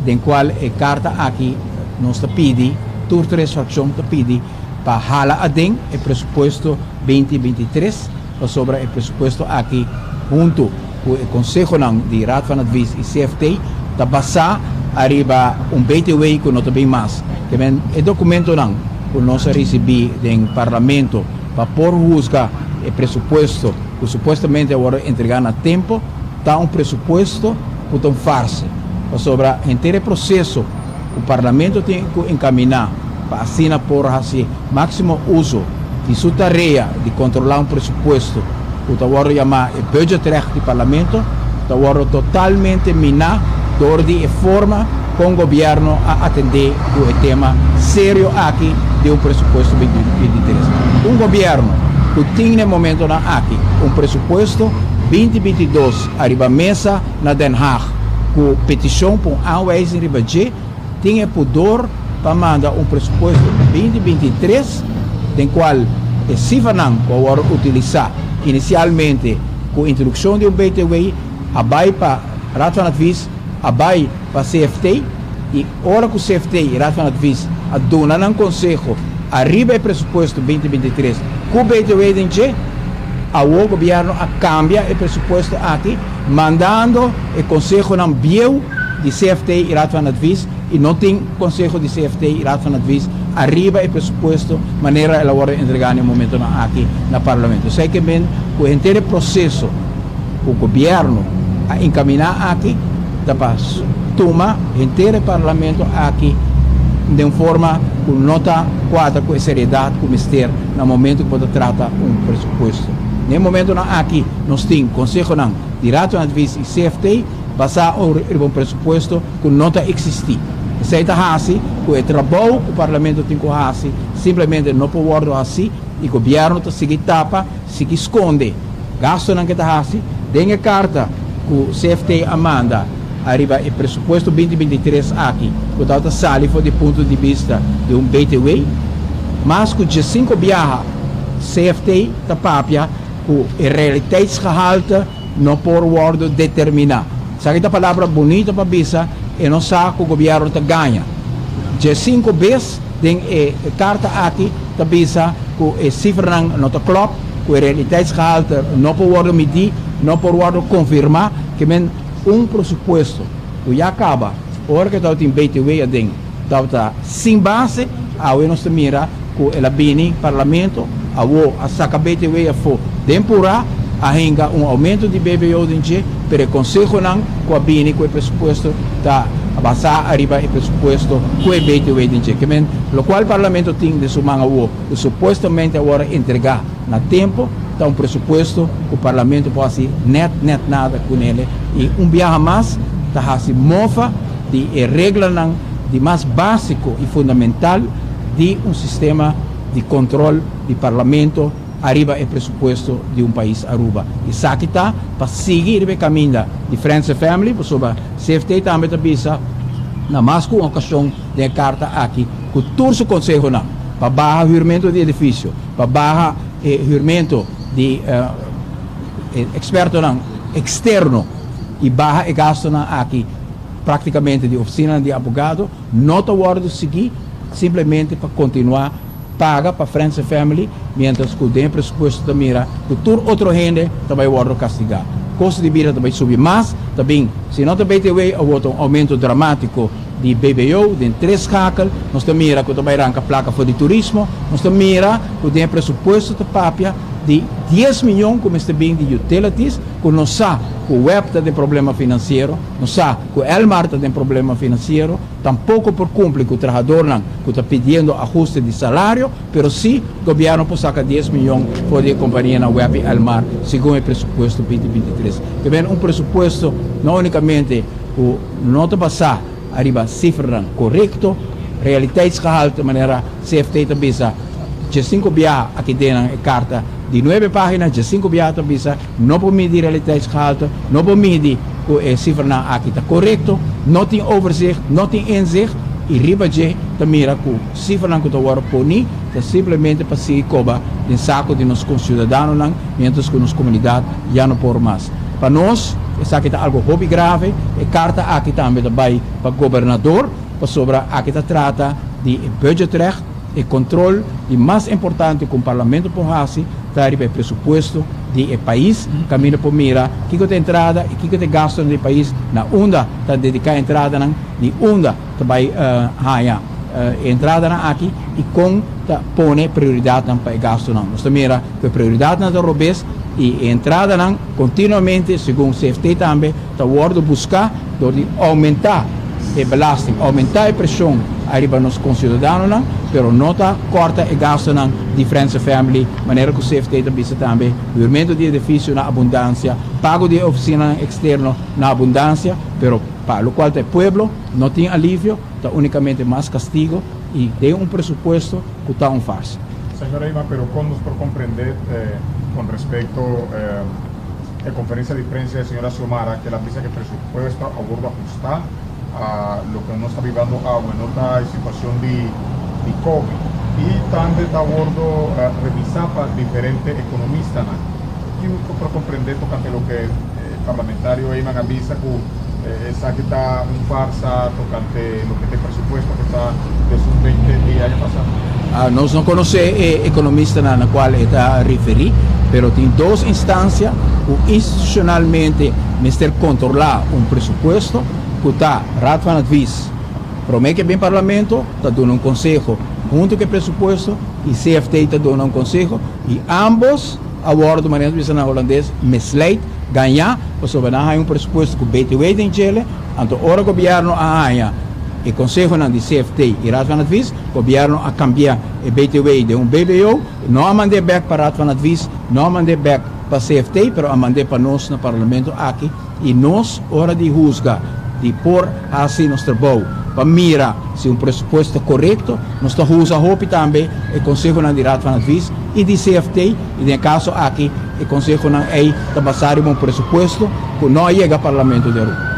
den cual e carta aki nos ta pidi tur tres fraccion ta pidi pa hala aden e presupuesto binti binti tres, pasobra e presupuesto aki huntu ku e konsehonan di Raad van Advies i CFT ta basá ariba un BTW ku no ta bin mas. Ke men e dokumentonan ku nos a risibí den Parlamento pa por husga e presupuesto ku supuestamente a wòrdu entregá na tempu ta un presupuesto ku ta un farse, pasobra henter e proseso ku Parlamento tin ku enkaminá pa asina por hasi máksimo uso di su tarea di kontrolá un presupuesto ku ta wòrdu yamá e budgetrecht di Parlamento, ta wòrdu totalmente miná dor di e forma kon gobièrnu a atendé ku e tema serio aki di un presupuesto 2023. Un gobièrnu ku tin na e momentonan aki un presupuesto 2022 ariba mesa na Den Haag ku petishon pa un aanwijzing riba dje, tin e pudor pa manda un presupuesto 2023 den kual e sifranan ku a wòrdu utilisá inisialmente ku introdukshon di un btw a bai pa Raad van Advies, a bai pa CFT i ora ku CFT i Raad van Advies a duna nan konseho ariba e presupuesto 2023 ku btw den dje, awor gobièrnu a kambia e presupuesto aki mandando e konsehonan bieu di CFT i Raad van Advies i no tin konseho di CFT i Raad van Advies ariba e presupuesto manera el a wòrdu entregá na e momentonan aki na Parlamento. Esei ke men ku henter e proseso ku gobièrnu a enkaminá aki ta pa tuma henter e Parlamento aki den un forma ku no ta kuadra ku e seriedat ku mester na momento ku bo ta trata un presupuesto. Na e momentonan aki nos tin konsehonan di Raad van Advies i CFT basá riba un presupuesto ku no ta eksistí. Esei ta hasi ku e trabou ku Parlamento tin ku hasi simplemente no por wòrdu hasí i gobièrnu ta sigui tapa, sigui skonde gastunan ku e ta hasi. Den e karta ku CFT a manda ariba e presupuesto 2023 aki ku tabata sali for di punto di bista di un btw, mas ku diesinko biaha CFT ta papia ku e realiteitsgehalte no por wòrdu determiná. Esaki ta palabra bunita pa bisa e no sa ku gobièrnu ta gaña. Diesinku bes den e karta aki ta bisa ku e sifranan no ta klòp, ku e realiteitsgehalte no por wòrdu midí, no por wòrdu konfirmá, ke men un presupuesto ku ya kaba ora ku e tabatin btw aden tabata sin base, awe nos ta mira ku el a bini Parlamento awo a saka btw afó den purá, a hinka un oumento di BBO den dje, pero e konsehonan ku a bini ku e presupuesto ta basá ariba e presupuesto ku e btw den dje. Ke men lokual Parlamento tin den su man awo ku supuestamente a wòrdu entregá na tempu ta un presupuesto ku Parlamento por hasi nèt nèt nada kunele i un biaha mas ta hasi mofa di e reglanan di mas básiko i fundamental di un sistema di kontrol di Parlamento. ariba e presupuesto di un pais Aruba. Esaki ta pa sigui riba e caminda di Friends and Family pasobra CFT tambe ta bisa na mas cu un ocasion den e carta aki cu tur su consehonan pa baha huurmento di edificio, pa baha e huurmento di e expertonan externo y baha e gastonan aki practicamente di oficinanan di abogado no ta wordo sigui simplemente pa continua paga pa Friends and Family mientras cu den e presupuesto ta mira cu tur otro hende ta bay wordo castiga. Costo di bida ta bay subi mas, ta bin si no ta BTW awor ta un aumento dramatico di BBO den tres schakel, nos ta mira cu ta bay ranca placa for di turismo, nos ta mira cu den e presupuesto ta papia di dies miyon cu mester bin di utilities cu nos sa cu web ta den problema financiero, nos sa cu Elmar ta den problema financiero, Tampoco por cumpli cu trahadornan cu ta pidiendo ahuste di salario, pero si gobierno por saca dies miyon for di e companianan web y Elmar segun e presupuesto binti 23. Te ben un presupuesto no unicamente cu no ta basa ariba cifranan corecto, realiteitsgehalte manera CFT ta bisa djescinco biaha aki den nan e carta di nuebe pagina djescinco biaha ta bisa No por midi realiteitsgehalte, no por midi ku e sifranan aki ta korekto, no tin overzicht, no tin inzicht i riba dje ta mira ku sifranan ku ta wòrdu poni ta simplemente pa sigui koba den sako di nos konsiudadanonan miéntras ku nos komunidat ya no por mas. Pa nos esaki ta algu hopi grave, e karta aki tambe ta bai pa gobernador pasobra aki ta trata di e budgetrecht, E control di mas importante cu un parlamento por haci ta riba e presupuesto di e pais, caminda por mira kico ta entrada y kico ta e gastonan di e pais, na unda ta dedica e entradanan, di unda ta bay haya e entradanan aki y con ta pone prioridadnan pa e gastonan. Nos ta mira cu e prioridadnan ta robes y e entradanan continuamente, segun CFT tambe, ta wordo busca dor di aumenta e belasting, aumenta e presion ariba nos conciudadanonan, pero no ta corta e gastonan di Friends and Family, manera cu CFT ta bisa tambe, huurmento di edificio na abundancia, pago di e oficinanan externo na abundancia, pero pa locual ta e pueblo no tin alivio, ta unicamente mas castigo y den un presupuesto cu ta un farsa. Señor Eman, pero con nos por comprende con respecto E conferencia di prensa di señora Xiomara keda bisa cu e presupuesto a wordo ahusta a loke nos ta bibando awe, no ta e situacion di di covid y tambe ta wordo revisa pa diferente economistanan. Kico por comprende tocante loke e parlamentario Eman a bisa cu esaki ta un farsa tocante loke ta e presupuesto cu ta desun 20 di aña pasa? Nos no conoce e economistanan na cual e ta referi, pero tin dos instancia cu institucionalmente mester controla un presupuesto, cu ta Raad van Advies, prome cu e bin Parlamento, ta duna un conseho hunto cu e presupuesto, y CFT ta duna un conseho, y ambos a wordo, manera nos bisa na Holandes, misleid, gaña, pasobra nan a haña un presupuesto cu BTW den djele, anto ora gobierno a haña e consehonan di CFT y Raad van Advies, Gobierno a cambia e BTW den un BBO, no a mand'é bek pa Raad van Advies, no a mand'é bek pa CFT, pero a mand'é pa nos na Parlamento aki y nos ora di huzga, di por haci nos trabou pa mira si un presupuesto ta corecto, nos ta huza hopi tambe e consehonan di Raad van Advies y di CFT y den e caso aki e consehonan ey ta basa riba un presupuesto cu no a yega Parlamento di Aruba.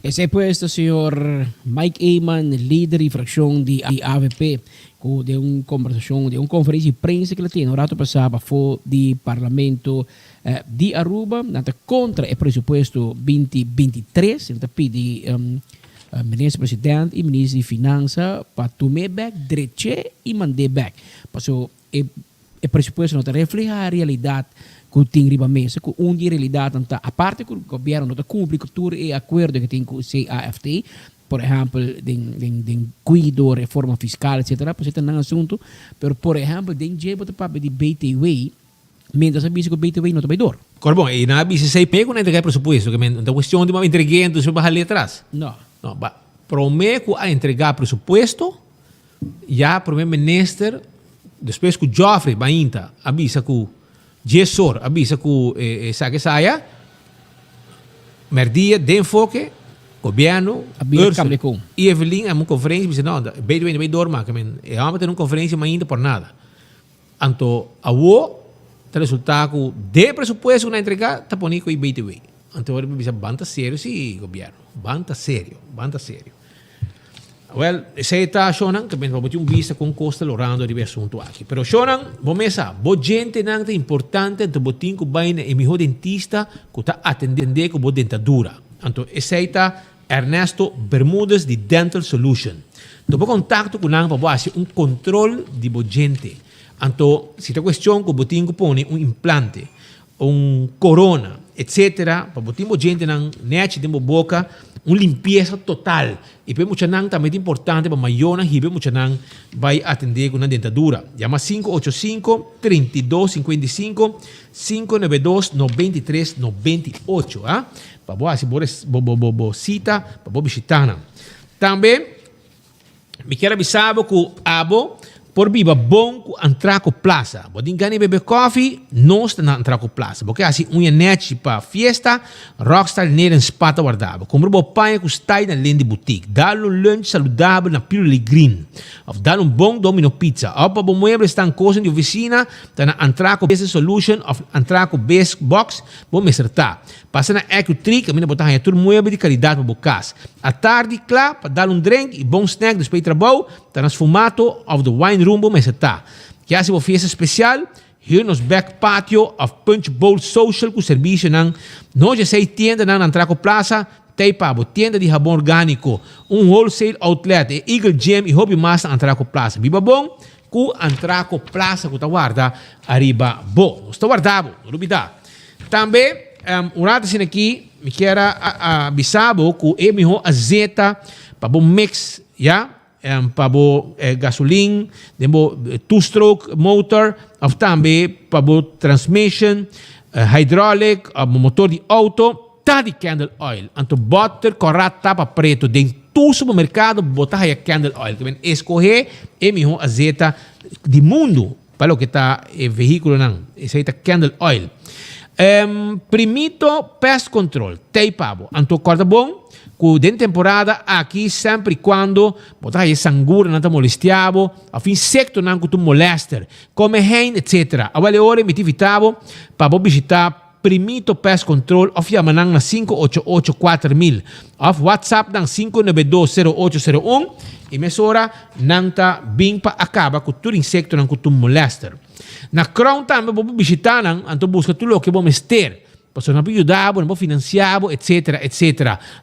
Esei pues ta señor Mike Eman, lider di fraccion di avp, cu den un conversacion, den un conferencia di prensa cu el a tene un rato pasa pafo di Parlamento di Aruba, nan ta contra e presupuesto binti 23, nan ta pidi Minister President y Minister di Finansa pa tum'e bek, drech'e y mand'e bek, paso e E presupuesto no ta refleha e realidad cu tin riba mesa, cu un di e realidadnan ta, aparte cu gobierno no ta cumpli cu tur e acuerdo cu tin cu CAFT, por ehempel den den den cuido, reforma fiscal etcetera, pues e ta nan asunto, pero por ehempel den dje bo ta papia di BTW, mientras a bisa cu BTW no ta bay door. Cor bon, e nan a bisa esey pe cu nan entrega e presupuesto, ke men no ta cuestion di bo a entregu'e entonces bo a hal'e atras. No. No, ba prome cu a entrega presupuesto, Ya Prome Minister despues cu Geoffrey Bainta a bisa cu Jesor a bisa cu esaki esaya, merdia den enfoke gobierno Ursula y Evelyn a un conferencia bisa no, btw no bay door ma, e homber tene un conferencia mainta por nada. Anto awo ta resulta ku den e presupuesto ku nan a entrega ta pone ku e BTW. Anto ora mi bisa ban ta serio si gobierno, ban ta serio, ban ta serio. Wel, esei ta shownan, ta benta pa bo tin un bista kon kos ta lorando riba e asuntu aki. Pero shownan, bo mes sa, bo djentenan ta importante, anto bo tin ku bai na e miho dentista ku ta atendé ku bo dentadura. Anto esei ta Ernesto Bermudez di Dental Solution. Tuma kontakto ku nan pa bo hasi un kontrol di bo djente. Anto si ta kuestion ku bo tin ku pone un implante, un corona, etc. Pa bo tin bo djentenan nechi den bo boca, un limpieza total. Y pa e muchanan tambe ta importante pa mayornan hiba e muchanan bay atende cu nan dentadura. Yama 585 32 55 592 93 98 a pa bo haci bo bo bo cita pa bo bishita nan. Tambe. Mi kier a bisa bo ku abo por biba bon ku Antraco Plaza. Bo tin gana di bebe kòfi? Nos ta na Antraco Plaza. Bo ke hasi uña nèchi pa fiesta? Rockstar Nail and Spa ta warda bo. Kumpra bo paña ku style na Lindy Boutique. Dal un lunch saludabel na Piruli Green. Òf dal un bon Domino Pizza. Òf pa bo muebles tan kosnan di ofisina ta na Antraco Business Solution òf Antraco Biz Box bo mester ta. Pasa na Ecu-Tree kaminda bo ta haña tur mueble di kalidat pa bo kas. Atardi kla pa dal un drink i bon snack despues di trabou, ta na Sfumato òf The Wine Room bo mester ta. Ke hasi bo fiesta spesial? Hür nos back patio òf Punch Bowl Social ku serbisionan. Nos dje sei tiendanan na Antraco Plaza, tei pa bo tienda di habon orgániko, un wholesale outlet, e Eagle Gym i hopi mas na Antraco Plaza. Biba bon ku Antraco Plaza ku ta warda ariba bo. Nos ta warda bo, no lubida. Tambe, un rato asina aki, mi kier a bisa bo ku e mihó azeta pa bo mix, ya, pa bo gasolin den bo two stroke motor òf tambe pa bo transmission, hydraulic òf bo motor di outo, ta di candle oil. Anto bòter kòrá tapa pretu den tur supermerkado bo ta haya candle oil. Ke men eskohé e mihó azeta di mundu. Pa loke ta e vehíkulonan, esei ta candle oil. Primito Pest Control, tei pa bo. Anto kòrda bon ku den temporada aki semper i kuando bo ta haya sanguranan ta molestia bo òf insektonan ku ta molèster, kome hein etc. Awèl e ora mi ta invitá bo pa bo bishitá Primito Pest Control of yama nan na 588 4000 of WhatsApp nan 592 0801 y mesora nan ta bin pa acaba cu tur insectonan cu ta molester. Na Crown tambe bo por bishita nan anto busca tur loke bo mester pasobra nan por yuda bo, nan por financia bo etc. Etc.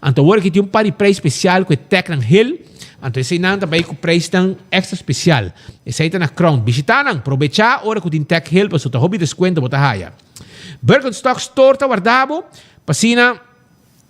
Anto awor aki tin un par di prijs special cu e tagnan hel anto eseinan ta bay cu prijsnan extra special. Esey ta na Crown. Bishita nan, probecha ora cu tin tag hel pasobra ta hopi descuento bo ta haya. Birkenstock Store ta warda bo pa asina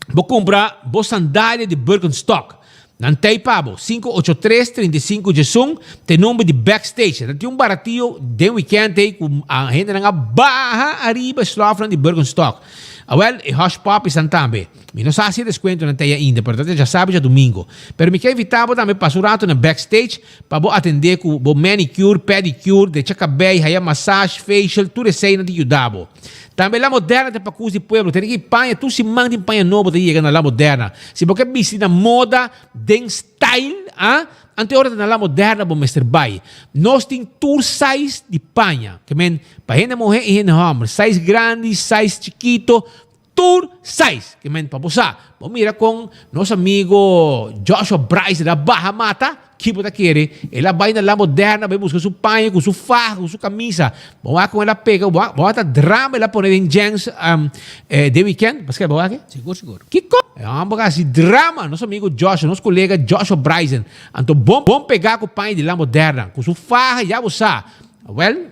bo kumpra bo sandalia di Birkenstock. Nan ta ei pa bo, 583 35 diesun ta e nomber di Backstage. Nan tin un baratio den weekend ei ku hendenan a baha ariba e slòfnan di Birkenstock. Awèl, e Hush Puppiesnan tambe. Mi no sa si e deskuentonan ta ei ainda, pero ta djasabi djadumingu. Pero mi ke invitá bo tambe pasa un ratu na Backstage Pa bo atendé ku bo manicure, pedicure, drecha kabei, haya massage, facial, tur eseinan ta yuda bo. Tambe La Moderna ta pakus di pueblo, tene ki paña, tur siman tin paña nobo ta yega na La Moderna. Si bo ke bisti na moda, den style, a, anto e ora ta na La Moderna bo mester bai. Nos tin tur size di paña, ke men pa hende muhé i hende hòmber, size grandi, size chikito, Tur sais ke men pa bo sa. Bo mira kon nos amigo Joshua Bryce el a baha mata? Ki bo ta kere? El a bai na La Moderna bai buska su paña ku su faha ku su kamisa. Bo wak kon el a pega bo wak ta drama el a pone den jens den weekend. Paske bo wak? Sigur sigur. Kiko? E homber a hasi drama nos amigo Joshua nos kolega Joshua Bryson. Anto bon bon pega ku paña di La Moderna ku su faha ya bo sa. Awel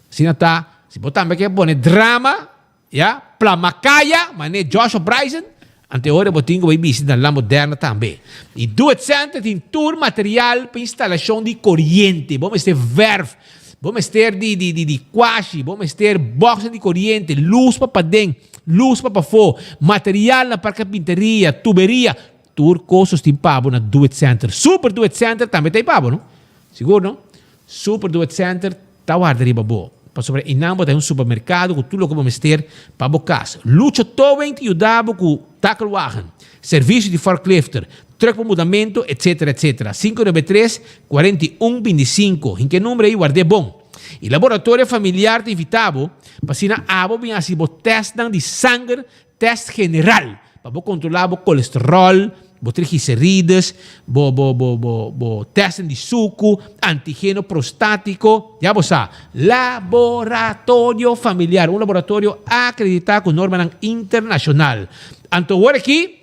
asina ta si bo tambe ke pone drama. Ya, plama kaya, manera Joshua Bryson, ante ora bo tin ku bai bisti na La Moderna tambe. I Do It Center tin tur material pa instalashon di koriente. Bo mester verf, bo mester di di di di kwashi, bo mester boxnan di koriente, lus pa paden, lus pa pafó, material na par karpinteria, tuberia, tur kos nos tin pa bo na Do It Center. Super Do It Center tambe ta ei pa bo, no? Sigur, no? Super Do It Center Ta warda riba bo, pasobra einan bo ta un supermerkado ku tur loke bo mester pa bo kas. Lucho Towing ta yuda bo ku takelwagen, servisio di forklifter, trùk pa mudamentu, etsetera, etsetera. 593, 41, 25. Hinka e number ei, ward'é bon. I Laboratorio Familiar ta invitá bo pa asina abo bin hasi bo tèstnan di sanger, tèst general, pa bo kontrolá bo kolesteròl, bo triglicerides, bo bo bo bo bo tèstnan di suku, antigeno prostátiko, ya bo sa. Laboratorio Familiar, un laboratorio akreditá ku normanan internashonal. Anto awor aki,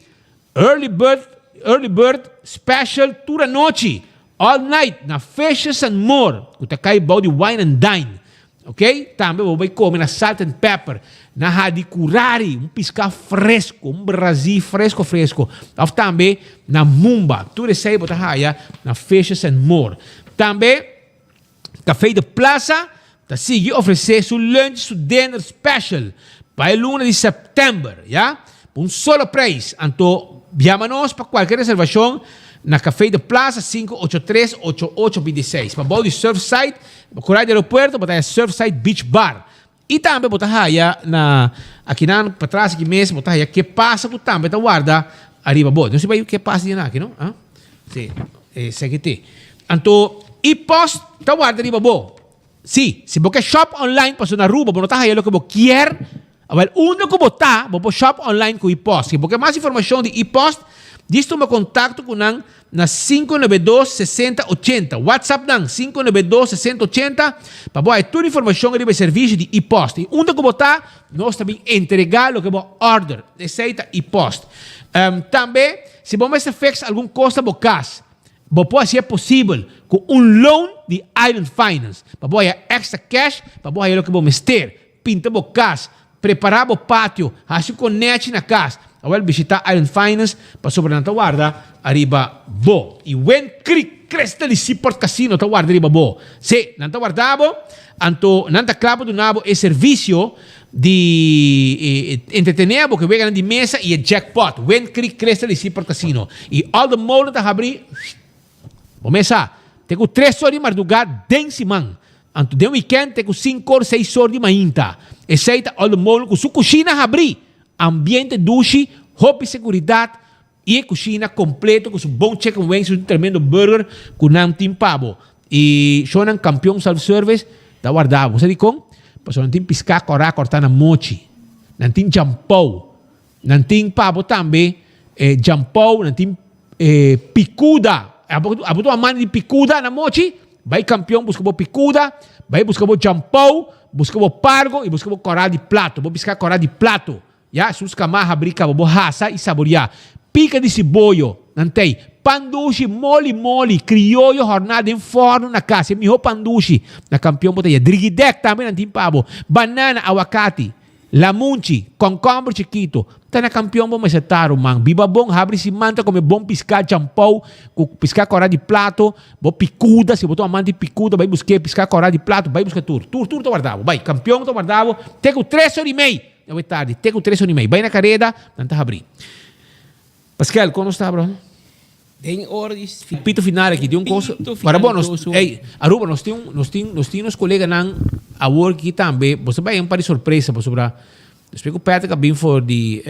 Early bird early bird special tur anochi all night na Fishes and More ku ta kai bou di Wine and Dine ok tambe bo bai kome na Salt and Pepper na Hadicurari un piská fresco un brazi fresco fresco of tambe na Mumba tur esei bo ta haya na Fishes and More tambe Café de Plaza ta sigui ofresé su lunch su dinner special pa e luna di sèptèmber, ya, pa un solo preis. Anto yama nos pa kualke reservashon na Café de Plaza 583 8826. Pa bou di Surfside, pa kura di aeropuerto bo ta haya Surfside Beach Bar. I tambe bo ta haya na akinan patras aki mes bo ta haya ke pasa ku tambe ta warda ariba bo. No si bai ke pasa di aki no? Ah? Si, esaki te. Anto i post ta warda riba bo. Si, si bo ke shop online pasobra na Aruba bo no ta haya loke bo kier, awel unda ku bo ta bo por shop online ku i-post. Si bo ke mas informashon di i-post, Djis tuma kontakto ku nan na 592 60 80. WhatsApp nan 592 60 80 pa bo haña tur informashon riba e servisio di e-post. I unda ku bo ta, nos ta bin entregá loke bo order. Esei ta e-post. Tambe, si bo mester fix algun kos na bo kas, bo por hasié posibel ku un loan di Island Finance pa bo haña extra cash pa bo haña loke bo mester. Pinta bo kas, Prepará bo patio, hasi un konechi na kas. Awel bishitá Island Finance pasobra nan ta warda ariba bo. I Wind Creek Crystal i Seaport Casino ta warda riba bo. Sí, nan ta warda bo, anto nan ta kla pa duna bo e servisio di entretené bo ku e weganan di mesa i e jackpot. Wind Creek Crystal i Seaport Casino. I All the Molen ta habrí. Bo mes sa, te ku tres or di mardugá den siman. Anto den wikènt te ku sinku or, seis or di mainta. Esei ta Olde Molen ku su kushina habrí, ambiente dushi, hopi seguridat i e kushina kompleto ku su bon chicken wings i su tremendo burger ku nan tin pa bo. I shownan Kampion Self Service ta warda bo. Bo sa dikon? Pasobra nan tin piská kòrá kòrtá na mochi. Nan tin djampou. Nan tin pa bo tambe djampou, nan tin picuda. Abo abo ta un amante di picuda na mochi? Bai Kampion buska bo picuda, bai buska bo djampou, buska bo pargo i buska bo koral di plato. Bo piska koral di plato, ya, esun skamá habrí kaba bo hasa i saboriá. Pika di siboyo, nan tei. Pan dushi moli moli, krioyo hòrná den fòrnu na kas. E mihó pan dushi na Kampion bo ta haya. Drigidèk tambe nan tin pa bo. Banana, awakati. Lamunchi, kònkòmber chikito, ta na kampion bo mester ta ruman. Biba bon, habri siman ta kome bon piská champou ku piská kòrá di plato, bo pikuda, si bo ta un amante di pikuda bai busk'é piská kòrá di plato, bai buska tur. Tur, tur ta warda bo. Bai, kampion ta warda bo te ku tres ora i mei. Awe tardi, te ku tres ora i mei. Bai na kareda, nan ta habri. Paskel, kon nos ta bro? Den ora di Pito final aki tin un kos para bo nos ey Aruba nos tin un nos tin nos tin nos koleganan awor aki tambe bo sa bay un par di sorpresa pasobra despues ku Patrick a bin for di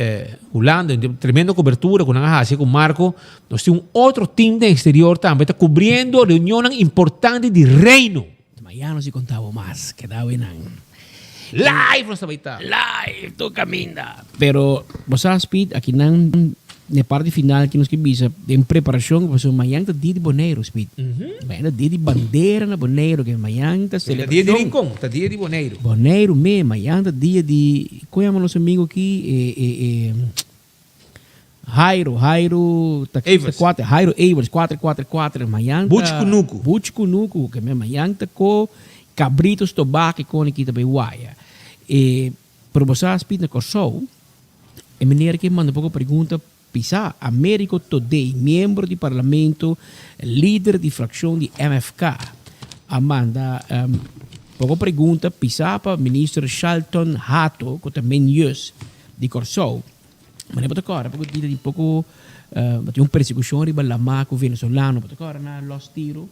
Hulanda tremendo kobertura ku nan a hasi ku Marco nos tin un otro team den exterior tambe ta kubriendo reunionnan importante di Reino. Mañana si konta bo mas keda awe nan. Live nos ta bay ta. Live tur kaminda. Pero bo sa Speed aki nan na e parti final ki nos ke bisa den preparashon pasobra mañan ta dia di Boneiru Speed. Mañan ta dia di bandera na Boneiru ke mañan ta selebrashon. Ta dia di Rincon, ta dia di Boneiru. Boneiru me, mañan ta dia di kon yama nos amigo aki e e e Jairo, Jairo ta Evers. kuater, Jairo Evers, kuater, kuater, kuater, mañan ta. Buchi Kunuku. Buchi Kunuku, ke men mañan ta ko kabrito stobá ke kone kita bai waya. E, pero bo sa Speed na Kòrsou, e meneer ke manda poko pregunta pisá, Americo Thodé, miembro di parlamento, lider di frakshon di MFK, a manda poko pregunta pisá pa minister Shalton Hato, ku ta Minjus di Kòrsou. Manera bo ta kòrda poko dia tin poko bo tin un persekushon riba lamá ku venezolano bo ta kòrda na Los Tiro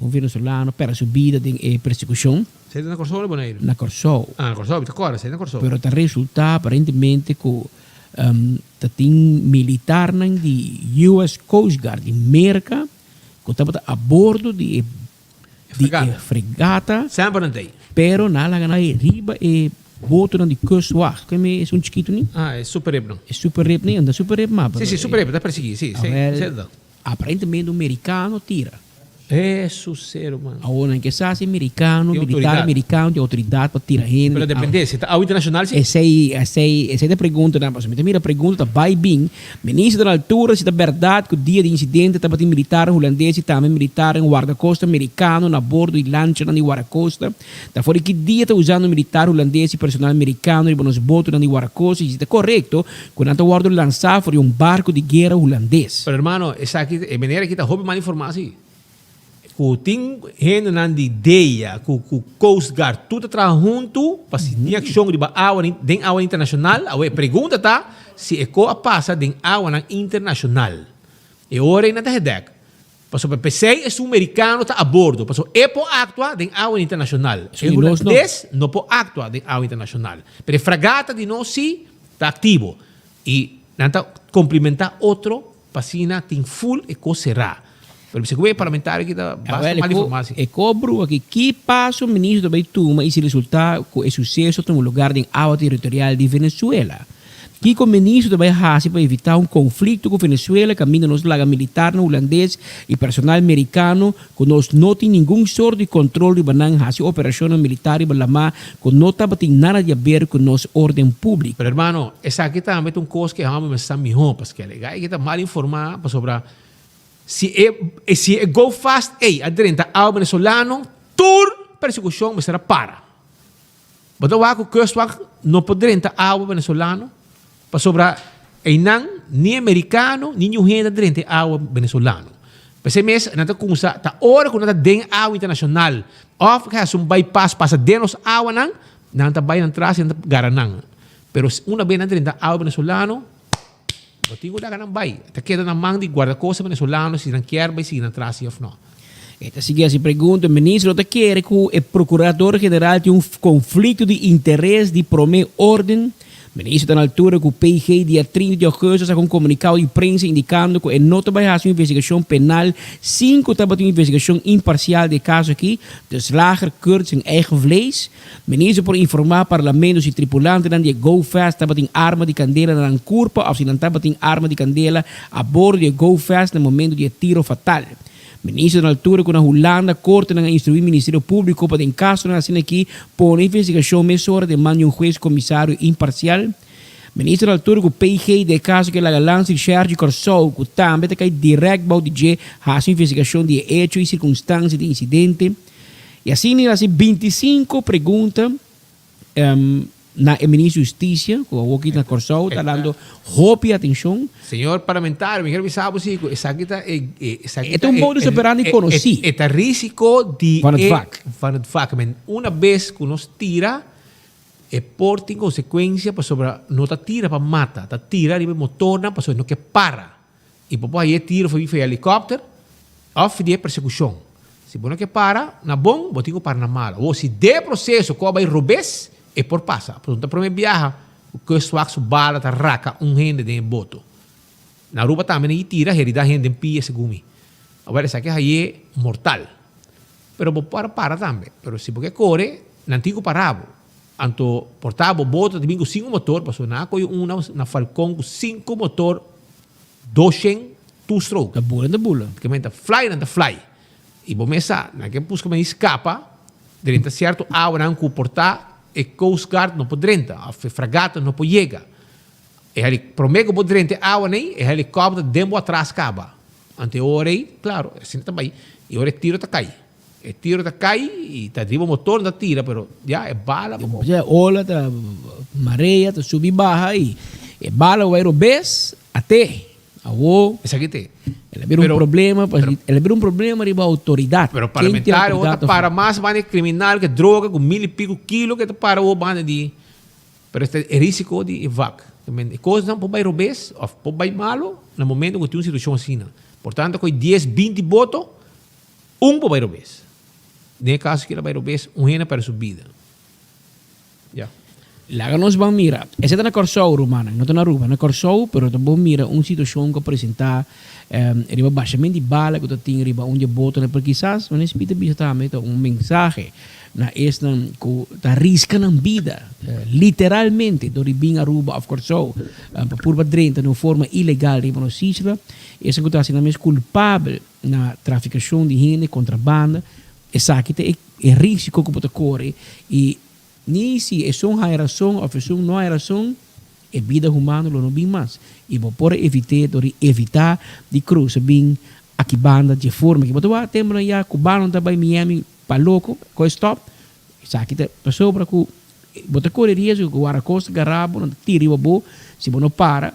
un venezolano pèrdè su bida den e persekushon. Esei ta na Kòrsou o na Boneiru? Na Kòrsou. Ah na Kòrsou mi ta kòrda esei na Kòrsou. Pero ta resultá aparentemente ku ta tin militarnan di US Coast Guard di Merka ku tabata a bordo di e di e fregata. Semper nan ta ei. Pero nan a laga nan riba e botonan di kustwacht. Ken mi esun chikitu ni? Ah, e superrip no. E superrip ni, unda superrip ma. Si, si, superrip ta persiguí, si, si, Awel, aparentemente un merikano tira. Hesus ser man. Awor nan ke sa si merikano, Tin militar outoridat. merikano tin outoridat pa tira hende. Pero depende, si ta awa internashonal si. Esei, esei, esei ta e preguntanan. Pasobra mi ta mira pregunta ta bai bin. Minister ta na altura si ta bèrdat ku dia di insidente tabatin militarnan hulandes i tambe militarnan wardakosta merikano na bordo di lanchanan di wardakosta. Ta for di ki dia ta usando militar hulandes i personal merikano riba nos botonan di wardakosta i si ta korekto ku nan ta wòrdu lansá for di un barku di guera hulandes. Pero hermano, esaki, e manera aki ta hopi mal informá si. Ku tin hendenan di DEA, ku ku Coast Guard, tur ta traha huntu pa si tin akshon riba awa den awa internashonal. Awe e pregunta ta si e ko a pasa den awanan internashonal. E ora ei nan ta hedèk. Pasobra p'esei esun merikano ta a bordo, pasobra e por aktua den awa internashonal. E hulandes no por aktua den awa internashonal. Pero e fragata di nos si ta aktivo. I nan ta komplimentá otro pa asina tin ful e kos será. Pero bisa ku e parlamentario aki ta basta mal informá si. E kobru aki, ki paso ministro ta bai tuma i si resultá ku e suseso tuma lugar den awa territorial di Venezuela? Kiko ministro ta bai hasi pa evitá un konflikto ku Venezuela kaminda nos laga militarnan hulandes i personal merikano ku nos no tin ningun sort di kontrol riba nan hasi operashonnan militar riba lamá ku no tabatin nada di aber ku nos orden públiko. Pero hermano, esaki tambe ta un kos ku e hòmber mester sa mihó, paske e gai ta mal informá pasobra si e si e go fast ei a drenta awa venezolano tur persekushon mester a para. Bo ta wak ku kustwacht no por drenta awa venezolano pasobra einan ni e merikano ni niun hende ta drenta e awa venezolano. P'esei mes nan ta kumsa ta ora ku nan ta den awa internashonal òf ke hasi un bypass pasa den nos awanan nan ta bai nan tras i nan ta gara nan. Pero una bes nan drenta awa venezolano bo tin ku laga nan bai. Ta keda na man di guardakosta venezolano si nan kier bai sigui nan tras si òf no. E ta sigui hasi pregunta, Minister no ta kere ku e Prokurador General tin un konflikto di interes di promé orden? Minister ta na altura ku PG dia 30 di ougùstus a saka un komunikado di prensa indikando ku e no ta bai hasi un investigashon penal sin ku tabatin un investigashon imparsial di e kaso aki, De slager keurt zijn eigen vlees. Minister por informá Parlamento si tripulantenan di e Go Fast tabatin arma di kandela na nan kurpa òf si nan tabatin arma di kandela a bordo di e Go Fast na momento di e tiro fatal. Minister na altura ku na Hulanda kortenan a instruí Ministerio Públiko pa den kasonan asina aki pone investigashon mesora den man di un hues komisario imparsial. Minister na altura ku PG den e kaso ke laga Lands Recherche di Kòrsou ku tambe ta kai dirèkt bou di dje hasi un investigashon di e echo i sirkunstansia di e insidente. I asina el hasi bintisinko pregunta. Na e Ministro di Hustisia, ku awor aki na Kòrsou ta dando hopi atenshon. Señor Parlamentario, mi kier bisa bo si ku esaki ta e esaki E ta un modus operandi konosí. E ta risiko di Van het vak. Van het vak. Men una bes ku nos tira, e por tin konsekuensia pasobra no ta tira pa mata, ta tira riba e motornan pasobra e no ke para. I bo por haña e tiro for di helikòpter òf di e persekushon. Si bo no ke para na bon, bo tin ku para na malo. Awor, si den e proseso ku a bai robes, e por pasa. Pasobra no ta promé biaha ku kustwacht su bala ta raka un hende den e boto. Na Aruba tambe nan i tira herida hende den pia segun mi. Awor esaki a hañ'é mortal. Pero bo por a para tambe. Pero si bo ke kore, nan tin ku para bo. Anto por ta bo boto ta bin ku sinku motor, pasobra nan a kohe un na Falcon ku sinku motor doshen two stroke. Ta bula, ta bula. Ke men ta fly, nan ta fly. I bo mes sa, nan ke buska manera di skapa drenta sierto awanan ku por ta e Coast Guard no por drenta òf e fragata no por yega. E heli, promé ku bo drenta e awa nei, e helikòpter den bo atras kaba. Anto e ora ei, klaro, asina ta bai. I ora e tiro ta kai. E tiro ta kai i ta riba motor ta tira pero ya e bala bo. E ola ta marea ta subi baha i e bala bai robes ate awo. Esaki te. El a bira un problema el a bira un problema riba autoridad. Pero parlamentario ta para mas banda di criminal ke droga ku mil i pico kilo ke ta para awo banda di pero esta e risico di e vak. E kosnan por bai robes of por bai malo na momento ku tin un situacion asina. Por tanto ku dies binti boto. Un por bai robes. Den e kaso kila bai robes, un hende a pèrdè su bida. Ya. Laga nos ban mira. Esei ta na Kòrsou, rumannan, no ta na Aruba. Na Kòrsou, pero ta bon mira un situashon ku a presentá riba bashament di bala ku ta tin riba un di e botonan. Pero kisas, manera Smith a bisa tambe, ta un mensahe na esnan ku ta riska nan bida, literalmente, dor di bin Aruba òf Kòrsou pa purba drenta den un forma ilegal riba nos isla. Esnan ku ta hasi nan mes kulpabel na trafikashon di hende, kontrabanda, esaki ta e risiko ku bo ta kore i Ni si esun haña rason òf esun no haña rason, e bida humano lo no bin mas. I bo por evit'é dor di evitá di krusa bin aki banda dje forma ki bo ta wak tempunan ya kubanonan ta bai Miami pa loko ku e stòp. Esaki ta pasobra ku bo ta kore riesgo ku warakosta gara bo, nan ta tira riba bo si bo no para.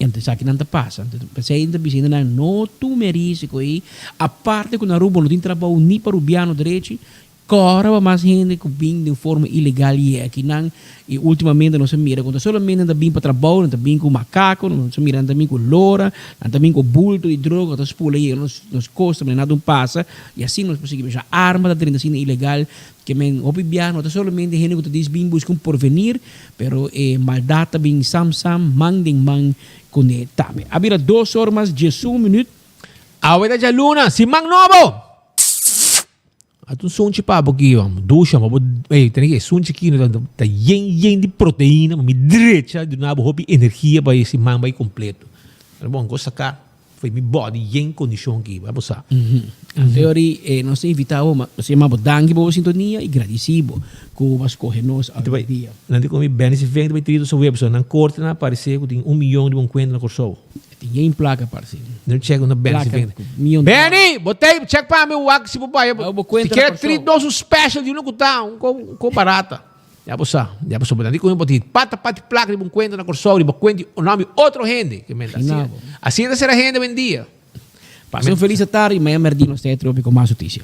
Anto esakinan ta pasa. Anto p'esei ta bisa nan no tuma e risiko ei. Aparte ku na Aruba no tin trabou ni pa rubiano drechi, Kòrda pa mas hende ku bin den forma ilegal yega akinan i ultimamente nos a mira ku no ta solamente nan ta bin pa trabou, nan ta bin ku makako, nos a mira nan ta bin ku lora, nan ta bin ku bulto di droga ku ta spula yega nos nos kosta manera nada un pasa i asina nos por sigui bisa arma ta drenta asina ilegal ke men hopi biaha no ta solamente hende ku ta dis bin buska un porvenir pero e maldat ta bin sam sam man den man kuné tambe. A bira dos or mas diesun minüt. Awe ta djaluna, siman nobo! Ata un sunchi pa bo ki dusha ma bo ey tene ki e sunchi ki ta ta yen yen di proteina pa mi drecha duna bo hopi energia pa e siman bai completo. Pero bon ko saka for mi body yen kondishon ki bo sa. Anteori nos ta invita bo ma nos ta yama bo danki pa bo sintonia y gradisi bo ku bo a skohe nos awe dia. Nan di komi Benny si vende bai trito sa web so nan korte nan aparese ku tin un miyon di bo kuenta na Kòrsou. Tin yen plaka parse. No check una Benny si vende. Benny, bo tei check pa mi wak si bo bai. Si kier treat nos un special di uno ku ta un ko un ko barata. Ya bo sa, ya bo sa. Bo ta di ku bo tin pata pati plaka riba un kuenta na Kòrsou riba kuenta di nòmber di otro hende. Ke menda asina. Asina ta sera hende awendia. Pasa un felis atardi, mañana mèrdi nos ta e tropi ku mas notisia.